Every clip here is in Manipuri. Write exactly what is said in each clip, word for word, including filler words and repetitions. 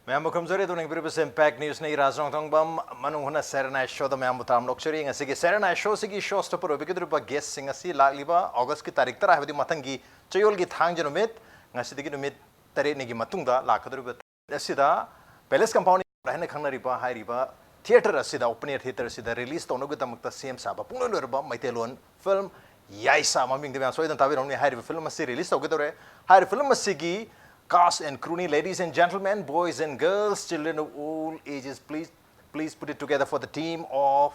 ꯃꯌꯥꯝꯕꯨ ꯈꯨꯔꯨꯝꯖꯔꯤ꯫ ꯑꯗꯨꯅ ꯌꯦꯡꯕꯤꯔꯤꯕꯁꯤ Impact Newsꯅꯤ, ꯏꯔꯥꯖ ꯔꯣꯡꯊꯣꯡꯕꯝ꯫ ꯃꯅꯨꯡ ꯍꯨꯠꯅ Saturday Night Showꯗ ꯃꯌꯥꯝꯕꯨ ꯇꯔꯥꯝꯅ ꯑꯣꯛꯆꯔꯤ꯫ ꯉꯁꯤꯒꯤ Saturday Night Showꯁꯤꯒꯤ show stopper ꯑꯣꯏꯕꯤꯒꯗꯧꯔꯤꯕ guestꯁꯤꯡ ꯑꯁꯤ ꯂꯥꯛꯂꯤꯕ Augustꯀꯤ ꯇꯥꯔꯤꯛ ꯇꯔꯥ, ꯍꯥꯏꯕꯗꯤ ꯃꯊꯪꯒꯤ ꯆꯌꯣꯜꯒꯤ ꯊꯥꯡꯖ ꯅꯨꯃꯤꯠ, ꯉꯁꯤꯗꯒꯤ ꯅꯨꯃꯤꯠ ꯇꯔꯦꯠꯅꯤꯒꯤ ꯃꯇꯨꯡꯗ ꯂꯥꯛꯀꯗꯧꯔꯤꯕ ꯑꯁꯤꯗ Palace Compound ꯍꯥꯏꯅ ꯈꯪꯅꯔꯤꯕ ꯍꯥꯏꯔꯤꯕ theatre ꯑꯁꯤꯗ, open air theatre ꯑꯁꯤꯗ release ꯇꯧꯅꯕꯒꯤꯗꯃꯛꯇ ꯁꯦꯝ ꯁꯥꯕ ꯄꯨꯡꯂꯣꯏ ꯂꯣꯏꯔꯕ ꯃꯩꯇꯩꯂꯣꯟ film ꯌꯥꯏꯁꯥ, ꯃꯃꯤꯡꯗꯤ ꯃꯌꯥꯝ ꯁꯣꯏꯗꯅ ꯇꯥꯕꯤꯔꯝꯅꯤ꯫ ꯍꯥꯏꯔꯤꯕ film ꯑꯁꯤ release ꯇꯧꯒꯗꯧꯔꯦ꯫ ꯍꯥꯏꯔꯤꯕ film ꯑꯁꯤꯒꯤ cast and crewꯅꯤ, ladies and gentlemen, boys and girls, children of all ages, please, please put it together for the team of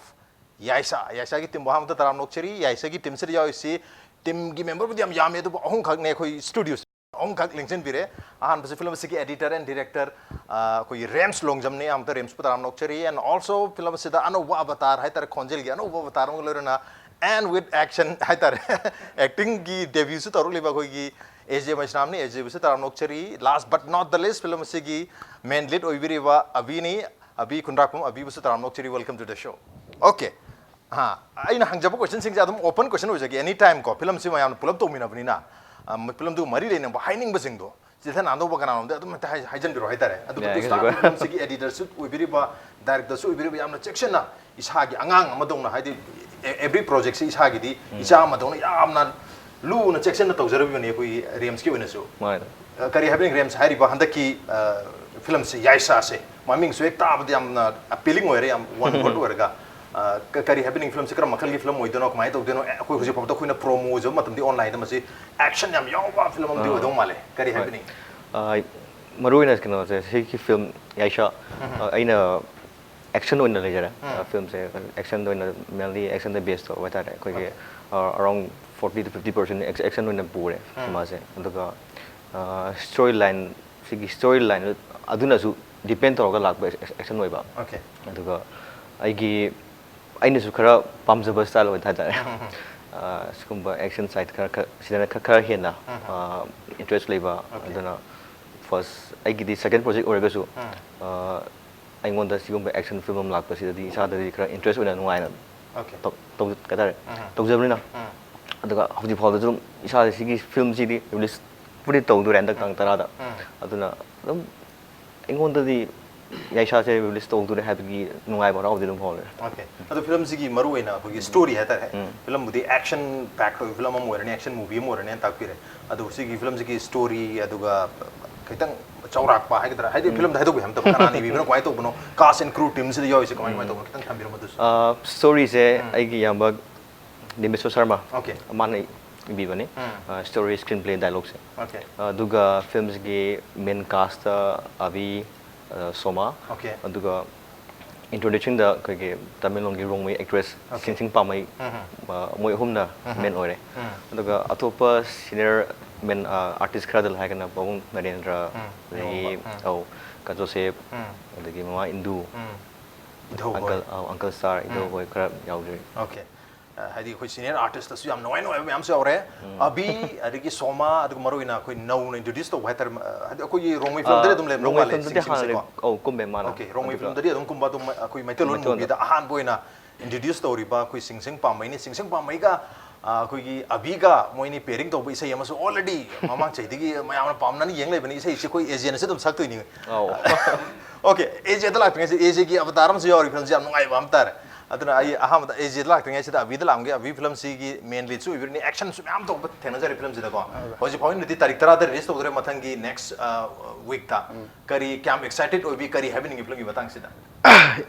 ꯌꯥꯏꯁꯥ꯫ ꯌꯥꯏꯁꯥꯒꯤ teamꯕꯨ ꯑꯍꯥꯟꯕꯗ ꯇꯔꯥꯝꯅ ꯑꯣꯛꯆꯔꯤ꯫ ꯌꯥꯏꯁꯥꯒꯤ teamꯁꯤꯗ ꯌꯥꯎꯔꯤꯁꯤ, teamꯒꯤ memberꯕꯨꯗꯤ ꯌꯥꯝ ꯌꯥꯝꯃꯤ, ꯑꯗꯨꯕꯨ ꯑꯍꯨꯝꯈꯛꯅꯦ ꯑꯩꯈꯣꯏ studioꯁꯤ꯫ ꯑꯍꯨꯝꯈꯛ ꯂꯦꯡꯁꯤꯟꯕꯤꯔꯦ꯫ ꯑꯍꯥꯟꯕꯁꯤ film ꯑꯁꯤꯒꯤ editor and director, ꯑ, ꯑꯩꯈꯣꯏꯒꯤ ꯔꯦꯝꯁ ꯂꯣꯡꯖꯝꯅꯤ꯫ ꯑꯍꯥꯟꯕꯗ ꯔꯦꯝꯁꯄꯨ ꯇꯔꯥꯝꯅ ꯑꯣꯛꯆꯔꯤ꯫ And also film ꯑꯁꯤꯗ ꯑꯅꯧꯕ avatar ꯍꯥꯏꯇꯥꯔꯦ, ꯈꯣꯟꯖꯦꯜꯒꯤ ꯑꯅꯧꯕ avatar ꯑꯃꯒ ꯂꯣꯏꯅꯅ and with action ꯍꯥꯏꯇꯥꯔꯦ, actingꯒꯤ debutꯁꯨ ꯇꯧꯔꯛꯂꯤꯕ ꯑꯩꯈꯣꯏꯒꯤ ꯑꯦꯁ ꯖꯦ ꯃꯩꯁꯅꯥꯝꯅꯤ꯫ ꯑꯦꯁ ꯖꯦꯕꯨꯁꯨ ꯇꯔꯥꯝꯅ ꯑꯣꯛꯆꯔꯤ꯫ Last but not the least, film ꯑꯁꯤꯒꯤ main lead ꯑꯣꯏꯕꯤꯔꯤꯕ ꯑꯕꯤꯅꯤ, ꯑꯕꯤ ꯈꯨꯟꯗ꯭ꯔꯥꯛꯄꯝ꯫ ꯑꯕꯤꯕꯨꯁꯨ ꯇꯔꯥꯝꯅ ꯑꯣꯛꯆꯔꯤ꯫ Welcome to the show. Okay. ꯑꯥ, ꯑꯩꯅ ꯍꯪꯖꯕ questionꯁꯤꯡꯁꯦ ꯑꯗꯨꯝ open question ꯑꯣꯏꯖꯒꯦ, any time ꯀꯣ꯫ Film ꯑꯁꯤ ꯃꯌꯥꯝꯅ ꯄꯨꯂꯞ ꯇꯧꯃꯤꯟꯅꯕꯅꯤꯅ, ꯑ, ꯃ-, filmꯗꯨꯒ ꯃꯔꯤ ꯂꯩꯅꯕ ꯍꯥꯏꯅꯤꯡꯕꯁꯤꯡꯗꯣ ꯆꯤꯊꯅꯥꯟꯗꯧꯕ ꯀꯅꯥꯅꯣꯝꯗ ꯑꯗꯨꯝ ꯍꯦꯛꯇ ꯍꯥꯏ-, ꯍꯥꯏꯖꯟꯕꯤꯔꯣ ꯍꯥꯏꯇꯥꯔꯦ꯫ ꯑꯗꯨꯒ ꯌꯥꯏ, ꯀꯩꯁꯨ ꯀꯥꯏꯗꯦ꯫ Filmꯁꯤꯒꯤ editorꯁꯨ ꯑꯣꯏꯕꯤꯔꯤꯕ, directorꯁꯨ ꯑꯣꯏꯕꯤꯔꯤꯕ, ꯌꯥꯝꯅ ꯆꯦꯛꯁꯤꯟꯅ ꯏꯁꯥꯒꯤ ꯑꯉꯥꯡ ꯑꯃꯗꯧꯅ, ꯍꯥꯏꯗꯤ, e-, every projectꯁꯤ ꯏꯁꯥꯒꯤꯗꯤ ꯎꯝ꯫ ꯏꯆꯥ ꯑꯃꯗꯧꯅ ꯌꯥꯝꯅ ꯂꯨꯅ ꯆꯦꯛꯁꯤꯟꯅ ꯇꯧꯖꯔꯤꯕꯅꯤ ꯑꯩꯈꯣꯏꯒꯤ ꯔꯦꯝꯁꯀꯤ ꯑꯣꯏꯅꯁꯨ꯫ ꯃꯥꯅꯦ꯫ ꯑ, ꯀꯔꯤ ꯍꯥꯏꯕꯤꯅꯤꯡ, ꯔꯦꯝꯁ ꯍꯥꯏꯔꯤꯕ ꯍꯟꯗꯛꯀꯤ, ꯑ, filmꯁꯤ ꯌꯥꯏꯁꯥꯁꯦ, ꯃꯃꯤꯡꯁꯨ ꯍꯦꯛ ꯇꯥꯕꯗ ꯌꯥꯝꯅ appealing ꯑꯣꯏꯔꯦ, ꯌꯥꯝ one word ꯑꯣꯏꯔꯒ꯫ ꯑ, ꯀ-, ꯀꯔꯤ ꯍꯥꯏꯕꯤꯅꯤꯡ, filmꯁꯤ ꯀꯔꯝꯕ ꯃꯈꯜꯒꯤ film ꯑꯣꯏꯗꯣꯏꯅꯣ, ꯀꯃꯥꯏꯅ ꯇꯧꯗꯣꯏꯅꯣ? ꯑꯦ, ꯑꯩꯈꯣꯏ ꯍꯧꯖꯤꯛ ꯐꯥꯎꯕꯗ ꯑꯩꯈꯣꯏꯅ promo ꯑꯣꯏꯖꯕ ꯃꯇꯝꯗꯤ onlineꯗ ꯃꯁꯤ action ꯌꯥꯝ ꯌꯥꯎꯕ film ꯑꯃꯗꯤ ꯑꯥ꯫ ꯑꯣꯏꯗꯧ ꯃꯥꯜꯂꯦ꯫ ꯀꯔꯤ ꯍꯣꯏ꯫ ꯍꯥꯏꯕꯤꯅꯤꯡ? ꯑ, ꯃꯔꯨ ꯑꯣꯏꯅ ꯀꯩꯅꯣꯁꯦ, ꯁꯤꯒꯤ film ꯌꯥꯏꯁꯥ, ꯎꯝ꯫ ꯑ, ꯑꯩꯅ action ꯑꯣꯏꯅ ꯂꯩꯖꯔꯦ, ꯎꯝ꯫ ꯑ, filmꯁꯦ꯫ Actionꯗ ꯑꯣꯏꯅ, mainly actionꯗ base ꯇꯧꯕ ꯍꯥꯏꯇꯥꯔꯦ꯫ ꯑꯩꯈꯣꯏꯒꯤ, Okay꯫ ꯑ, around forty to fifty percent action ꯑꯣꯏꯅ ꯄꯨꯔꯦ ꯎꯝ꯫ ꯁꯤꯃꯥꯁꯦ꯫ ꯑꯗꯨꯒ, ꯑ, story line, ꯁꯤꯒꯤ story line ꯑꯗꯨꯅꯁꯨ depend ꯇꯧꯔꯒ ꯂꯥꯛꯄ action ꯑꯣꯏꯕ꯫ Okay꯫ ꯑꯗꯨꯒ ꯑꯩꯒꯤ, ꯑꯩꯅꯁꯨ ꯈꯔ ꯄꯥꯝꯖꯕ style ꯑꯣꯏ ꯍꯥꯏꯇꯥꯔꯦ꯫ ꯎꯝ, ꯎꯝ, ꯎꯝ꯫ ꯑ, ꯁꯤꯒꯨꯝꯕ action side ꯈꯔ, ꯈꯔ, ꯁꯤꯗꯅ ꯈꯔ, ꯈꯔ ꯍꯦꯟꯅ, ꯎꯝ, ꯎꯝ꯫ ꯑ, interest ꯂꯩꯕ꯫ Okay꯫ ꯑꯗꯨꯅ first, ꯑꯩꯒꯤꯗꯤ second project ꯑꯣꯏꯔꯒꯁꯨ, ꯎꯝ꯫ ꯑ, ꯑꯩꯉꯣꯟꯗ ꯁꯤꯒꯨꯝꯕ action film ꯑꯃ ꯂꯥꯛꯄꯁꯤꯗꯗꯤ ꯏꯁꯥꯗꯗꯤ ꯈꯔ interest ꯑꯣꯏꯅ ꯅꯨꯡꯉꯥꯏꯅ Okay꯫ ꯇꯧ-, ꯇꯧ-, ꯀꯩ ꯍꯥꯏꯇꯥꯔꯦ, ꯎꯝ꯫ ꯇꯧꯖꯕꯅꯤꯅ꯫ ꯎꯝ꯫ ꯑꯗꯨꯒ ꯍꯧꯖꯤꯛ ꯐꯥꯎꯗ ꯑꯗꯨꯝ ꯏꯁꯥꯗ ꯁꯤꯒꯤ filmꯁꯤꯗꯤ release ꯄꯨꯗꯤ ꯇꯧꯗꯣꯔꯦ ꯍꯟꯗꯛ ꯇꯥꯡ ꯎꯝ꯫ ꯇꯔꯥꯗ꯫ ꯎꯝ꯫ ꯑꯗꯨꯅ ꯑꯗꯨꯝ ꯑꯩꯉꯣꯟꯗꯗꯤ ꯌꯥꯏꯁꯥꯁꯦ ꯔꯤꯂꯤꯁ ꯇꯧꯗꯣꯔꯦ ꯍꯥꯏꯕꯒꯤ ꯅꯨꯡꯉꯥꯏꯕ ꯍꯔꯥꯎꯕꯗꯤ ꯑꯗꯨꯝ ꯐꯥꯎꯔꯦ꯫ ꯑꯣꯀꯦ, ꯑꯗꯣ ꯐꯤꯂꯝꯁꯤꯒꯤ ꯃꯔꯨ ꯑꯣꯏꯅ ꯑꯩꯈꯣꯏꯒꯤ ꯁ꯭ꯇꯣꯔꯤ ꯍꯥꯏꯇꯥꯔꯦ, ꯐꯤꯂꯝꯕꯨꯗꯤ ꯑꯦꯛꯁꯟ ꯄꯦꯛ ꯑꯣꯏꯕ ꯐꯤꯂꯝ ꯑꯃ ꯑꯣꯏꯔꯅꯤ, ꯑꯦꯛꯁꯟ ꯃꯨꯚꯤ ꯑꯃ ꯑꯣꯏꯔꯅꯤꯅ ꯇꯥꯛꯄꯤꯔꯦ꯫ ꯑꯗꯣ ꯁꯤꯒꯤ ꯐꯤꯂꯝꯁꯤꯒꯤ ꯁ꯭ꯇꯣꯔꯤ, ꯑꯗꯨꯒ ꯈꯤꯇꯪ ꯆꯥꯎꯔꯥꯛꯄ ꯍꯥꯏꯒꯗ꯭ꯔꯥ, ꯍꯥꯏꯗꯤ ꯐꯤꯂꯝꯗ ꯍꯥꯏꯗꯣꯛꯄ ꯌꯥꯝ ꯇꯕ, ꯀꯅꯥꯅ ꯏꯕꯤꯕꯅꯣ, ꯀꯃꯥꯏꯅ ꯇꯧꯕꯅꯣ, ꯀꯥꯁ ꯑꯦꯟ ꯀ꯭ꯔꯨ ꯇꯤꯝꯁꯤꯗ ꯌꯥꯎꯔꯤꯁꯦ ꯀꯃꯥꯏ ꯀꯃꯥꯏꯅ ꯇꯧꯕꯅꯣ, ꯈꯤꯇꯪ ꯊꯝꯕꯤꯔꯝꯃꯣ ꯑꯗꯨꯁꯨ꯫ ꯁ꯭ꯇꯣꯔꯤꯁꯦ ꯑꯩꯒꯤ ꯏꯌꯥꯝꯕ ꯗꯤꯃꯦꯁꯣꯔ ꯁꯔꯃ, ꯑꯣꯀꯦ꯫ ꯃꯥꯅ ꯏꯕꯤꯕꯅꯤ꯫ ꯁ꯭ꯇꯣꯔꯤ, ꯁ꯭ꯀ꯭ꯔꯤꯟ ꯄ꯭ꯂꯦ, ꯗꯥꯏꯂꯣꯛꯁꯦ꯫ ꯑꯣꯀꯦ꯫ ꯑꯗꯨꯒ ꯐꯤꯂꯝꯁꯤꯒꯤ ꯃꯦꯟ ꯀꯥꯁꯇ ꯑꯕꯤ, ꯑ, ꯁꯣꯃꯥ, ꯑꯣꯀꯦ꯫ ꯑꯗꯨꯒ ꯏꯟꯇ꯭ꯔꯣꯗ꯭ꯌꯨꯁꯟꯗ ꯑꯩꯈꯣꯏꯒꯤ ꯇꯃꯦꯡꯂꯣꯡꯒꯤ ꯔꯣꯡꯃꯩ ꯑꯦꯛꯇ꯭ꯔꯦꯁ ꯑꯣꯀꯦ꯫ ꯁꯤꯡꯁꯤꯡ ꯄꯥꯃꯩ, ꯎꯝ꯫ ꯑ, ꯃꯣꯏ ꯑꯍꯨꯝꯅ ꯎꯝ꯫ ꯃꯦꯟ ꯑꯣꯏꯔꯦ꯫ ꯎꯝ꯫ ꯑꯗꯨꯒ ꯑꯇꯣꯞꯄ ꯁꯤꯅꯤꯌꯔ ꯃꯦꯟ, ꯑ, ꯑꯥꯔꯇꯤꯁ ꯈꯔꯗ ꯍꯥꯏꯔꯒꯅ ꯄꯥꯕꯨꯡ ꯅꯔꯦꯟꯗ꯭ꯔ, ꯎꯝ꯫ ꯑꯗꯒꯤ, ꯏꯌꯥꯝꯕ꯫ ꯎꯝ꯫ ꯑꯧ, ꯀꯥ ꯖꯣꯁꯦꯞ, ꯎꯝ꯫ ꯑꯗꯒꯤ ꯃꯃꯥ ꯏꯟꯗꯨ, ꯏꯙꯧ ꯍꯣꯏ꯫ ꯑꯪꯀꯜ, ꯑꯧ, ꯑꯪꯀꯜ ꯁ꯭ꯇꯥꯔ, ꯏꯙꯧ ꯎꯝ꯫ ꯍꯣꯏ ꯈꯔ ꯌꯥꯎꯖꯔꯤ꯫ ꯑꯣꯀꯦ꯫ ꯑ, ꯍꯥꯏꯗꯤ ꯑꯩꯈꯣꯏ ꯁꯤꯅꯤꯌꯔ ꯑꯥꯔꯇꯤꯁꯇꯁꯨ ꯌꯥꯝ ꯅꯨꯡꯉꯥꯏ ꯅꯨꯡꯉꯥꯏꯕ ꯃꯌꯥꯝꯁꯨ ꯌꯥꯎꯔꯦ꯫ ꯎꯝ꯫ ꯑꯕꯤ, ꯑꯗꯒꯤ ꯁꯣꯃꯥ, ꯑꯗꯨꯒ ꯃꯔꯨ ꯑꯣꯏꯅ ꯑꯩꯈꯣꯏ ꯅꯧꯅ ꯏꯟꯇ꯭ꯔꯣꯗ꯭ꯌꯨꯁ ꯇꯧꯕ ꯍꯥꯏꯇꯥꯔꯦ, ꯑ, ꯍꯥꯏꯗꯤ ꯑꯩꯈꯣꯏꯒꯤ ꯔꯣꯡꯃꯩ ꯐꯤꯂꯝꯗꯗꯤ ꯑ, ꯑꯗꯨꯝ ꯂꯩꯔꯝꯗꯧ ꯔꯣꯡꯃꯩ ꯃꯥꯜꯂꯦ ꯐꯤꯂꯝꯗꯗꯤ ꯍꯥꯟꯅ ꯁꯤꯒꯤꯁꯦꯀꯣ꯫ ꯂꯩ-, ꯑꯧ, ꯀꯨꯝꯃꯦ ꯃꯥꯅ꯫ ꯑꯣꯀꯦ, ꯔꯣꯡꯃꯩ ꯑꯗꯨꯒ ꯐꯤꯂꯝꯗꯗꯤ ꯑꯗꯨꯝ ꯀꯨꯝꯕ ꯑꯗꯨꯝ ꯑꯩꯈꯣꯏ ꯃꯩꯇꯩꯂꯣꯟ ꯃꯩꯇꯩꯂꯣꯟꯗ꯫ ꯃꯨꯚꯤꯗ ꯑꯍꯥꯟꯕ ꯑꯣꯏꯅ ꯏꯟꯇ꯭ꯔꯣꯗ꯭ꯌꯨꯁ ꯇꯧꯔꯤꯕ ꯑꯩꯈꯣꯏ ꯁꯤꯡꯁꯤꯡ ꯄꯥꯝꯃꯩꯅꯤ꯫ ꯁꯤꯡꯁꯤꯡ ꯄꯥꯝꯃꯩꯒ, ꯑ, ꯑꯩꯈꯣꯏꯒꯤ ꯑꯕꯤꯒ ꯃꯣꯏꯅꯤ ꯄꯦꯔꯤꯡ ꯇꯧꯕ ꯏꯁꯩ ꯑꯃꯁꯨ ꯑꯣꯜꯔꯦꯗꯤ ꯃꯃꯥꯡ ꯆꯍꯤꯗꯒꯤ ꯃꯌꯥꯝꯅ ꯄꯥꯝꯅꯅ ꯌꯦꯡ ꯂꯩꯕꯅꯤ꯫ ꯏꯁꯩꯁꯤ ꯑꯩꯈꯣꯏ ꯑꯦꯖꯦꯅꯁꯨ ꯑꯗꯨꯝ ꯁꯛꯇꯣꯏꯅꯤ꯫ ꯑꯧ꯫ ꯑꯣꯀꯦ, ꯑꯦꯖꯦꯗ ꯂꯥꯛꯇ꯭ꯔꯤꯉꯩꯁꯦ ꯑꯦꯖꯦꯒꯤ ꯑꯕꯇꯥꯔ ꯑꯃꯁꯨ ꯌꯥꯎꯔꯤ, ꯐꯤꯂꯝꯁꯦ ꯌꯥꯝ ꯅꯨꯡꯉꯥꯏꯕ ꯑꯃ ꯇꯥꯔꯦ꯫ ꯑꯗꯨꯅ ꯑꯩ ꯑꯍꯥꯟꯕꯗ ꯑꯦꯖꯦꯗ ꯂꯥꯛꯇ꯭ꯔꯤꯉꯩꯁꯤꯗ ꯑꯕꯤꯗ ꯂꯥꯛꯑꯝꯒꯦ꯫ ꯑꯕꯤ ꯐꯤꯂꯝꯁꯤꯒꯤ ꯃꯦꯟ ꯂꯤꯗꯁꯨ ꯑꯣꯏꯕꯤꯔꯅꯤ, ꯑꯦꯛꯁꯟꯁꯨ ꯃꯌꯥꯝ ꯇꯧꯕ ꯊꯦꯡꯅꯖꯔꯦ ꯐꯤꯂꯝꯁꯤꯗꯀꯣ꯫ ꯍꯧꯖꯤꯛ ꯐꯥꯎꯒꯤꯗꯤ ꯇꯥꯔꯤꯛ ꯇꯔꯥꯗ ꯔꯤꯂꯤꯁ ꯇꯧꯗꯣꯔꯦ, ꯃꯊꯪꯒꯤ ꯅꯦꯛꯁ, ꯑ, ꯋꯤꯛꯇ꯫ ꯀꯔꯤ, ꯀꯌꯥꯝ ꯑꯦꯛꯁꯥꯏꯇꯦꯗ ꯑꯣꯏꯕꯤ, ꯀꯔꯤ ꯍꯥꯏꯕꯤꯅꯤꯡꯉꯤ ꯐꯤꯂꯝꯒꯤ ꯃꯇꯥꯡꯁꯤꯗ?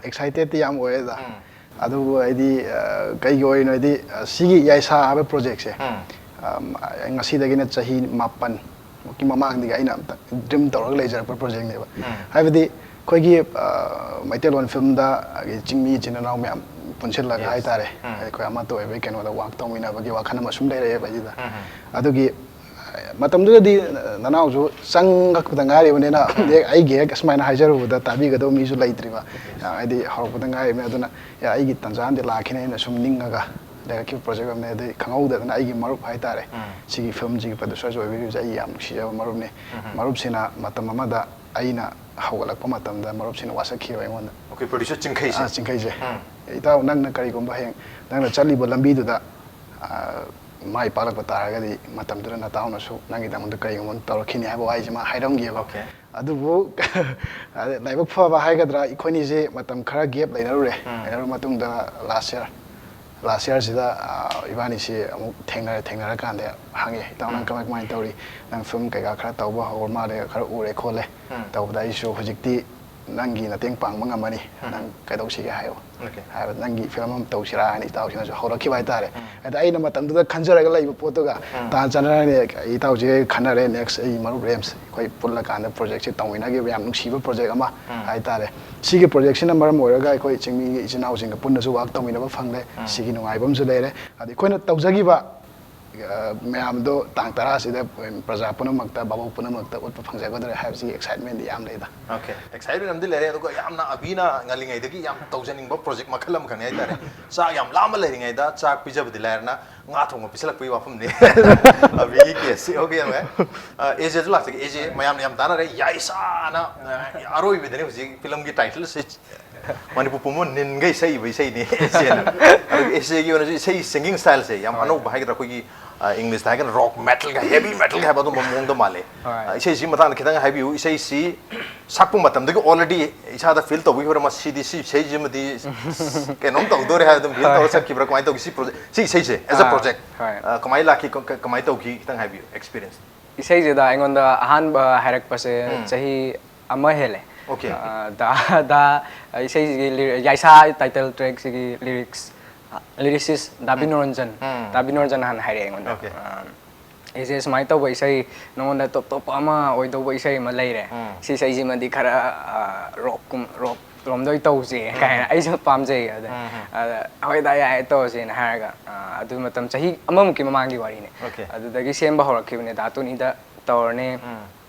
ꯑꯦꯛꯁꯥꯏꯇꯦꯗꯇꯤ ꯌꯥꯝ ꯑꯣꯏꯌꯦꯗ꯫ ꯎꯝ꯫ ꯑꯗꯨꯕꯨ ꯑꯩꯗꯤ, ꯑ, ꯀꯩꯒꯤ ꯑꯣꯏꯔꯤꯅꯣ ꯍꯥꯏꯗꯤ, ꯑ, ꯁꯤꯒꯤ ꯌꯥꯏꯁꯥ ꯍꯥꯏꯕ ꯄ꯭ꯔꯣꯖꯦꯛꯁꯦ, ꯎꯝ꯫ ꯑꯝ, ꯑ, ꯉꯁꯤꯗꯒꯤꯅ ꯆꯍꯤ ꯃꯥꯄꯟ ꯃꯨꯛꯀꯤ ꯃꯃꯥꯡꯗꯒꯤ ꯑꯩꯅ ꯑꯝꯇ ꯗ꯭ꯔꯤꯝ ꯇꯧꯔꯒ ꯂꯩꯖꯔꯛꯄ ꯄ꯭ꯔꯣꯖꯦꯛꯅꯦꯕ꯫ ꯎꯝ꯫ ꯍꯥꯏꯕꯗꯤ ꯑꯩꯈꯣꯏꯒꯤ, ꯑ, ꯃꯩꯇꯩꯂꯣꯟ ꯐꯤꯂꯝꯗ ꯑꯩꯈꯣꯏꯒꯤ ꯆꯤꯡꯃꯤ ꯏꯆꯤꯟ ꯏꯅꯥꯎ ꯃꯌꯥꯝ ꯄꯨꯟꯁꯤꯜꯂꯒ Yes. ꯍꯥꯏꯇꯥꯔꯦ, ꯎꯝ꯫ ꯑꯩꯈꯣꯏ ꯑꯃꯠꯇ ꯑꯣꯏꯕꯒꯤ ꯀꯩꯅꯣꯗ ꯋꯥꯛ ꯇꯧꯃꯤꯟꯅꯕꯒꯤ ꯋꯥꯈꯜ ꯑꯃ ꯁꯨꯝ ꯂꯩꯔꯛꯑꯦꯕ ꯑꯩꯁꯤꯗ꯫ ꯎꯝ꯫ ꯑꯗꯨꯒꯤ ꯃꯇꯝꯗꯨꯗꯗꯤ ꯅꯅꯥꯎꯁꯨ ꯆꯪꯉꯛꯄꯗ ꯉꯥꯏꯔꯤꯕꯅꯤꯅ, ꯍꯦꯛ ꯑꯩꯒꯤ ꯍꯦꯛ ꯁꯨꯃꯥꯏꯅ ꯍꯥꯏꯖꯔꯨꯕꯗ ꯇꯥꯕꯤꯒꯗꯧꯕ ꯃꯤꯁꯨ ꯂꯩꯇ꯭ꯔꯤꯕ꯫ ꯍꯥꯏꯗꯤ ꯍꯧꯔꯛꯄꯗ ꯉꯥꯏꯔꯤꯕꯅꯤ꯫ ꯑꯗꯨꯅ, "ꯑꯦ, ꯑꯩꯒꯤ ꯇꯟꯖꯥ ꯑꯃꯗꯤ ꯂꯥꯛꯈꯤꯅꯤ" ꯍꯥꯏꯅ ꯁꯨꯝ ꯅꯤꯡꯉꯒ ꯂꯩꯔꯛꯈꯤꯕ ꯄ꯭ꯔꯣꯖꯦꯛ ꯑꯃꯅꯤ꯫ ꯑꯗꯩ ꯈꯪꯍꯧꯗꯗꯅ ꯑꯩꯒꯤ ꯃꯔꯨꯞ ꯍꯥꯏꯇꯥꯔꯦ, ꯎꯝ꯫ ꯁꯤꯒꯤ ꯐꯤꯂꯝꯁꯤꯒꯤ ꯄ꯭ꯔꯣꯗ꯭ꯌꯨꯁꯔꯁꯨ ꯑꯣꯏꯕꯤꯔꯤꯕꯁꯦ ꯑꯩꯒꯤ ꯌꯥꯝ ꯅꯨꯡꯁꯤꯖꯕ ꯃꯔꯨꯞꯅꯤ꯫ ꯎꯝ꯫ ꯃꯔꯨꯞꯁꯤꯅ ꯃꯇꯝ ꯑꯃꯗ ꯑꯩꯅ ꯍꯧꯒꯠꯂꯛꯄ ꯃꯇꯝꯗ ꯃꯔꯨꯞꯁꯤꯅ ꯋꯥꯁꯛꯈꯤꯕ ꯑꯩꯉꯣꯟꯗ꯫ ꯑꯩꯈꯣꯏ ꯄ꯭ꯔꯣꯗ꯭ꯌꯨꯁꯔ ꯆꯤꯡꯈꯩꯁꯦ꯫ ꯑꯥ, ꯆꯤꯡꯈꯩꯁꯦ꯫ ꯎꯝ꯫ "ꯏꯇꯥꯎ, ꯅꯪꯅ ꯀꯔꯤꯒꯨꯝꯕ ꯍꯌꯦꯡ ꯅꯪꯅ ꯆꯠꯂꯤꯕ ꯂꯝꯕꯤꯗꯨꯗ, ꯑꯥ, ꯃꯥꯏ ꯄꯥꯛꯂꯛꯄ ꯇꯥꯔꯒꯗꯤ ꯃꯇꯝꯗꯨꯗ ꯅꯇꯥꯎꯅꯁꯨ ꯅꯪꯒꯤꯗꯃꯛꯇ ꯀꯔꯤꯒꯨꯝꯕ ꯑꯃ ꯇꯧꯔꯛꯈꯤꯅꯤ ꯍꯥꯏꯕ ꯋꯥꯍꯩꯁꯤꯃ ꯍꯥꯏꯔꯝꯈꯤꯑꯕ꯫ ꯑꯣꯀꯦ꯫ ꯑꯗꯨꯕꯨ ꯂꯥꯏꯕꯛ ꯐꯕ ꯍꯥꯏꯒꯗ꯭ꯔꯥ, ꯑꯩꯈꯣꯏꯅꯤꯁꯦ ꯃꯇꯝ ꯈꯔ ꯒꯦꯞ ꯂꯩꯅꯔꯨꯔꯦ꯫ ꯎꯝ꯫ ꯂꯩꯅꯔꯨꯔ ꯃꯇꯨꯡꯗ ꯂꯥꯁ ꯌꯔ ꯂꯥꯁ ꯌꯔꯁꯤꯗ ꯏꯕꯥꯅꯤꯁꯦ ꯑꯃꯨꯛ ꯊꯦꯡꯅꯔꯦ꯫ ꯊꯦꯡꯅꯔꯀꯥꯟꯗ ꯍꯪꯉꯦ, "ꯏꯇꯥꯎ, ꯅꯪ ꯎꯝ꯫ ꯀꯃꯥꯏ ꯀꯃꯥꯏꯅ ꯇꯧꯔꯤ? ꯅꯪ ꯐꯤꯂꯝ ꯀꯩꯀꯥ ꯈꯔ ꯇꯧꯕ ꯍꯧꯔ ꯃꯥꯜꯂꯦ, ꯈꯔ ꯎꯔꯦ ꯈꯣꯠꯂꯦ꯫ ꯎꯝ꯫ ꯇꯧꯕꯗ ꯑꯩꯁꯨ ꯍꯧꯖꯤꯛꯇꯤ ꯅꯪꯒꯤ ꯃꯇꯦꯡ ꯄꯥꯡꯕ ꯉꯝꯃꯅꯤ꯫ ꯎꯝ꯫ ꯅꯪ ꯀꯩꯗꯧꯁꯤꯒꯦ ꯍꯥꯏꯌꯣ" ꯑꯣꯀꯦ꯫ ꯍꯥꯏꯕ, "ꯅꯪꯒꯤ ꯐꯤꯂꯝ ꯑꯃ ꯇꯧꯁꯤꯔꯥ?" ꯍꯥꯏꯅ ꯏꯇꯥꯎꯁꯤꯅꯁꯨ ꯍꯧꯔꯛꯈꯤꯕ ꯍꯥꯏꯇꯥꯔꯦ꯫ ꯎꯝ꯫ ꯑꯗ ꯑꯩꯅ ꯃꯇꯝꯗꯨꯗ ꯈꯟꯖꯔꯒ ꯂꯩꯕ ꯄꯣꯠꯇꯨꯒ ꯎꯝ꯫ ꯇꯥꯟ ꯆꯥꯟꯅꯔꯅꯤ꯫ ꯏꯇꯥꯎꯁꯤꯒ ꯈꯟꯅꯔꯦ꯫ ꯅꯦꯛꯁ ꯑꯩ ꯃꯔꯨꯞ ꯔꯦꯝꯁ, ꯑꯩꯈꯣꯏ ꯄꯨꯜꯂꯀꯥꯟꯗ ꯄ꯭ꯔꯣꯖꯦꯛꯁꯦ ꯇꯧꯃꯤꯟꯅꯈꯤꯕ ꯌꯥꯝ ꯅꯨꯡꯁꯤꯕ ꯄ꯭ꯔꯣꯖꯦꯛ ꯑꯃ ꯎꯝ꯫ ꯍꯥꯏꯇꯥꯔꯦ꯫ ꯁꯤꯒꯤ ꯄ꯭ꯔꯣꯖꯦꯛꯁꯤꯅ ꯃꯔꯝ ꯑꯣꯏꯔꯒ ꯑꯩꯈꯣꯏ ꯆꯤꯡꯃꯤꯒꯤ ꯏꯆꯤꯟ ꯏꯅꯥꯎꯁꯤꯡꯒ ꯄꯨꯟꯅꯁꯨ ꯋꯥꯛ ꯇꯧꯃꯤꯟꯅꯕ ꯐꯪꯂꯦ꯫ ꯎꯝ꯫ ꯁꯤꯒꯤ ꯅꯨꯡꯉꯥꯏꯕ ꯑꯃꯁꯨ ꯂꯩꯔꯦ꯫ ꯑꯗ ꯑꯩꯈꯣꯏꯅ ꯇꯧꯖꯈꯤꯕ, ꯑ, ꯃꯌꯥꯝꯗꯣ ꯇꯥꯡ ꯇꯔꯥꯁꯤꯗ ꯄ꯭ꯔꯖꯥ ꯄꯨꯝꯅꯃꯛꯇ, ꯚꯥꯕꯣꯛ ꯄꯨꯝꯅꯃꯛꯇ ꯎꯠꯄ ꯐꯪꯖꯒꯗꯧꯔꯦ ꯍꯥꯏꯕꯁꯤꯒꯤ ꯑꯦꯛꯁꯥꯏꯠꯃꯦꯟꯗꯤ ꯌꯥꯝ ꯂꯩꯗ꯫ ꯑꯣꯀꯦ꯫ ꯑꯦꯛꯁꯥꯏꯠꯃꯦꯟ ꯑꯃꯗꯤ ꯂꯩꯔꯦ, ꯑꯗꯨꯒ ꯌꯥꯝꯅ ꯑꯕꯤꯅ ꯉꯜꯂꯤꯉꯩꯗꯒꯤ ꯌꯥꯝ ꯇꯧꯖꯅꯤꯡꯕ ꯄ꯭ꯔꯣꯖꯦꯛ ꯃꯈꯜ ꯑꯃꯈꯛꯅꯤ ꯍꯥꯏꯇꯥꯔꯦ꯫ ꯆꯥꯛ ꯌꯥꯝ ꯂꯥꯝꯕ ꯂꯩꯔꯤꯉꯩꯗ ꯆꯥꯛ ꯄꯤꯖꯕꯗꯤ ꯂꯥꯏꯔꯅ, ꯉꯥ ꯊꯣꯡꯕ ꯄꯤꯁꯜꯂꯛꯄꯒꯤ ꯋꯥꯐꯝꯅꯤ꯫ ꯑꯕꯤꯒꯤ ꯀꯦꯁꯁꯤ꯫ ꯑꯣꯀꯦ, ꯌꯥꯝ ꯌꯥꯏ꯫ ꯑ, ꯑꯦꯖꯦꯁꯨ ꯂꯥꯛꯆꯒꯦ꯫ ꯑꯦꯖꯦ, ꯃꯌꯥꯝꯅ ꯌꯥꯝ ꯇꯥꯟꯅꯔꯦ, ꯌꯥꯏꯁꯥꯅ, ꯑ, ꯑꯔꯣꯏꯕꯗꯅꯤ ꯍꯧꯖꯤꯛ ꯐꯤꯂꯝꯒꯤ ꯇꯥꯏꯇꯜꯁꯦ ꯃꯅꯤꯄꯨꯔ ꯄꯨꯝꯕ ꯅꯤꯟꯒꯩ ꯁꯛꯏꯕ ꯏꯁꯩꯅꯤ ꯑꯦꯁꯦꯅ꯫ ꯑꯗꯨꯒ ꯑꯦꯁꯦꯒꯤ ꯑꯣꯏꯅꯁꯨ ꯏꯁꯩ singing styleꯁꯦ ꯌꯥꯝ ꯍꯣꯏ꯫ ꯑꯅꯧꯕ ꯍꯥꯏꯒꯗ꯭ꯔꯥ, ꯑꯩꯈꯣꯏꯒꯤ, ꯑ, Englishꯇ ꯍꯥꯏꯔꯒꯅ rock metalꯒ heavy metalꯒ ꯍꯥꯏꯕ ꯑꯗꯨꯝꯕ ꯃꯑꯣꯡꯗ ꯃꯥꯜꯂꯦ꯫ ꯍꯣꯏ꯫ ꯑ, ꯏꯁꯩꯁꯤꯒꯤ ꯃꯇꯥꯡꯗ ꯈꯤꯇꯪ ꯍꯥꯏꯕꯤꯌꯨ꯫ ꯏꯁꯩꯁꯤ ꯁꯛꯄ ꯃꯇꯝꯗꯒꯤ already ꯏꯁꯥꯗ feel ꯇꯧꯕꯤꯈꯤꯕ꯭ꯔꯥ, ꯃꯁꯤꯗꯤ ꯁꯤ ꯏꯁꯩꯁꯤꯃꯗꯤ ꯀꯩꯅꯣꯝ ꯇꯧꯗꯣꯔꯦ ꯍꯥꯏꯕ ꯑꯗꯨꯝ feel ꯍꯣꯏ꯫ ꯇꯧꯔ ꯁꯛꯈꯤꯕ꯭ꯔꯥ, ꯀꯃꯥꯏꯅ ꯇꯧꯒꯦ? ꯁꯤ project, ꯁꯤ ꯏꯁꯩꯁꯦ as a ꯑꯥ, project, ꯍꯣꯏ꯫ ꯑ, ꯀꯃꯥꯏꯅ ꯂꯥꯛꯈꯤ, ꯀ-, ꯀ-, ꯀꯃꯥꯏꯅ ꯇꯧꯈꯤ, ꯈꯤꯇꯪ ꯍꯥꯏꯕꯤꯌꯨ experience꯫ ꯏꯁꯩꯁꯤꯗ ꯑꯩꯉꯣꯟꯗ ꯑꯍꯥꯟꯕ ꯍꯥꯏꯔꯛꯄꯁꯦ ꯎꯝ꯫ ꯆꯍꯤ ꯑꯃ ꯍꯦꯜꯂꯦ꯫ ꯑꯣꯀꯦ꯫ ꯑ, ꯗꯥ, ꯗꯥ, ꯏꯁꯩꯁꯤꯒꯤ ꯂꯤ-, ꯌꯥꯏꯁꯥ title trackꯁꯤꯒꯤ lyrics, ꯑ, lyricist ꯗꯥ ꯎꯝ꯫ ꯕꯤꯅꯣꯔꯟꯖꯟ, ꯎꯝ꯫ ꯗꯥ ꯕꯤꯅꯣꯔꯟꯖꯟ ꯍꯥꯟꯅ ꯍꯥꯏꯔꯛꯑꯦ ꯑꯩꯉꯣꯟꯗ꯫ ꯑꯣꯀꯦ꯫ ꯑ, ꯑꯩꯁꯦ ꯁꯨꯃꯥꯏꯅ ꯇꯧꯕ ꯏꯁꯩ, ꯅꯉꯣꯟꯗ top top ꯑꯃ ꯑꯣꯏꯗꯧꯕ ꯏꯁꯩ ꯑꯃ ꯂꯩꯔꯦ꯫ ꯎꯝ꯫ ꯁꯤ ꯏꯁꯩꯁꯤꯃꯗꯤ ꯈꯔ, ꯑ, rockꯀꯨꯝ-, rock ꯂꯣꯝꯗ ꯑꯣꯏ ꯇꯧꯁꯦ ꯎꯝ꯫ ꯀꯥꯏꯅ, ꯑꯩꯁꯨ ꯄꯥꯝꯖꯩ꯫ ꯑꯗ, ꯎꯝ꯫ ꯑꯗ, "ꯍꯣꯏ ꯗꯥ, ꯌꯥꯏ, ꯇꯧꯔꯁꯦꯅ" ꯍꯥꯏꯔꯒ, ꯑ, ꯑꯗꯨ ꯃꯇꯝ ꯆꯍꯤ ꯑꯃꯃꯨꯛꯀꯤ ꯃꯃꯥꯡꯒꯤ ꯋꯥꯔꯤꯅꯦ꯫ ꯑꯣꯀꯦ꯫ ꯑꯗꯨꯗꯒꯤ ꯁꯦꯝꯕ ꯍꯧꯔꯛꯈꯤꯕꯅꯦ, ꯗꯥ ꯇꯣꯅꯤꯗ ꯇꯧꯔꯅꯤ꯫ ꯎꯝ꯫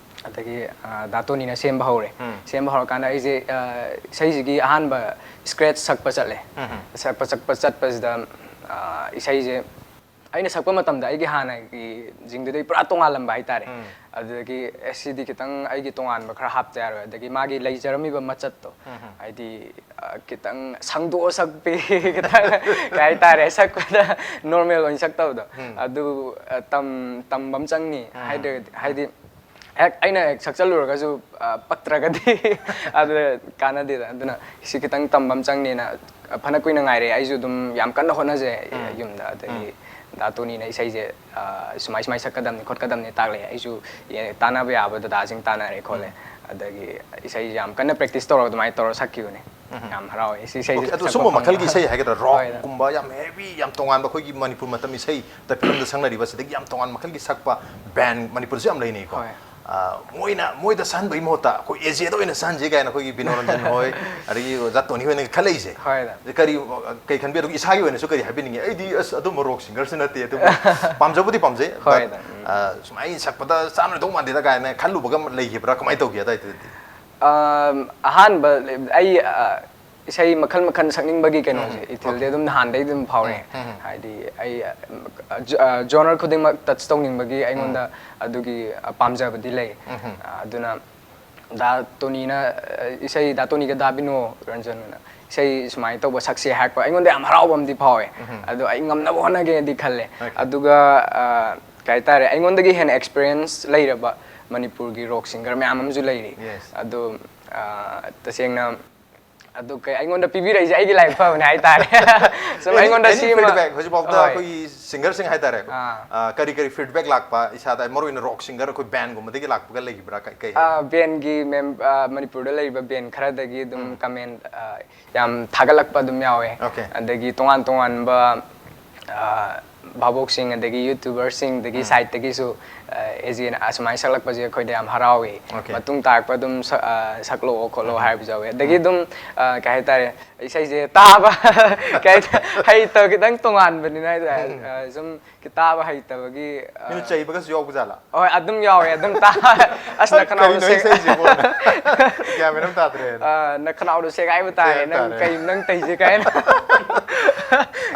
ꯑꯗꯒꯤ, ꯑ, ꯗꯥ ꯇꯣꯅꯤꯅ ꯁꯦꯝꯕ ꯍꯧꯔꯦ꯫ ꯎꯝ꯫ ꯁꯦꯝꯕ ꯍꯧꯔꯀꯥꯟꯗ ꯑꯩꯁꯦ, ꯑ, ꯏꯁꯩꯁꯤꯒꯤ ꯑꯍꯥꯟꯕ scratch ꯁꯛꯄ ꯆꯠꯂꯦ꯫ ꯎꯝ꯫ ꯁꯛꯄ ꯆꯠꯄ ꯆꯠꯄꯁꯤꯗ, ꯑ, ꯏꯁꯩꯁꯦ ꯑꯩꯅ ꯁꯛꯄ ꯃꯇꯝꯗ ꯑꯩꯒꯤ ꯍꯥꯟꯅꯒꯤ ꯁꯤꯡꯗꯨꯗꯩ ꯄꯨꯔꯥ ꯇꯣꯉꯥꯜꯂꯝꯕ ꯍꯥꯏꯇꯥꯔꯦ꯫ ꯑꯗꯨꯗꯒꯤ ꯑꯦ, ꯁꯤꯗꯤ ꯈꯤꯇꯪ ꯑꯩꯒꯤ ꯇꯣꯉꯥꯟꯕ ꯈꯔ ꯍꯥꯞꯇ ꯌꯥꯔꯣꯏ, ꯑꯗꯒꯤ ꯃꯥꯒꯤ ꯂꯩꯖꯔꯝꯃꯤꯕ ꯃꯆꯠꯇꯣ, ꯍꯥꯏꯗꯤ ꯑ, ꯈꯤꯇꯪ ꯁꯪꯗꯣꯛꯑ ꯁꯛꯄꯤ, ꯈꯤꯇꯪ ꯀꯩ ꯍꯥꯏꯇꯥꯔꯦ, ꯁꯛꯄꯗ ꯅꯣꯔꯃꯦꯜ ꯑꯣꯏꯅ ꯁꯛꯇꯕꯗꯣ, ꯑꯗꯨ ꯑ, ꯇꯝ ꯇꯝꯕ ꯑꯃ ꯆꯪꯅꯤ꯫ ꯍꯥꯏꯗ꯭ꯔꯒꯗꯤ, ꯍꯥꯏꯗꯤ ꯍꯦꯛ ꯑꯩꯅ ꯍꯦꯛ ꯁꯛꯆꯜꯂꯨꯔꯒꯁꯨ ꯑ, ꯄꯛꯇ꯭ꯔꯒꯗꯤ ꯑꯗꯨ ꯀꯥꯟꯅꯗꯦꯗ꯫ ꯑꯗꯨꯅ ꯁꯤ ꯈꯤꯇꯪ ꯇꯝꯕ ꯑꯃ ꯆꯪꯅꯤꯅ ꯐꯅ ꯀꯨꯏꯅ ꯉꯥꯏꯔꯦ꯫ ꯑꯩꯁꯨ ꯑꯗꯨꯝ ꯌꯥꯝ ꯀꯟꯅ ꯍꯣꯠꯅꯖꯩ ꯌꯨꯝꯗ, ꯑꯗꯒꯤ ꯗꯥ ꯇꯣꯅꯤꯅ ꯏꯁꯩꯁꯦ ꯑ, ꯁꯨꯃꯥꯏ ꯁꯨꯃꯥꯏ ꯁꯛꯀꯗꯕꯅꯤ ꯈꯣꯠꯀꯗꯕꯅꯤ ꯇꯥꯛꯂꯛꯑꯦ꯫ ꯑꯩꯁꯨ ꯌꯦ-, ꯇꯥꯟꯅꯕ ꯌꯥꯕ ꯗꯗꯥꯁꯤꯡ ꯇꯥꯟꯅꯔꯦ ꯈꯣꯠꯂꯦ꯫ ꯑꯗꯒꯤ ꯏꯁꯩꯁꯦ ꯌꯥꯝ ꯀꯟꯅ ꯄ꯭ꯔꯦꯛꯇꯤꯁ ꯇꯧꯔꯒ ꯑꯗꯨꯃꯥꯏꯅ ꯇꯧꯔ ꯁꯛꯈꯤꯕꯅꯦ꯫ ꯌꯥꯝ ꯍꯔꯥꯎꯋꯦ ꯁꯤ ꯏꯁꯩꯁꯦ ꯑꯣꯀꯦ, ꯑꯗꯣ ꯁꯛꯄ ꯁꯨꯝꯕ ꯐꯪꯕ꯫ ꯃꯈꯜꯒꯤ ꯏꯁꯩ ꯍꯥꯏꯒꯗ꯭ꯔꯥ, ꯍꯣꯏ꯫ ꯔꯣꯛꯀꯨꯝꯕ ꯌꯥꯝ ꯍꯦꯚꯤ, ꯌꯥꯝ ꯇꯣꯉꯥꯟꯕ ꯑꯩꯈꯣꯏꯒꯤ ꯃꯅꯤꯄꯨꯔ ꯃꯇꯝ ꯏꯁꯩ ꯇ ꯐꯤꯂꯝꯗ ꯁꯛꯅꯔꯤꯕ ꯁꯤꯗꯒꯤ ꯌꯥꯝ ꯇꯣꯉꯥꯟꯕ ꯃꯈꯜꯒꯤ ꯁꯛꯄ ꯕꯦꯟ ꯃꯅꯤꯄꯨꯔꯁꯨ ꯌꯥꯝ ꯂꯩꯅꯩꯀꯣ꯫ ꯍꯣꯏ꯫ ꯑ, ꯃꯣꯏꯅ, ꯃꯣꯏꯗ ꯁꯛꯍꯟꯕꯒꯤ ꯃꯍꯨꯠꯇ ꯑꯩꯈꯣꯏ ꯑꯦꯖꯦꯗ ꯑꯣꯏꯅ ꯁꯛꯍꯟꯁꯦ ꯀꯥꯏꯅ ꯑꯩꯈꯣꯏꯒꯤ ꯕꯤꯅꯣ ꯔꯟꯖꯟ ꯍꯣꯏ, ꯑꯗꯒꯤ ꯑꯣꯖꯥ ꯇꯣꯅꯤ ꯍꯣꯏꯅ ꯈꯜꯂꯛꯏꯁꯦ꯫ ꯍꯣꯏ, ꯗꯥ꯫ ꯀꯔꯤ, ꯀꯩ ꯈꯟꯕꯤ? ꯑꯗꯨꯒ ꯏꯁꯥꯒꯤ ꯑꯣꯏꯅꯁꯨ ꯀꯔꯤ ꯍꯥꯏꯕꯤꯅꯤꯡꯉꯤ? ꯑꯩꯗꯤ ꯑꯁ ꯑꯗꯨꯝꯕ ꯔꯣꯛ ꯁꯤꯡꯒꯔꯁꯨ ꯅꯠꯇꯦ, ꯑꯗꯨꯕꯨ ꯄꯥꯝꯖꯕꯨꯗꯤ ꯄꯥꯝꯖꯩ꯫ ꯍꯣꯏ, ꯕꯠ, ꯗꯥ꯫ ꯎꯝ꯫ ꯑ, ꯁꯨꯃꯥꯏꯅ ꯁꯛꯄꯗ ꯆꯥꯟꯅꯗꯧ ꯃꯥꯟꯗꯦꯗ ꯀꯥꯏꯅ ꯈꯜꯂꯨꯕꯒ ꯂꯩꯈꯤꯕ꯭ꯔꯥ? ꯀꯃꯥꯏꯅ ꯇꯧꯒꯦ ꯑꯗꯥꯏꯗꯨꯗꯗꯤ? ꯑꯝ, ꯑꯍꯥꯟꯕ ꯑꯩ, ꯑ, ꯏꯁꯩ ꯃꯈꯜ ꯃꯈꯜ ꯁꯛꯅꯤꯡꯕꯒꯤ ꯀꯩꯅꯣꯁꯦ, ꯎꯝ, ꯏꯊꯤꯜꯗꯤ, ꯑꯣꯀꯦ꯫ ꯑꯗꯨꯝ ꯅꯍꯥꯟꯗꯩ ꯑꯗꯨꯝ ꯐꯥꯎꯔꯦ꯫ ꯎꯝ, ꯎꯝ, ꯎꯝ꯫ ꯍꯥꯏꯗꯤ ꯑꯩ, ꯑ, ꯖ-, ꯑ, ꯖꯣꯅꯔ ꯈꯨꯗꯤꯡꯃꯛ ꯇꯆ ꯇꯧꯅꯤꯡꯕꯒꯤ ꯑꯩꯉꯣꯟꯗ ꯎꯝ꯫ ꯑꯗꯨꯒꯤ, ꯑ, ꯄꯥꯝꯖꯕꯗꯤ ꯂꯩ꯫ ꯎꯝ, ꯎꯝ꯫ ꯑ, ꯑꯗꯨꯅ ꯗꯥ ꯇꯣꯅꯤꯅ, ꯑ, ꯏꯁꯩ, ꯗꯥ ꯇꯣꯅꯤꯒ ꯗꯥ ꯕꯤꯅꯣ ꯔꯟꯖꯟꯅ ꯏꯁꯩ ꯁꯨꯃꯥꯏꯅ ꯇꯧꯕ ꯁꯛꯁꯦ ꯍꯥꯏꯔꯛꯄ, ꯑꯩꯉꯣꯟꯗ ꯌꯥꯝ ꯍꯔꯥꯎꯕ ꯑꯃꯗꯤ ꯐꯥꯎꯋꯦ꯫ ꯎꯝ꯫ ꯑꯗꯣ ꯑꯩ ꯉꯝꯅꯕ ꯍꯣꯠꯅꯒꯦꯅꯗꯤ ꯈꯜꯂꯦ꯫ ꯑꯣꯀꯦ꯫ ꯑꯗꯨꯒ, ꯑ, ꯀꯩ ꯍꯥꯏꯇꯥꯔꯦ, ꯑꯩꯉꯣꯟꯗꯒꯤ ꯍꯦꯟꯅ ꯑꯦꯛꯁꯄꯤꯔꯤꯌꯦꯟꯁ ꯂꯩꯔꯕ ꯃꯅꯤꯄꯨꯔꯒꯤ ꯔꯣꯛ ꯁꯤꯡꯒꯔ ꯃꯌꯥꯝ ꯑꯃꯁꯨ ꯂꯩꯔꯤ꯫ ꯌꯦꯁ꯫ ꯑꯗꯣ, ꯑ, ꯇꯁꯦꯡꯅ ꯑꯗꯨ ꯀꯩ, ꯑꯩꯉꯣꯟꯗ ꯄꯤꯕꯤꯔꯛꯏꯁꯦ ꯑꯩꯒꯤ ꯂꯥꯏꯕꯛ ꯐꯕꯅꯦ ꯍꯥꯏꯇꯥꯔꯦ꯫ ꯁꯨꯝ any, ꯑꯩꯉꯣꯟꯗ any ꯁꯤꯃ feedback? ꯍꯧꯖꯤꯛꯐꯥꯎꯗ ꯍꯣꯏ꯫ ꯑꯩꯈꯣꯏꯒꯤ ꯁꯤꯡꯒꯔꯁꯤꯡ ꯍꯥꯏꯇꯥꯔꯦꯀꯣ꯫ ꯑꯥ꯫ ꯑ, ꯀꯔꯤ ꯀꯔꯤ ꯐꯤꯗꯕꯦꯛ ꯂꯥꯛꯄ, ꯏꯁꯥꯗ ꯃꯔꯨ ꯑꯣꯏꯅ ꯔꯣꯛ ꯁꯤꯡꯒꯔ ꯑꯩꯈꯣꯏ ꯕꯦꯟꯒꯨꯝꯕꯗꯒꯤ ꯂꯥꯛꯄꯒ ꯂꯩꯈꯤꯕ꯭ꯔꯥ? ꯀꯩ, ꯀꯩ ꯍꯥꯏ? ꯑ, ꯕꯦꯟꯒꯤ ꯃꯦꯝ-, ꯑ, ꯃꯅꯤꯄꯨꯔꯗ ꯂꯩꯔꯤꯕ ꯕꯦꯟ ꯈꯔꯗꯒꯤ ꯑꯗꯨꯝ ꯎꯝ꯫ ꯀꯃꯦꯟ, ꯑ, ꯌꯥꯝ ꯊꯥꯒꯠꯂꯛꯄ ꯑꯗꯨꯝ ꯌꯥꯎꯋꯦ꯫ ꯑꯣꯀꯦ꯫ ꯑꯗꯒꯤ ꯇꯣꯉꯥꯟ ꯇꯣꯉꯥꯟꯕ, ꯑ, ꯚꯥꯕꯣꯛꯁꯤꯡ ꯑꯗꯒꯤ ꯌꯨꯇ꯭ꯌꯨꯕꯔꯁꯤꯡꯗꯒꯤ ꯎꯝ꯫ ꯁꯥꯏꯠꯇꯒꯤꯁꯨ, ꯑ, ꯑꯦꯖꯦꯅ ꯑꯁꯨꯃꯥꯏꯅ ꯁꯛꯂꯛꯄꯁꯦ ꯑꯩꯈꯣꯏꯗ ꯌꯥꯝ ꯍꯔꯥꯎꯏ꯫ ꯑꯣꯀꯦ꯫ ꯃꯇꯨꯡ ꯇꯥꯔꯛꯄ ꯑꯗꯨꯝ ꯁꯛ-, ꯑ, ꯁꯛꯂꯛꯑꯣ ꯈꯣꯠꯂꯣ ꯎꯝ꯫ ꯍꯥꯏꯕꯁꯨ ꯌꯥꯎꯋꯦ꯫ ꯑꯗꯒꯤ ꯎꯝ꯫ ꯑꯗꯨꯝ, ꯑ, ꯀꯩ ꯍꯥꯏꯇꯥꯔꯦ, ꯏꯁꯩꯁꯦ ꯇꯥꯕ ꯀꯩ ꯍꯥꯏ-, ꯍꯩꯇꯕ ꯈꯤꯇꯪ ꯇꯣꯉꯥꯟꯕꯅꯤꯅ ꯍꯥꯏꯇꯥꯔꯦ꯫ ꯑ, ꯁꯨꯝ ꯇꯥꯕ ꯍꯩꯇꯕꯒꯤ, ꯑ, ꯃꯤꯅ ꯆꯩꯕꯒꯁꯨ ꯌꯥꯎꯕ ꯖꯥꯠꯂꯥ? ꯍꯣꯏ, ꯑꯗꯨꯝ ꯌꯥꯎꯋꯦ꯫ ꯑꯗꯨꯝ ꯇꯥ-, "ꯑꯁ, ꯅꯈꯅꯥꯎꯗꯣ ꯀꯔꯤꯅꯣ ꯁꯦ-, ꯏꯁꯩꯁꯤꯕꯣ?" ꯒ꯭ꯌꯥꯟ ꯃꯦꯟ ꯑꯃ ꯇꯥꯗ꯭ꯔꯦꯅ꯫ ꯑ, ꯅꯈꯅꯥꯎꯗꯣ ꯁꯦꯒꯥꯏꯕ ꯇꯥꯔꯦ, ꯁꯦꯒꯥꯏꯕ ꯅꯪ ꯇꯥꯔꯦ꯫ ꯀꯩ, ꯅꯪ ꯇꯩꯁꯦ ꯀꯥꯏꯅ꯫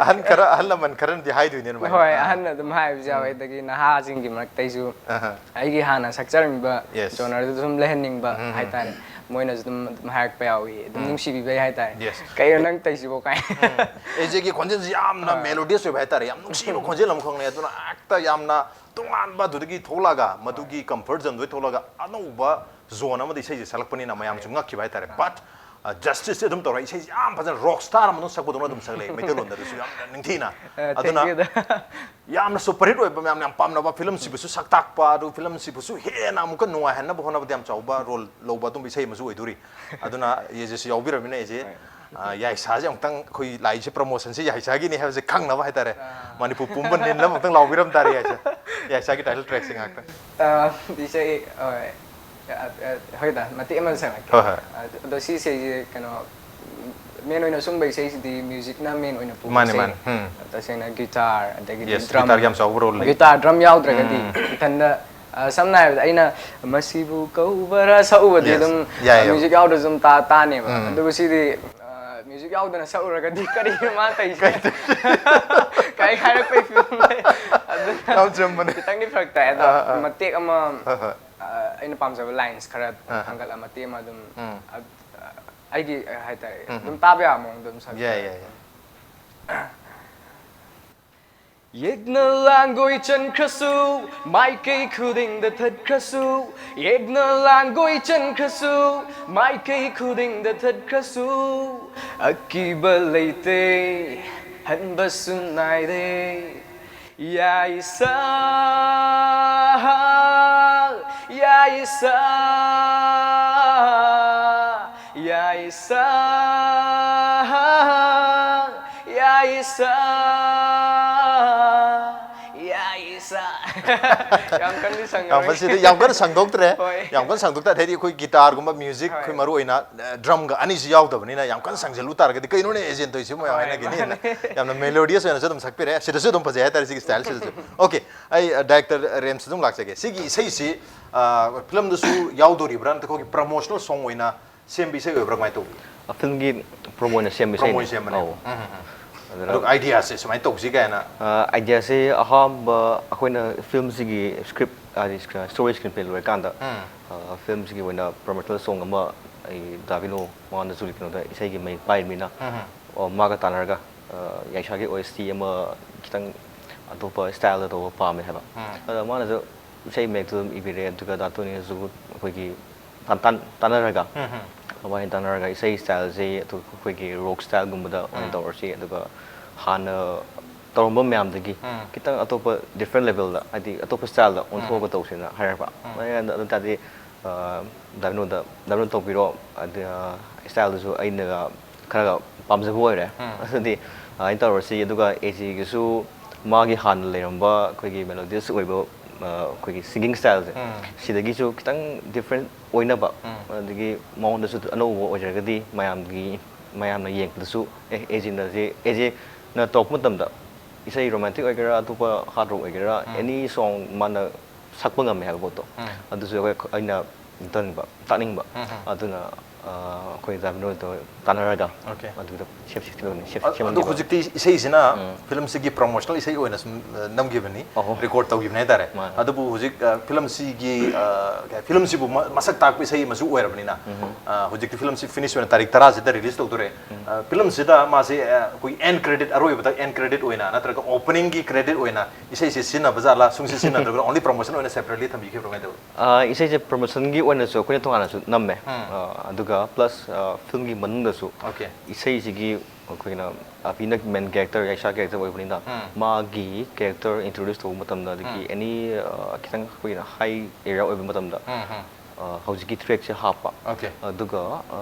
ꯑꯍꯟ ꯈꯔ, ꯑꯍꯜ ꯂꯃꯟ ꯈꯔꯅꯗꯤ ꯍꯥꯏꯗꯣꯏꯅꯦ ꯑꯗꯨꯃꯥꯏꯅ꯫ ꯍꯣꯏ, ꯑꯥ꯫ ꯑꯍꯟꯅ ꯑꯗꯨꯝ ꯍꯥꯏꯕꯁꯨ ꯌꯥꯎꯋꯦ꯫ ꯑꯗꯒꯤ ꯅꯍꯥꯁꯤꯡꯒꯤ ꯃꯔꯛꯇꯩꯁꯨ ꯑꯍ꯫ ꯑꯩꯒꯤ ꯍꯥꯟꯅ ꯁꯛꯆꯔꯝꯃꯤꯕ Yes. ꯖꯣꯅꯔꯗꯨꯗ ꯁꯨꯝ ꯂꯩꯍꯟꯅꯤꯡꯕ ꯎꯝ, ꯎꯝ. ꯍꯥꯏꯇꯥꯔꯦ꯫ ꯃꯣꯏꯅꯁꯨ ꯑꯗꯨꯝ, ꯑꯗꯨꯝ ꯍꯥꯏꯔꯛꯄ ꯌꯥꯎꯏ, ꯑꯗꯨꯝ ꯎꯝ. ꯅꯨꯡꯁꯤꯕꯤꯕꯩ ꯍꯥꯏꯇꯥꯔꯦ꯫ Yes. "ꯀꯩꯅꯣ ꯅꯪ ꯇꯩꯁꯤꯕꯣ?" ꯀꯥꯏꯅ꯫ ꯑꯦꯖꯦꯒꯤ ꯈꯣꯟꯖꯦꯜꯁꯤ ꯌꯥꯝꯅ ꯑꯥ. Melodious ꯑꯣꯏꯕ ꯍꯥꯏꯇꯥꯔꯦ, ꯌꯥꯝ ꯅꯨꯡꯁꯤꯕ ꯈꯣꯟꯖꯦꯜ ꯑꯃꯈꯛꯅꯦ꯫ ꯑꯗꯨꯅ ꯍꯦꯛꯇ ꯌꯥꯝꯅ ꯇꯣꯉꯥꯟꯕ, ꯑꯗꯨꯗꯒꯤ ꯊꯣꯛꯂꯛꯑꯒ, ꯃꯗꯨꯒꯤ comfort zoneꯗꯨꯗꯒꯤ ꯊꯣꯛꯂꯛꯑꯒ ꯑꯅꯧꯕ zone ꯑꯃꯗ ꯏꯁꯩꯁꯦ ꯁꯛꯂꯛꯄꯅꯤꯅ ꯃꯌꯥꯝꯁꯨ ꯉꯛꯈꯤꯕ ꯍꯥꯏꯇꯥꯔꯦ꯫ But, ꯑ, Justiceꯁꯦ ꯑꯗꯨꯝ ꯇꯧꯔꯒ ꯏꯁꯩꯁꯦ ꯌꯥꯝ ꯐꯖꯅ rock star ꯑꯃꯗꯧꯅ ꯁꯛꯄꯗꯧꯅ ꯑꯗꯨꯝ ꯁꯛꯂꯛꯑꯦ, ꯃꯩꯇꯩꯂꯣꯟꯗ꯫ ꯑꯗꯨꯁꯨ ꯌꯥꯝꯅ ꯅꯤꯡꯊꯤꯅ꯫ ꯑ, ꯑꯗꯨꯅ thank you. ꯌꯥꯝꯅ superhit ꯑꯣꯏꯕ, ꯃꯌꯥꯝꯅ ꯌꯥꯝ ꯄꯥꯝꯅꯕ ꯐꯤꯂꯝꯁꯤꯕꯨꯁꯨ ꯁꯛ ꯇꯥꯛꯄ, ꯑꯗꯨ ꯐꯤꯂꯝꯁꯤꯕꯨꯁꯨ ꯍꯦꯟꯅ ꯑꯃꯨꯛꯀ ꯅꯨꯡꯉꯥꯏꯍꯟꯅꯕ ꯍꯣꯠꯅꯕꯗ ꯌꯥꯝ ꯆꯥꯎꯕ role ꯂꯧꯕ ꯑꯗꯨꯝꯕ ꯏꯁꯩ ꯑꯃꯁꯨ ꯑꯣꯏꯗꯣꯔꯤ꯫ ꯑꯗꯨꯅ ꯑꯦꯖꯦꯁꯨ ꯌꯥꯎꯕꯤꯔꯕꯅꯤꯅ ꯑꯦꯖꯦ, ꯑ, ꯌꯥꯏꯁꯥꯁꯦ ꯑꯃꯨꯛꯇꯪ, ꯑꯩꯈꯣꯏ ꯂꯥꯛꯏꯁꯦ promotionꯁꯦ ꯌꯥꯏꯁꯥꯒꯤꯅꯦ ꯍꯥꯏꯕꯁꯦ ꯈꯪꯅꯕ ꯍꯥꯏꯇꯥꯔꯦ꯫ ꯑꯥ. ꯃꯅꯤꯄꯨꯔ ꯄꯨꯝꯕ ꯅꯤꯜꯂ ꯑꯃꯨꯛꯇꯪ ꯂꯥꯎꯕꯤꯔꯝ ꯇꯥꯔꯦ ꯌꯥꯏꯁꯥ꯫ ꯌꯥꯏꯁꯥꯒꯤ title trackꯁꯦ ꯉꯥꯛꯇꯪ꯫ ꯑ, ꯏꯁꯩ, ꯍꯣꯏ꯫ ꯑ, ꯑ, ꯍꯣꯏꯗ, ꯃꯇꯦꯛ ꯑꯃ ꯁꯛꯂꯛꯀꯦ꯫ ꯍꯣꯏ, ꯍꯣꯏ꯫ ꯑ, ꯑꯗꯣ ꯁꯤ ꯏꯁꯩꯁꯦ ꯀꯩꯅꯣ, main ꯑꯣꯏꯅ ꯁꯨꯝꯕ ꯏꯁꯩꯁꯤꯗꯤ musicꯅ main ꯑꯣꯏꯅ ꯄꯨꯕ ꯃꯥꯅꯦ, ꯏꯁꯩ꯫ ꯃꯥꯅꯦ꯫ ꯎꯝ꯫ ꯇꯁꯦꯡꯅ guitar, ꯑꯗꯒꯤꯗꯤ Yes, drum, guitarꯒꯤ ꯌꯥꯝ ꯆꯥꯎꯕ roleꯅꯤ꯫ guitar, drum ꯌꯥꯎꯗ꯭ꯔꯒꯗꯤ ꯎꯝ꯫ ꯏꯊꯟꯗ, ꯑ, ꯁꯝꯅ ꯍꯥꯏꯔꯕꯗ ꯑꯩꯅ "ꯃꯁꯤꯕꯨ ꯀꯧꯕ꯭ꯔꯥ" ꯁꯛꯎꯕꯗꯤ Yes. ꯑꯗꯨꯝ, ꯌꯥꯏ, ꯑ, ꯌꯥꯏ꯫ music ꯌꯥꯎꯗ꯭ꯔꯁꯨ ꯑꯗꯨꯝ ꯇꯥ-, ꯇꯥꯅꯦꯕ꯫ ꯎꯝ꯫ ꯑꯗꯨꯒ ꯁꯤꯗꯤ, ꯑ, music ꯌꯥꯎꯗꯅ ꯁꯛꯎꯔꯒꯗꯤ "ꯀꯔꯤꯅꯣ ꯃꯥ ꯇꯧꯔꯤꯁꯦ?" ꯀꯥꯏ ꯍꯥꯏꯔꯛꯄꯩ ꯐꯤꯕꯝ ꯂꯩ꯫ ꯑꯗꯨꯅ ꯌꯥꯝ ꯆꯨꯝꯕꯅꯦ꯫ ꯈꯤꯇꯪꯗꯤ ꯐꯔꯛ ꯇꯥꯏ꯫ ꯑꯗꯣ ꯑꯥ, ꯑꯥ꯫ ꯃꯇꯦꯛ ꯑꯃ, ꯍꯣꯏ, ꯍꯣꯏ꯫ ꯑ, ꯑꯩꯅ ꯄꯥꯝꯖꯕ lines ꯈꯔ ꯑꯥ꯫ ꯊꯥꯡꯒꯠꯂ ꯃꯇꯦꯛ ꯑꯃ ꯑꯗꯨꯝ, ꯎꯝ꯫ ꯑ, ꯑ, ꯑꯩꯒꯤ, ꯑ, ꯍꯥꯏꯇꯥꯔꯦ, ꯎꯝ, ꯑꯗꯨꯝ ꯎꯝ꯫ ꯇꯥꯕ ꯌꯥꯕ ꯃꯑꯣꯡꯗ ꯑꯗꯨꯝ ꯁꯛ-, ꯌꯥꯏ, ꯌꯥꯏ, ꯌꯥꯏ꯫ ꯌꯦꯛꯅ ꯂꯥꯡꯒꯣꯏ ꯆꯟꯈ꯭ꯔꯁꯨ, ꯃꯥꯏꯀꯩ ꯈꯨꯗꯤꯡꯗ ꯊꯠꯈ꯭ꯔꯁꯨ, ꯌꯦꯛꯅ ꯂꯥꯡꯒꯣꯏ ꯆꯟꯈ꯭ꯔꯁꯨ, ꯃꯥꯏꯀꯩ ꯈꯨꯗꯤꯡꯗ ꯊꯠꯈ꯭ꯔꯁꯨ, ꯑꯀꯤꯕ ꯂꯩꯇꯦ, ꯍꯟꯕꯁꯨ ꯅꯥꯏꯔꯦ꯫ ꯌꯥꯏꯁꯥ, ꯌꯥꯏꯁꯥ, ꯌꯥꯏꯁꯥ, ꯌꯥꯏꯁꯥ, ꯌꯥꯏꯁꯥ꯫ ꯌꯥꯝ ꯀꯟꯅꯗꯤ ꯁꯪꯉꯔꯣꯏ꯫ ꯌꯥꯝ ꯀꯟꯅ ꯁꯤꯗꯤ ꯌꯥꯝ ꯀꯟꯅ ꯁꯪꯗꯣꯛꯇ꯭ꯔꯦ꯫ ꯍꯣꯏ꯫ ꯌꯥꯝ ꯀꯟꯅ ꯁꯪꯗꯣꯛꯇ꯭ꯔꯦ꯫ ꯍꯥꯏꯗꯤ ꯑꯩꯈꯣꯏ ꯒꯤꯇꯥꯔꯒꯨꯝꯕ ꯃ꯭ꯌꯨꯖꯤꯛ, ꯍꯣꯏ꯫ ꯑꯩꯈꯣꯏ ꯃꯔꯨ ꯑꯣꯏꯅ ꯗ꯭ꯔꯝꯒ ꯑꯅꯤꯁꯤ ꯌꯥꯎꯗꯕꯅꯤꯅ ꯌꯥꯝ ꯀꯟꯅ ꯁꯪꯖꯜꯂꯨ ꯇꯥꯔꯒꯗꯤ ꯀꯩꯅꯣꯅꯦ ꯑꯦꯖꯦꯟ ꯇꯧꯔꯤꯁꯤꯕꯨ ꯍꯣꯏ, ꯍꯥꯏꯅꯒꯅꯤ꯫ ꯃꯥꯅꯦ꯫ ꯌꯥꯝꯅ ꯃꯦꯂꯣꯗꯤꯌꯁ ꯑꯣꯏꯅꯁꯨ ꯑꯗꯨꯝ ꯁꯛꯄꯤꯔꯦ꯫ ꯁꯤꯗꯁꯨ ꯑꯗꯨꯝ ꯐꯖꯩ ꯍꯥꯏꯇꯥꯔꯦ ꯁꯤꯒꯤ ꯁ꯭ꯇꯥꯏꯜꯁꯤꯗꯁꯨ꯫ ꯑꯣꯀꯦ, ꯑꯩ ꯗꯥꯏꯔꯦꯛꯇꯔ ꯔꯦꯝꯁꯇ ꯑꯗꯨꯝ ꯂꯥꯛꯆꯒꯦ꯫ ꯁꯤꯒꯤ ꯏꯁꯩꯁꯤ ꯐꯤꯂꯝꯗꯁꯨ ꯌꯥꯎꯗꯣꯔꯤꯕ꯭ꯔꯥ, ꯅꯠꯇ꯭ꯔꯒ ꯑꯩꯈꯣꯏꯒꯤ ꯄ꯭ꯔꯃꯣꯁꯅꯦꯜ ꯁꯣꯡ ꯑꯣꯏꯅ ꯁꯦꯝꯕ ꯏꯁꯩ ꯑꯣꯏꯕ꯭ꯔꯥ, ꯀꯃꯥꯏꯅ ꯇꯧꯕꯤ? ꯐꯤꯂꯝꯒꯤ ꯄ꯭ꯔꯣꯃꯣ ꯑꯣꯏꯅ ꯁꯦꯝꯕ ꯄ꯭ꯔꯣꯃꯣ ꯏꯁꯩꯅꯤ꯫ ꯁꯦꯝꯕꯅꯦ꯫ ꯑꯧ꯫ ꯎꯝ, ꯎꯝ, ꯎꯝ꯫ ꯑꯗꯨꯅ ꯑꯗꯨꯒ ꯑꯥꯏꯗꯤꯌꯥꯁꯦ ꯁꯨꯃꯥꯏꯅ ꯇꯧꯁꯤ ꯀꯥꯏꯅ꯫ ꯑꯥꯏꯗꯤꯌꯥꯁꯦ ꯑꯍꯥꯟꯕ ꯑꯩꯈꯣꯏꯅ ꯐꯤꯂꯝꯁꯤꯒꯤ ꯁ꯭ꯀ꯭ꯔꯤꯞ ꯍꯥꯏꯗꯤ ꯁ꯭ꯇꯣꯔꯤ ꯁ꯭ꯀ꯭ꯔꯤꯟ ꯄ꯭ꯂꯦ ꯂꯣꯏꯔꯀꯥꯟꯗ ꯎꯝ꯫ ꯐꯤꯂꯝꯁꯤꯒꯤ ꯑꯣꯏꯅ ꯄ꯭ꯔꯃꯣꯁꯅꯦꯜ ꯁꯣꯡ ꯑꯃ ꯑꯩ ꯗꯥꯕꯤꯅꯣ ꯃꯉꯣꯟꯗꯁꯨ ꯀꯩꯅꯣꯗ ꯏꯁꯩꯒꯤ ꯃꯌꯦꯛ ꯄꯥꯏꯔꯤꯕꯅꯤꯅ ꯎꯝ, ꯎꯝ꯫ ꯑꯣ, ꯃꯥꯒ ꯇꯥꯟꯅꯔꯒ ꯑ, ꯌꯥꯏꯁꯥꯒꯤ ꯑꯣ ꯑꯦꯁ ꯇꯤ ꯑꯃ ꯈꯤꯇꯪ ꯑꯇꯣꯞꯄ ꯁ꯭ꯇꯥꯏꯜꯗ ꯇꯧꯕ ꯄꯥꯝꯃꯦ ꯍꯥꯏꯕ꯫ ꯎꯝ꯫ ꯑꯗ ꯃꯥꯅꯁꯨ ꯏꯁꯩ ꯃꯌꯦꯛꯇꯨ ꯑꯗꯨꯝ ꯏꯕꯤꯔꯦ, ꯑꯗꯨꯒ ꯗꯥ ꯇꯣꯅꯤꯅꯁꯨ ꯑꯩꯈꯣꯏꯒꯤ ꯇꯥꯟ- ꯇꯥꯟ- ꯇꯥꯟꯅꯔꯒ ꯎꯝ, ꯎꯝ꯫ ꯑꯗꯨꯃꯥꯏꯅ ꯇꯥꯟꯅꯔꯒ ꯏꯁꯩ ꯁ꯭ꯇꯥꯏꯜꯁꯦ ꯑꯩꯈꯣꯏꯒꯤ ꯔꯣꯛ ꯁ꯭ꯇꯥꯏꯜꯒꯨꯝꯕꯗ ꯑꯣꯏꯅ ꯎꯝ꯫ ꯇꯧꯔꯁꯤ, ꯑꯗꯨꯒ ꯍꯥꯟꯅ ꯇꯧꯔꯝꯕ ꯃꯌꯥꯝꯗꯒꯤ ꯎꯝ꯫ ꯈꯤꯇꯪ ꯑꯇꯣꯞꯄ ꯗꯤꯐ꯭ꯔꯦꯟ ꯂꯦꯚꯦꯜꯗ, ꯍꯥꯏꯗꯤ ꯑꯇꯣꯞꯄ ꯁ꯭ꯇꯥꯏꯜꯗ ꯑꯣꯟꯊꯣꯛꯑꯒ ꯇꯧꯁꯦꯅ ꯍꯥꯏꯔꯛꯄ꯫ ꯎꯝ꯫ ꯑꯗꯨ ꯑꯣꯏ ꯇꯥꯔꯗꯤ ꯗꯥꯕꯤꯅꯣꯗ ꯗꯥꯕꯤꯅꯣ ꯇꯧꯕꯤꯔꯣ, ꯑꯗ ꯁ꯭ꯇꯥꯏꯜꯗꯨꯁꯨ ꯑꯩꯅ ꯈꯔꯒ ꯄꯥꯝꯖꯕ ꯑꯣꯏꯔꯦ꯫ ꯎꯝ꯫ ꯑꯗꯨꯗꯤ ꯑꯗꯨꯃꯥꯏꯅ ꯇꯧꯔꯁꯤ꯫ ꯑꯗꯨꯒ ꯑꯦ ꯖꯦꯒꯤꯁꯨ ꯃꯥꯒꯤ ꯍꯥꯟꯅ ꯂꯩꯔꯝꯕ ꯑꯩꯈꯣꯏꯒꯤ ꯃꯦꯂꯣꯗꯤꯌꯁ ꯑꯣꯏꯕ ꯑ, ꯑꯩꯈꯣꯏꯒꯤ ꯁꯤꯡꯒꯤꯡ ꯁ꯭ꯇꯥꯏꯜꯁꯦ, ꯎꯝ꯫ ꯁꯤꯗꯒꯤꯁꯨ ꯈꯤꯇꯪ ꯗꯤꯐ꯭ꯔꯦꯟ ꯑꯣꯏꯅꯕ, ꯎꯝ꯫ ꯑꯗꯒꯤ ꯃꯉꯣꯟꯗꯁꯨ ꯑꯅꯧꯕ ꯑꯣꯏꯖꯔꯒꯗꯤ ꯃꯌꯥꯝꯒꯤ ꯃꯌꯥꯝꯅ ꯌꯦꯡꯕꯗꯁꯨ ꯑꯦ ꯑꯦ ꯖꯦꯅ ꯁꯤ ꯑꯦ ꯖꯦꯅ ꯇꯧꯔꯛꯄ ꯃꯇꯝꯗ ꯏꯁꯩ ꯔꯣꯃꯥꯟꯇꯤꯛ ꯑꯣꯏꯒꯦꯔꯥ, ꯑꯇꯣꯞꯄ ꯍꯥꯔꯠ ꯔꯣꯛ ꯑꯣꯏꯒꯦꯔꯥ, ꯎꯝ꯫ ꯑꯦꯅꯤ ꯁꯣꯡ ꯃꯥꯅ ꯁꯛꯄ ꯉꯝꯃꯦ ꯍꯥꯏꯕ ꯄꯣꯠꯇꯣ, ꯎꯝ꯫ ꯑꯗꯨꯁꯨ ꯑꯩꯈꯣꯏ ꯑꯩꯅ ꯇꯧꯅꯤꯡꯕ, ꯇꯥꯛꯅꯤꯡꯕ꯫ ꯎꯝ, ꯎꯝ꯫ ꯑꯗꯨꯅ ꯑ, ꯑꯩꯈꯣꯏ ꯗꯥꯕꯤꯅꯣꯗꯣ ꯇꯥꯟꯅꯔꯒ ꯑꯣꯀꯦ꯫ ꯑꯗꯨꯗ ꯁꯦꯝ ꯁꯦꯝ ꯑ- ꯑꯗꯨ ꯍꯧꯖꯤꯛꯇꯤ ꯏꯁꯩꯁꯤꯅ ꯐꯤꯂꯝꯁꯤꯒꯤ ꯄ꯭ꯔꯃꯣꯁꯅꯦꯜ ꯏꯁꯩ ꯑꯣꯏꯅ ꯁꯨꯝ ꯑ, ꯅꯝꯈꯤꯕꯅꯤ, ꯑꯣꯍꯣ꯫ ꯔꯦꯀꯣꯔꯗ ꯇꯧꯈꯤꯕꯅꯤ ꯍꯥꯏꯇꯥꯔꯦ꯫ ꯃꯥꯅꯦ꯫ ꯑꯗꯨꯕꯨ ꯍꯧꯖꯤꯛ ꯑ, ꯐꯤꯂꯝꯁꯤꯒꯤ ꯑ, ꯀꯩ- ꯐꯤꯂꯝꯁꯤꯕꯨ ꯃ- ꯃꯁꯛ ꯇꯥꯛꯄ ꯏꯁꯩ ꯑꯃꯁꯨ ꯑꯣꯏꯔꯕꯅꯤꯅ, ꯑ, ꯍꯧꯖꯤꯛꯇꯤ ꯐꯤꯂꯝꯁꯤ ꯐꯤꯅꯤꯁ ꯑꯣꯏꯅ ꯇꯥꯔꯤꯛ ꯇꯔꯥꯁꯤꯗ ꯔꯤꯂꯤꯁ ꯇꯧꯗꯣꯔꯦ꯫ ꯑ, ꯐꯤꯂꯝꯁꯤꯗ ꯃꯥꯁꯦ ꯑ, ꯑꯩꯈꯣꯏ ꯑꯦꯟ ꯀ꯭ꯔꯦꯗꯤꯠ, ꯑꯔꯣꯏꯕꯗ ꯑꯦꯟ ꯀ꯭ꯔꯦꯗꯤꯠ ꯑꯣꯏꯅ ꯅꯠꯇ꯭ꯔꯒ ꯑꯣꯄꯅꯤꯡꯒꯤ ꯀ꯭ꯔꯦꯗꯤꯠ ꯑꯣꯏꯅ ꯏꯁꯩꯁꯦ ꯁꯤꯖꯤꯟꯅꯕ ꯖꯥꯠꯂꯥ, ꯁꯨꯡꯁꯤ ꯁꯤꯖꯤꯟꯅꯗ꯭ꯔꯒ ꯑꯣꯟꯂꯤ ꯄ꯭ꯔꯃꯣꯁꯟ ꯑꯣꯏꯅ ꯁꯦꯄꯔꯦꯠꯂꯤ ꯊꯝꯕꯤꯈꯤꯕ꯭ꯔꯥ, ꯀꯃꯥꯏꯅ ꯇꯧꯋꯤ? ꯑ, ꯏꯁꯩꯁꯦ ꯄ꯭ꯔꯃꯣꯁꯟꯒꯤ ꯑꯣꯏꯅꯁꯨ ꯑꯩꯈꯣꯏꯅ ꯇꯣꯉꯥꯟꯅꯁꯨ ꯅꯝꯃꯦ꯫ ꯎꯝ꯫ ꯑ, ꯑꯗꯨꯒ ꯄ꯭ꯂꯁ ꯐꯤꯂꯝꯒꯤ ꯃꯅꯨꯡꯗꯁꯨ ꯑꯣꯀꯦ꯫ ꯏꯁꯩꯁꯤꯒꯤ ꯑꯩꯈꯣꯏꯅ ꯑꯄꯤꯅ ꯃꯦꯟ ꯀꯦꯔꯦꯛꯇꯔ, ꯌꯥꯏꯁꯥ ꯀꯦꯔꯦꯛꯇꯔ ꯑꯣꯏꯕꯅꯤꯅ ꯎꯝ꯫ ꯃꯥꯒꯤ ꯀꯦꯔꯦꯛꯇꯔ ꯏꯟꯇ꯭ꯔꯣꯗ꯭ꯌꯨꯁ ꯇꯧꯕ ꯃꯇꯝꯗ, ꯑꯗꯒꯤ ꯎꯝ꯫ ꯑꯦꯅꯤ ꯈꯤꯇꯪ ꯑꯩꯈꯣꯏꯅ ꯍꯥꯏ ꯑꯦꯔꯤꯌꯥ ꯑꯣꯏꯕ ꯃꯇꯝꯗ ꯎꯝ, ꯎꯝ꯫ ꯑ, ꯍꯧꯖꯤꯛꯀꯤ ꯇ꯭ꯔꯦꯛꯁꯦ ꯍꯥꯞꯄ꯫ ꯑꯣꯀꯦ꯫ ꯑꯗꯨꯒ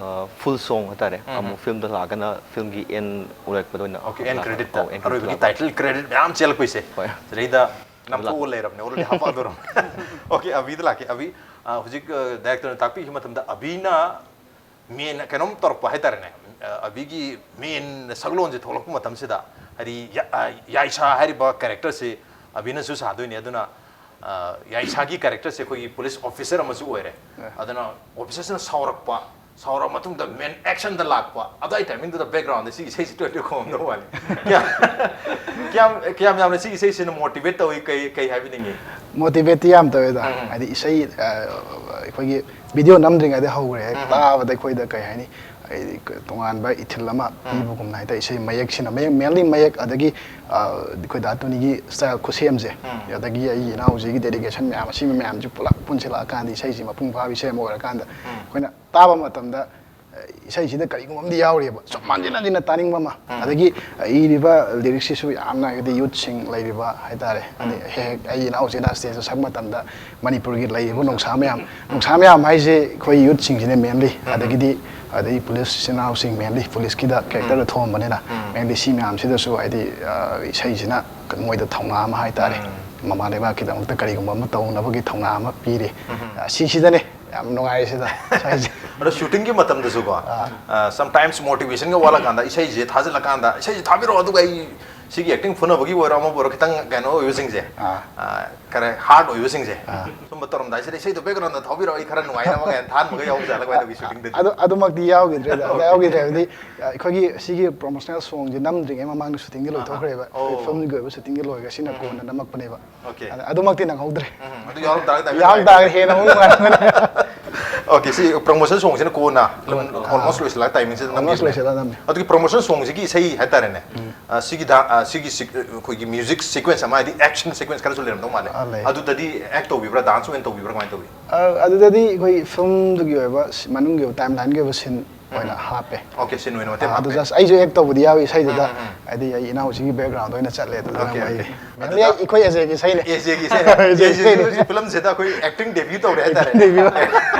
ꯐꯨꯜ ꯁꯣꯡ ꯍꯥꯏꯇꯥꯔꯦ, ꯎꯝ, ꯑꯃꯨꯛ ꯎꯝ꯫ ꯐꯤꯂꯝꯗ ꯂꯥꯛꯑꯒꯅ ꯐꯤꯂꯝꯒꯤ ꯑꯦꯟ ꯑꯣꯏꯔꯛꯄꯗ ꯑꯣꯏꯅ ꯑꯣꯀꯦ, ꯑꯦꯟ ꯂꯥꯛꯄ꯫ ꯀ꯭ꯔꯦꯗꯤꯠ, ꯑꯧ, ꯑꯦꯟ ꯀ꯭ꯔꯦꯗꯤꯠ ꯑꯔꯣꯏꯕꯒꯤ ꯂꯥꯛꯄ꯫ ꯇꯥꯏꯇꯜ ꯀ꯭ꯔꯦꯗꯤꯠ ꯃꯌꯥꯝ ꯆꯦꯜꯂꯛꯄꯩꯁꯦ꯫ ꯍꯣꯏ꯫ ꯁꯤꯗꯩꯗ ꯅꯝꯊꯣꯛꯑ ꯂꯩꯔꯕꯅꯦ, already ꯍꯥꯄꯛꯑꯗꯧꯔꯕꯅꯦ꯫ Okay, ꯑꯕꯤꯗ ꯂꯥꯛꯀꯦ꯫ ꯑꯕꯤ, ꯑ, ꯍꯧꯖꯤꯛ, ꯑ, director ꯅ ꯇꯥꯛꯄꯤꯈꯤꯕ ꯃꯇꯝꯗ ꯑꯕꯤꯅ main ꯀꯩꯅꯣꯝ ꯇꯧꯔꯛꯄ ꯍꯥꯏꯇꯥꯔꯦꯅꯦ, ꯑ, ꯑꯕꯤꯒꯤ main ꯁꯛꯂꯣꯟꯁꯦ ꯊꯣꯛꯂꯛꯄ ꯃꯇꯝꯁꯤꯗ, ꯍꯥꯏꯗꯤ ꯌꯥ-, ꯑ, ꯌꯥꯏꯁꯥ ꯍꯥꯏꯔꯤꯕ character ꯁꯦ ꯑꯕꯤꯅꯁꯨ ꯁꯥꯗꯣꯏꯅꯦ꯫ ꯑꯗꯨꯅ, ꯑ, ꯌꯥꯏꯁꯥꯒꯤ character ꯁꯦ ꯑꯩꯈꯣꯏꯒꯤ police officer ꯑꯃꯁꯨ ꯑꯣꯏꯔꯦ꯫ ꯑꯗꯨꯅ officer ꯁꯤꯅ ꯁꯥꯎꯔꯛꯄ, ꯁꯥꯎꯔ ꯃꯇꯨꯡꯗ main action ꯗ ꯂꯥꯛꯄ, ꯑꯗꯨꯋꯥꯏ timing ꯗꯨꯗ background ꯗ ꯁꯤꯒꯤ ꯏꯁꯩꯁꯤ ꯇꯣꯏ ꯇꯣꯏ ꯈꯣꯡꯉꯝꯗꯧ ꯃꯥꯜꯂꯤ꯫ ꯀꯌꯥꯝ, ꯀꯌꯥꯝ, ꯀꯌꯥꯝ ꯌꯥꯝꯅ ꯁꯤꯒꯤ ꯏꯁꯩꯁꯤꯅ motivate ꯇꯧꯏ, ꯀꯩ, ꯀꯩ ꯍꯥꯏꯕꯤꯅꯤꯡꯉꯤ? Motivate ꯇꯤ ꯌꯥꯝ ꯇꯧꯋꯦꯗ꯫ ꯎꯝ꯫ ꯍꯥꯏꯗꯤ ꯏꯁꯩ, ꯑ, ꯑꯩꯈꯣꯏꯒꯤ video ꯅꯝꯗ꯭ꯔꯤꯉꯩꯗ ꯍꯧꯈ꯭ꯔꯦ꯫ ꯍꯦꯛ ꯎꯝ꯫ ꯇꯥꯕꯗ ꯑꯩꯈꯣꯏꯗ ꯀꯩ ꯍꯥꯏꯅꯤ, ꯍꯥꯏꯗꯤ ꯇꯣꯉꯥꯟꯕ ꯏꯊꯤꯜ ꯑꯃ ꯎꯝ꯫ ꯄꯤꯕꯒꯨꯝꯅ ꯍꯥꯏꯇꯥꯔꯦ꯫ ꯏꯁꯩ ꯃꯌꯦꯛꯁꯤꯅ, ꯃꯌꯦꯛ, mainly ꯃꯌꯦꯛ, ꯑꯗꯒꯤ, ꯑ, ꯑꯩꯈꯣꯏ ꯗꯥ ꯇꯣꯅꯤꯒꯤ style ꯈꯨꯠꯁꯦꯝꯁꯦ, ꯎꯝ꯫ ꯑꯗꯒꯤ ꯑꯩꯒꯤ ꯏꯅꯥꯎꯁꯤꯒꯤ dedication ꯃꯌꯥꯝ, ꯑꯁꯤꯕ ꯃꯌꯥꯝꯁꯦ ꯄꯨꯂꯞ ꯄꯨꯟꯁꯤꯜꯂꯛꯑꯀꯥꯟꯗ ꯏꯁꯩꯁꯤ ꯃꯄꯨꯡ ꯐꯥꯕ ꯏꯁꯩ ꯑꯃ ꯑꯣꯏꯔꯀꯥꯟꯗ ꯎꯝ꯫ ꯑꯩꯈꯣꯏꯅ ꯇꯥꯕ ꯃꯇꯝꯗ, ꯑ, ꯏꯁꯩꯁꯤꯗ ꯀꯔꯤꯒꯨꯝꯕ ꯑꯃꯗꯤ ꯌꯥꯎꯔꯤꯑꯕ, ꯁꯨꯝ ꯍꯟꯖꯤꯟ ꯍꯟꯖꯤꯟꯅ ꯇꯥꯅꯤꯡꯕ ꯑꯃ꯫ ꯎꯝ꯫ ꯑꯗꯒꯤ, ꯑ, ꯏꯔꯤꯕ lyrics ꯁꯤꯁꯨ ꯌꯥꯝꯅ ꯍꯥꯏꯗꯤ youth ꯁꯤꯡ ꯂꯩꯔꯤꯕ ꯍꯥꯏꯇꯥꯔꯦ, ꯎꯝ꯫ ꯑꯗꯩ ꯍꯦꯛ ꯍꯦꯛ ꯑꯩ ꯏꯅꯥꯎꯁꯤꯅ stage ꯇ ꯁꯛꯄ ꯃꯇꯝꯗ ꯃꯅꯤꯄꯨꯔꯒꯤ ꯂꯩꯔꯤꯕ ꯅꯣꯡꯁꯥ ꯃꯌꯥꯝ, ꯎꯝ꯫ ꯅꯣꯡꯁꯥ ꯃꯌꯥꯝ ꯍꯥꯏꯁꯦ ꯑꯩꯈꯣꯏ youth ꯁꯤꯡꯁꯤꯅ mainly, ꯎꯝ꯫ ꯑꯗꯒꯤꯗꯤ, ꯑꯗꯩ police ꯏꯆꯤꯟ ꯏꯅꯥꯎꯁꯤꯡ mainly, police ꯀꯤꯗ character ꯗ ꯎꯝ꯫ ꯊꯣꯛꯑꯝꯕꯅꯤꯅ, ꯎꯝ꯫ Mainly ꯁꯤ ꯃꯌꯥꯝꯁꯤꯗꯁꯨ ꯍꯥꯏꯗꯤ, ꯑ, ꯏꯁꯩꯁꯤꯅ ꯃꯣꯏꯗ ꯊꯧꯅꯥ ꯑꯃ ꯍꯥꯏꯇꯥꯔꯦ, ꯎꯝ꯫ ꯃꯃꯥ ꯂꯩꯕꯥꯛꯀꯤꯗꯃꯛꯇ ꯀꯔꯤꯒꯨꯝꯕ ꯑꯃ ꯇꯧꯅꯕꯒꯤ ꯊꯧꯅꯥ ꯑꯃ ꯄꯤꯔꯤ꯫ ꯎꯝ꯫ ꯑ, ꯁꯤꯁꯤꯗꯅꯦ ꯌꯥꯝ ꯅꯨꯡꯉꯥꯏꯔꯤꯁꯤꯗ ꯁ꯭ꯋꯥꯏꯁꯦ꯫ ꯑꯗꯣ shooting ꯒꯤ ꯃꯇꯝꯗꯁꯨꯀꯣ, ꯑꯥ꯫ ꯑ, sometimes motivation ꯒ ꯋꯥꯠꯂꯀꯥꯟꯗ ꯏꯁꯩꯁꯦ ꯊꯥꯖꯤꯜꯂꯀꯥꯟꯗ, "ꯏꯁꯩꯁꯦ ꯊꯥꯕꯤꯔꯛꯑꯣ, ꯑꯗꯨꯒ ꯑꯩ ꯁꯤꯒꯤ acting ꯐꯨꯅꯕꯒꯤ ꯑꯣꯏꯔꯣ, ꯑꯃꯕꯨ ꯑꯣꯏꯔꯣ, ꯈꯤꯇꯪ ꯀꯩꯅꯣ ꯑꯣꯏꯕꯁꯤꯡꯁꯦ, ꯑꯥ꯫ ꯑ, ꯈꯔ hard ꯑꯣꯏꯕꯁꯤꯡꯁꯦ, ꯑꯥ꯫ ꯁꯨꯝꯕ ꯇꯧꯔꯝꯗꯥꯏꯁꯤꯗ ꯏꯁꯩꯗꯣ background ꯗ ꯊꯥꯕꯤꯔꯛꯑꯣ, ꯑꯩ ꯈꯔ ꯅꯨꯡꯉꯥꯏꯅꯕ" ꯀꯥꯏꯅ ꯊꯥꯍꯟꯕꯒ ꯌꯥꯎꯕ ꯖꯥꯠꯂ, ꯀꯃꯥꯏꯅ ꯇꯧꯒꯦ shooting ꯗꯗꯤ? ꯑꯗꯨ, ꯑꯗꯨꯃꯛꯇꯤ ꯌꯥꯎꯈꯤꯗ꯭ꯔꯦꯗ꯫ ꯑꯗꯨ ꯌꯥꯎꯈꯤꯗ꯭ꯔꯦ ꯍꯥꯏꯕꯗꯤ, ꯑ, ꯑꯩꯈꯣꯏꯒꯤ ꯁꯤꯒꯤ promotional song ꯁꯦ ꯅꯝꯗ꯭ꯔꯤꯉꯩ ꯃꯃꯥꯡꯗ shooting ꯗꯤ ꯑꯥ, ꯑꯥ꯫ ꯂꯣꯏꯊꯣꯛꯈ꯭ꯔꯦꯕ꯫ ꯑꯩꯈꯣꯏ ꯑꯣ꯫ Film ꯒꯤ ꯑꯣꯏꯕ shooting ꯗꯤ ꯂꯣꯏꯈ꯭ꯔꯦ, ꯁꯤꯅ ꯎꯝ꯫ ꯀꯣꯟꯅ ꯅꯝꯃꯛꯄꯅꯦꯕ꯫ Okay꯫ ꯑꯗ-, ꯑꯗꯨꯃꯛꯇꯤ ꯅꯪꯍꯧꯗ꯭ꯔꯦ꯫ ꯎꯝ, ꯑꯗꯨ ꯌꯥꯎꯔꯝ ꯇꯥꯔꯒꯗꯤ ꯑꯃꯨꯛ ꯌꯥꯎꯔꯝ ꯅꯨꯡꯉꯥꯏꯅꯤ꯫ ꯇꯥꯔꯒꯗꯤ ꯍꯦꯟꯅ ꯑꯃꯨꯛ ꯅꯨꯡꯉꯥꯏꯔꯝꯒꯅꯤ꯫ Okay, ꯁꯤ promotion song ꯁꯤꯅ ꯀꯣꯟꯅ ꯑꯗꯨꯝ ꯑꯥ꯫ Almost ꯂꯣꯏꯁꯤꯜꯂꯛꯑ timing ꯁꯤꯗ Almost ꯅꯝꯈꯤꯕꯅꯦ꯫ ꯂꯣꯏꯁꯤꯜꯂꯛꯑ ꯅꯝꯃꯦ꯫ ꯑꯗꯨꯒꯤ promotion song ꯁꯤꯒꯤ ꯏꯁꯩ ꯍꯥꯏꯇꯥꯔꯦꯅꯦ꯫ ꯎꯝ꯫ ꯑ, ꯁꯤꯒꯤ ꯗꯥ-, ꯑ, ꯁꯤꯒꯤ ꯁꯤ-, ꯑꯩꯈꯣꯏꯒꯤ music sequence ꯑꯃ, ꯍꯥꯏꯗꯤ action sequence ꯈꯔꯁꯨ ꯂꯩꯔꯝꯗꯧ ꯃꯥꯜꯂꯦ꯫ ꯑꯥ, ꯂꯩ꯫ ꯑꯗꯨꯗꯗꯤ act ꯇꯧꯕꯤꯕ꯭ꯔꯥ, dance ꯑꯣꯏꯅ ꯇꯧꯕꯤꯕ꯭ꯔꯥ, ꯀꯃꯥꯏꯅ ꯇꯧꯏ? ꯑ, ꯑꯗꯨꯗꯗꯤ ꯑꯩꯈꯣꯏ film ꯗꯨꯒꯤ ꯑꯣꯏꯕ ꯁꯤ-, ꯃꯅꯨꯡꯒꯤ ꯑꯣꯏꯕ timeline ꯒꯤ ꯑꯣꯏꯕ scene ꯎꯝ꯫ ꯑꯣꯏꯅ ꯍꯥꯞꯄꯦ꯫ Okay, scene ꯑꯣꯏꯅ ꯃꯇꯦꯛ ꯑꯥ, ꯑꯗꯨ ꯍꯥꯞꯄꯦ꯫ Just ꯑꯩꯁꯨ act ꯇꯧꯕꯗꯤ ꯌꯥꯎꯏ ꯏꯁꯩꯗꯨꯗ, ꯎꯝ, ꯎꯝ, ꯎꯝ꯫ ꯍꯥꯏꯗꯤ ꯑꯩ ꯏꯅꯥꯎꯁꯤꯒꯤ background ꯑꯣꯏꯅ ꯆꯠꯂꯦ ꯑꯗꯨꯗ꯫ Okay, ꯑꯩ okay꯫ Mainly ꯑꯗꯨꯗ ꯑꯩꯈꯣꯏ ꯑꯦꯖꯦꯒꯤ ꯏꯁꯩꯅꯦ꯫ ꯑꯦꯖꯦꯒꯤ ꯏꯁꯩ꯫ ꯑꯦꯖꯦꯒꯤ ꯑꯦꯖꯦꯒꯤ ꯏꯁꯩꯅꯦ꯫ Film ꯁꯤꯗ ꯑꯩꯈꯣꯏ acting debut ꯇꯧꯔꯦ ꯍꯥꯏꯇꯥꯔꯦ꯫ Debut꯫